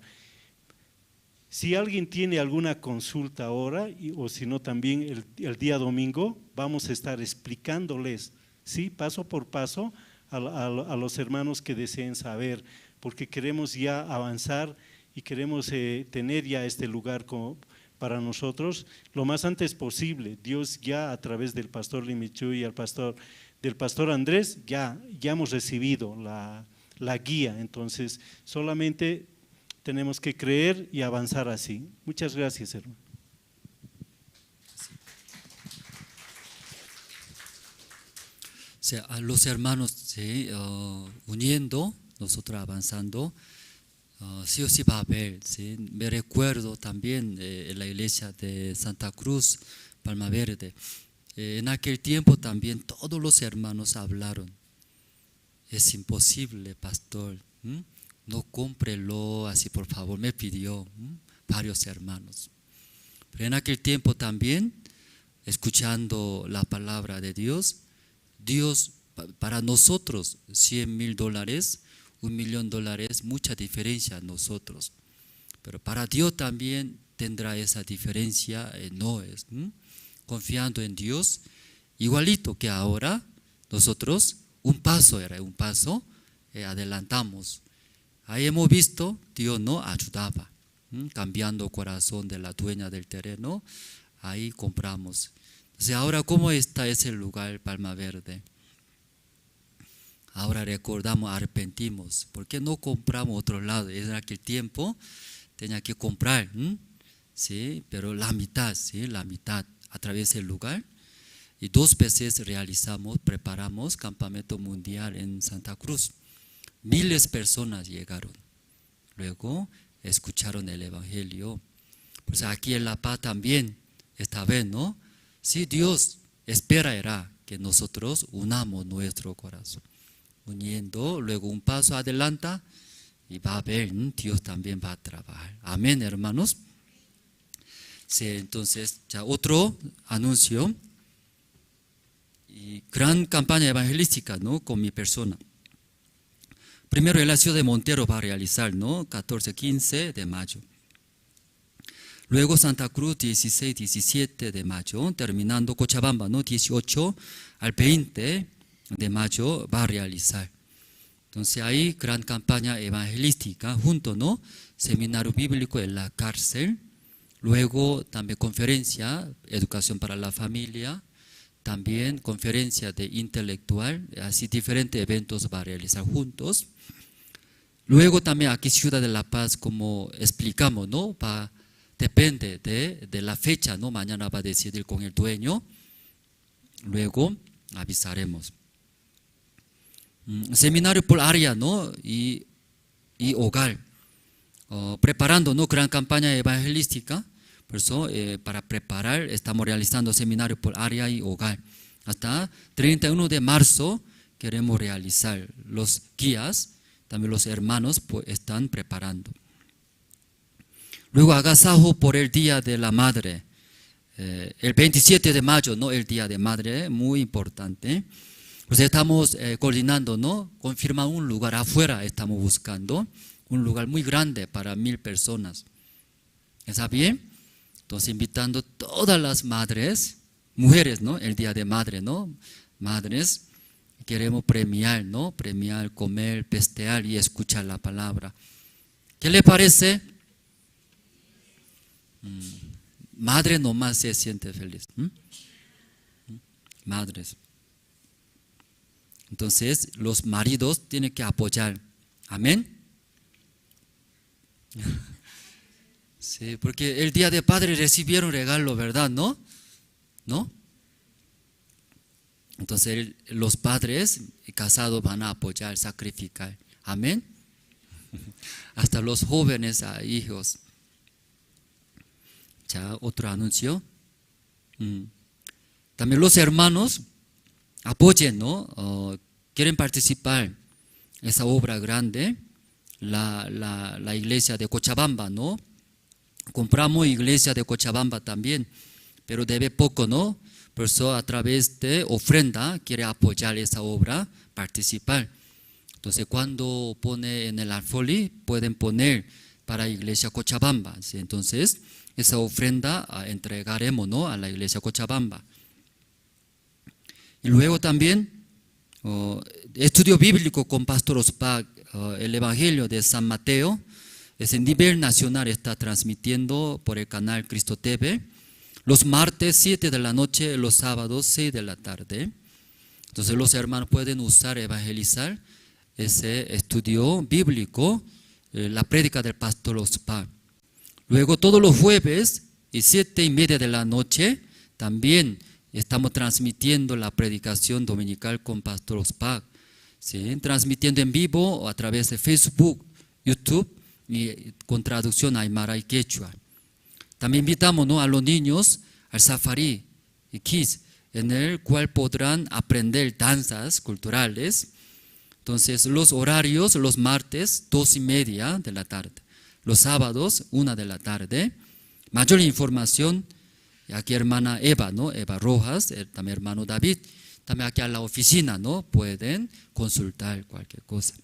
Si alguien tiene alguna consulta ahora, y, o si no, también el, el día domingo vamos a estar explicándoles, ¿sí? Paso por paso a, a, a los hermanos que deseen saber, porque queremos ya avanzar y queremos, eh, tener ya este lugar como para nosotros lo más antes posible. Dios ya a través del pastor Limichu y al pastor, del pastor Andrés, ya, ya hemos recibido la, la guía. Entonces, solamente tenemos que creer y avanzar así. Muchas gracias, hermano. O sea, a los hermanos, sí, ah, uniendo, nosotros avanzando, ah, sí o sí va a haber, ¿sí? Me recuerdo también, eh, en la iglesia de Santa Cruz, Palma Verde. Eh, en aquel tiempo también todos los hermanos hablaron. "Es imposible, pastor, ¿m? No cómprelo así, por favor", me pidió, ¿m? Varios hermanos. Pero en aquel tiempo también, escuchando la palabra de Dios, Dios, pa-, para nosotros, cien mil dólares, un millón de dólares, mucha diferencia a nosotros. Pero para Dios también tendrá esa diferencia, eh, no es, ¿m? Confiando en Dios, igualito que ahora, nosotros, un paso era, un paso, eh, adelantamos. Ahí hemos visto, Dios no ayudaba, ¿m? Cambiando corazón de la dueña del terreno, ahí compramos. Entonces, ahora, ¿cómo está ese lugar, Palma Verde? Ahora recordamos, arrepentimos. ¿Por qué no compramos otro lado? En aquel tiempo tenía que comprar, ¿m? Sí, pero la mitad, sí, la mitad a través del lugar. Y dos veces realizamos, preparamos campamento mundial en Santa Cruz. Miles personas llegaron. Luego escucharon el evangelio. Pues aquí en La Paz también, esta vez, ¿no? Sí, Dios espera era que nosotros unamos nuestro corazón. Uniendo, luego un paso adelanta y va a ver, ¿m? Dios también va a trabajar. Amén, hermanos. Sí, entonces, ya otro anuncio. Y gran campaña evangelística, ¿no? Con mi persona. Primero en la ciudad de Montero va a realizar, ¿no? Catorce, quince de mayo. Luego Santa Cruz, dieciséis, diecisiete de mayo, terminando Cochabamba, ¿no? Dieciocho al veinte de mayo va a realizar. Entonces, hay gran campaña evangelística junto, ¿no? Seminario bíblico en la cárcel, luego también conferencia, educación para la familia, también conferencia de intelectual, así diferentes eventos va a realizar juntos. Luego también aquí Ciudad de La Paz, como explicamos, ¿no? Va, depende de, de la fecha, ¿no? Mañana va a decidir con el dueño. Luego avisaremos. Mm, seminario por área, ¿no? Y, y hogar. Oh, preparando, ¿no? Gran campaña evangelística. Por eso, eh, para preparar, estamos realizando seminario por área y hogar. Hasta treinta y uno de marzo queremos realizar. Los guías, también los hermanos, pues, están preparando. Luego, agasajo por el Día de la Madre. Eh, el veintisiete de mayo, ¿no? El Día de Madre, muy importante. Pues estamos, eh, coordinando, ¿no? Confirmar un lugar afuera, estamos buscando un lugar muy grande para mil personas. ¿Está bien? Entonces, invitando todas las madres, mujeres, ¿no? El Día de Madre, ¿no? Madres, queremos premiar, ¿no? Premiar, comer, festejar y escuchar la palabra. ¿Qué le parece? Mm, madre nomás se siente feliz. ¿M? Madres. Entonces, los maridos tienen que apoyar. Amén. Sí, porque el Día de Padre recibieron regalo, ¿verdad? ¿No? ¿No? Entonces, el, los padres casados van a apoyar, sacrificar. Amén. Hasta los jóvenes, a hijos. Ya, otro anuncio. Mm. También los hermanos apoyen, ¿no? Oh, quieren participar en esa obra grande, la, la, la iglesia de Cochabamba, ¿no? Compramos iglesia de Cochabamba también, pero debe poco, ¿no? Por eso a través de ofrenda quiere apoyar esa obra, participar. Entonces, cuando pone en el Alfolí, pueden poner para iglesia Cochabamba, ¿sí? Entonces, esa ofrenda, ah, entregaremos, ¿no? A la iglesia Cochabamba. Y luego también, oh, estudio bíblico con Pastor Ospa, oh, el Evangelio de San Mateo, es en nivel nacional, está transmitiendo por el canal Cristo T V, los martes siete de la noche, los sábados seis de la tarde. Entonces los hermanos pueden usar, evangelizar ese estudio bíblico eh, la prédica del pastor Ospa. Luego todos los jueves y siete y media de la noche también estamos transmitiendo la predicación dominical con pastor Ospa, ¿sí? Transmitiendo en vivo o a través de Facebook, YouTube y, eh, con traducción aymara y quechua. También invitamos, ¿no?, a los niños al Safari y Kids, en el cual podrán aprender danzas culturales. Entonces, los horarios, los martes, dos y media de la tarde. Los sábados, una de la tarde. Mayor información, aquí hermana Eva, ¿no? Eva Rojas, eh, también hermano David, también aquí a la oficina, ¿no? Pueden consultar cualquier cosa.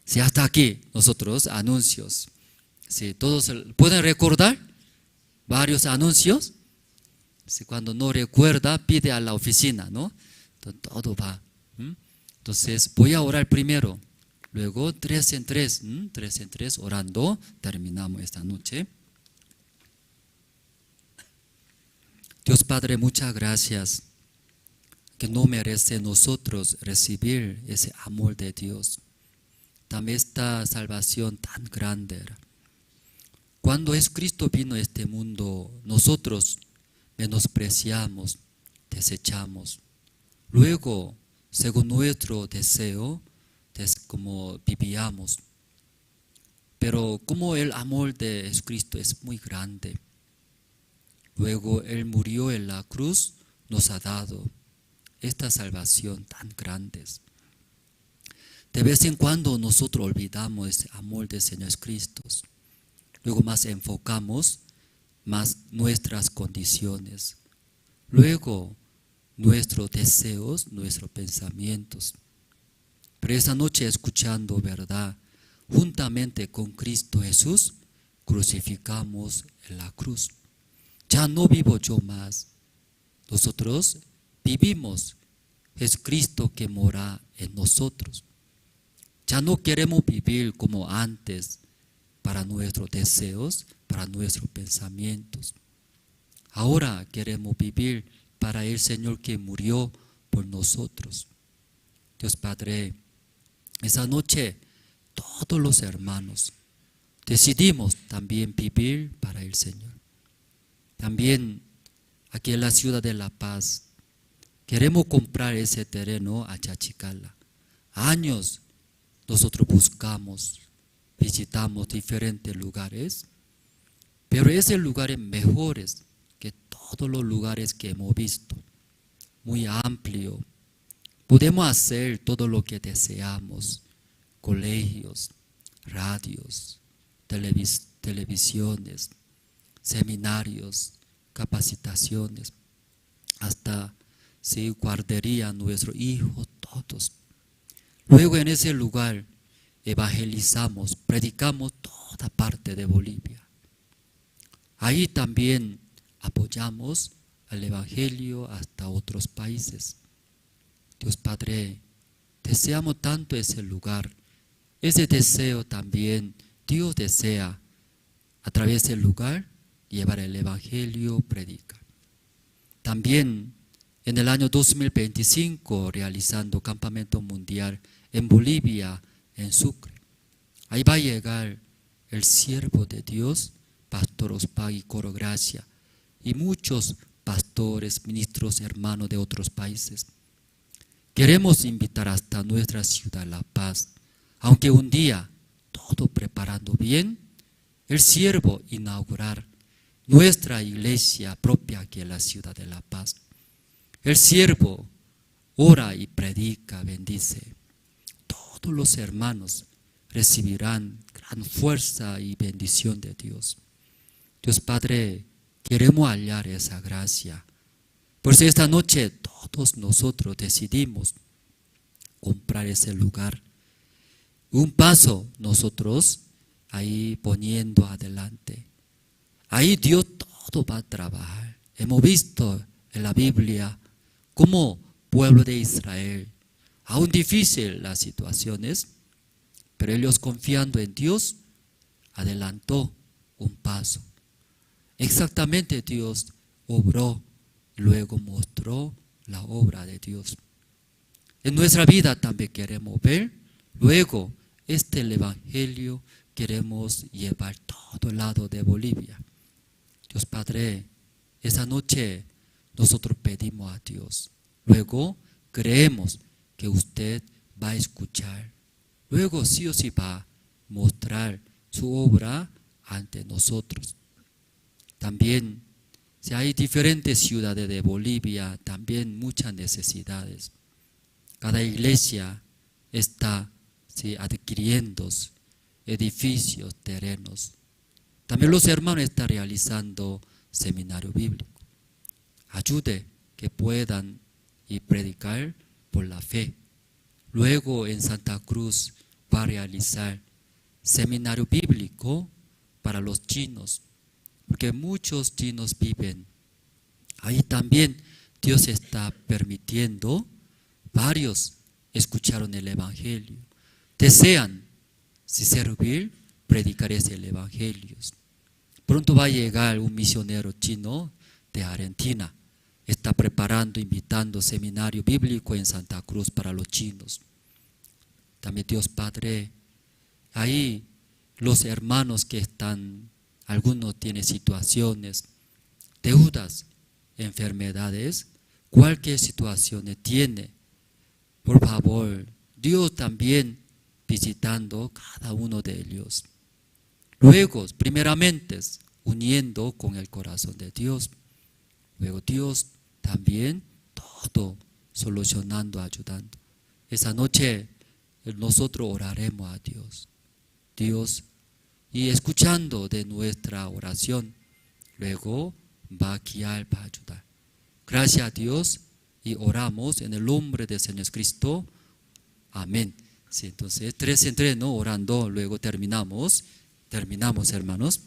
Sí, hasta aquí nosotros anuncios. Sí, todos el- pueden recordar varios anuncios. Si cuando no recuerda, pide a la oficina, ¿no? To- Todo va. ¿M? Entonces, voy a orar primero. Luego, tres en tres, ¿m? Tres en tres, orando, terminamos esta noche. Dios Padre, muchas gracias que no merece nosotros recibir ese amor de Dios, también esta salvación tan grande. Cuando Jesucristo vino a este mundo, nosotros menospreciamos, desechamos. Luego, según nuestro deseo, des- como vivíamos. Pero como el amor de Jesucristo es muy grande, luego Él murió en la cruz, nos ha dado esta salvación tan grande. De vez en cuando nosotros olvidamos ese amor del Señor Jesucristo. Luego más enfocamos más nuestras condiciones. Luego nuestros deseos, nuestros pensamientos. Pero esta noche escuchando verdad, juntamente con Cristo Jesús, crucificamos en la cruz. Ya no vivo yo más. Nosotros vivimos Jesucristo que mora en nosotros. Ya no queremos vivir como antes para nuestros deseos, para nuestros pensamientos. Ahora queremos vivir para el Señor que murió por nosotros. Dios Padre, esa noche todos los hermanos decidimos también vivir para el Señor. También aquí en la ciudad de La Paz queremos comprar ese terreno a Chachicala. Años nosotros buscamos, visitamos diferentes lugares, pero ese lugar es mejores que todos los lugares que hemos visto, muy amplio. Podemos hacer todo lo que deseamos, colegios, radios, televis- televisiones, seminarios, capacitaciones, hasta si guardería, nuestros hijos, todos. Luego en ese lugar evangelizamos, predicamos toda parte de Bolivia. Ahí también apoyamos al evangelio hasta otros países. Dios Padre, deseamos tanto ese lugar. Ese deseo también Dios desea a través del lugar llevar el evangelio, predicar. También en el año dos mil veinticinco realizando campamento mundial en Bolivia, en Sucre. Ahí va a llegar el siervo de Dios, Pastor Ospagui Coro Gracia, y muchos pastores, ministros, hermanos de otros países. Queremos invitar hasta nuestra ciudad La Paz, aunque un día todo preparando bien, el siervo inaugurar nuestra iglesia propia aquí en la ciudad de La Paz. El siervo ora y predica, bendice. Todos los hermanos recibirán gran fuerza y bendición de Dios. Dios Padre, queremos hallar esa gracia. Por eso esta noche todos nosotros decidimos comprar ese lugar. Un paso nosotros ahí poniendo adelante. Ahí Dios todo va a trabajar. Hemos visto en la Biblia cómo pueblo de Israel, aún difícil las situaciones, pero ellos confiando en Dios, adelantó un paso. Exactamente Dios obró, luego mostró la obra de Dios. En nuestra vida también queremos ver luego Este el evangelio queremos llevar todo lado de Bolivia. Dios Padre, esa noche nosotros pedimos a Dios. Luego creemos que usted va a escuchar. Luego sí o sí va a mostrar su obra ante nosotros. También, si hay diferentes ciudades de Bolivia, también muchas necesidades. Cada iglesia está, sí, adquiriendo edificios, terrenos. También los hermanos están realizando seminario bíblico. Ayude que puedan y predicar por la fe. Luego en Santa Cruz va a realizar seminario bíblico para los chinos, porque muchos chinos viven. Ahí también Dios está permitiendo, varios escucharon el evangelio, desean, si servir, predicar ese evangelio. Pronto va a llegar un misionero chino de Argentina. Está preparando, invitando seminario bíblico en Santa Cruz para los chinos. También Dios Padre, ahí los hermanos que están, algunos tienen situaciones, deudas, enfermedades, cualquier situación tiene, por favor, Dios también visitando cada uno de ellos. Luego, primeramente, uniendo con el corazón de Dios. Luego Dios también todo solucionando, ayudando. Esa noche nosotros oraremos a Dios. Dios, y escuchando de nuestra oración, luego va a guiar, va a ayudar. Gracias a Dios y oramos en el nombre de Señor Jesucristo. Amén. Sí, entonces, tres en tres, ¿no? Orando, luego terminamos. Terminamos, hermanos.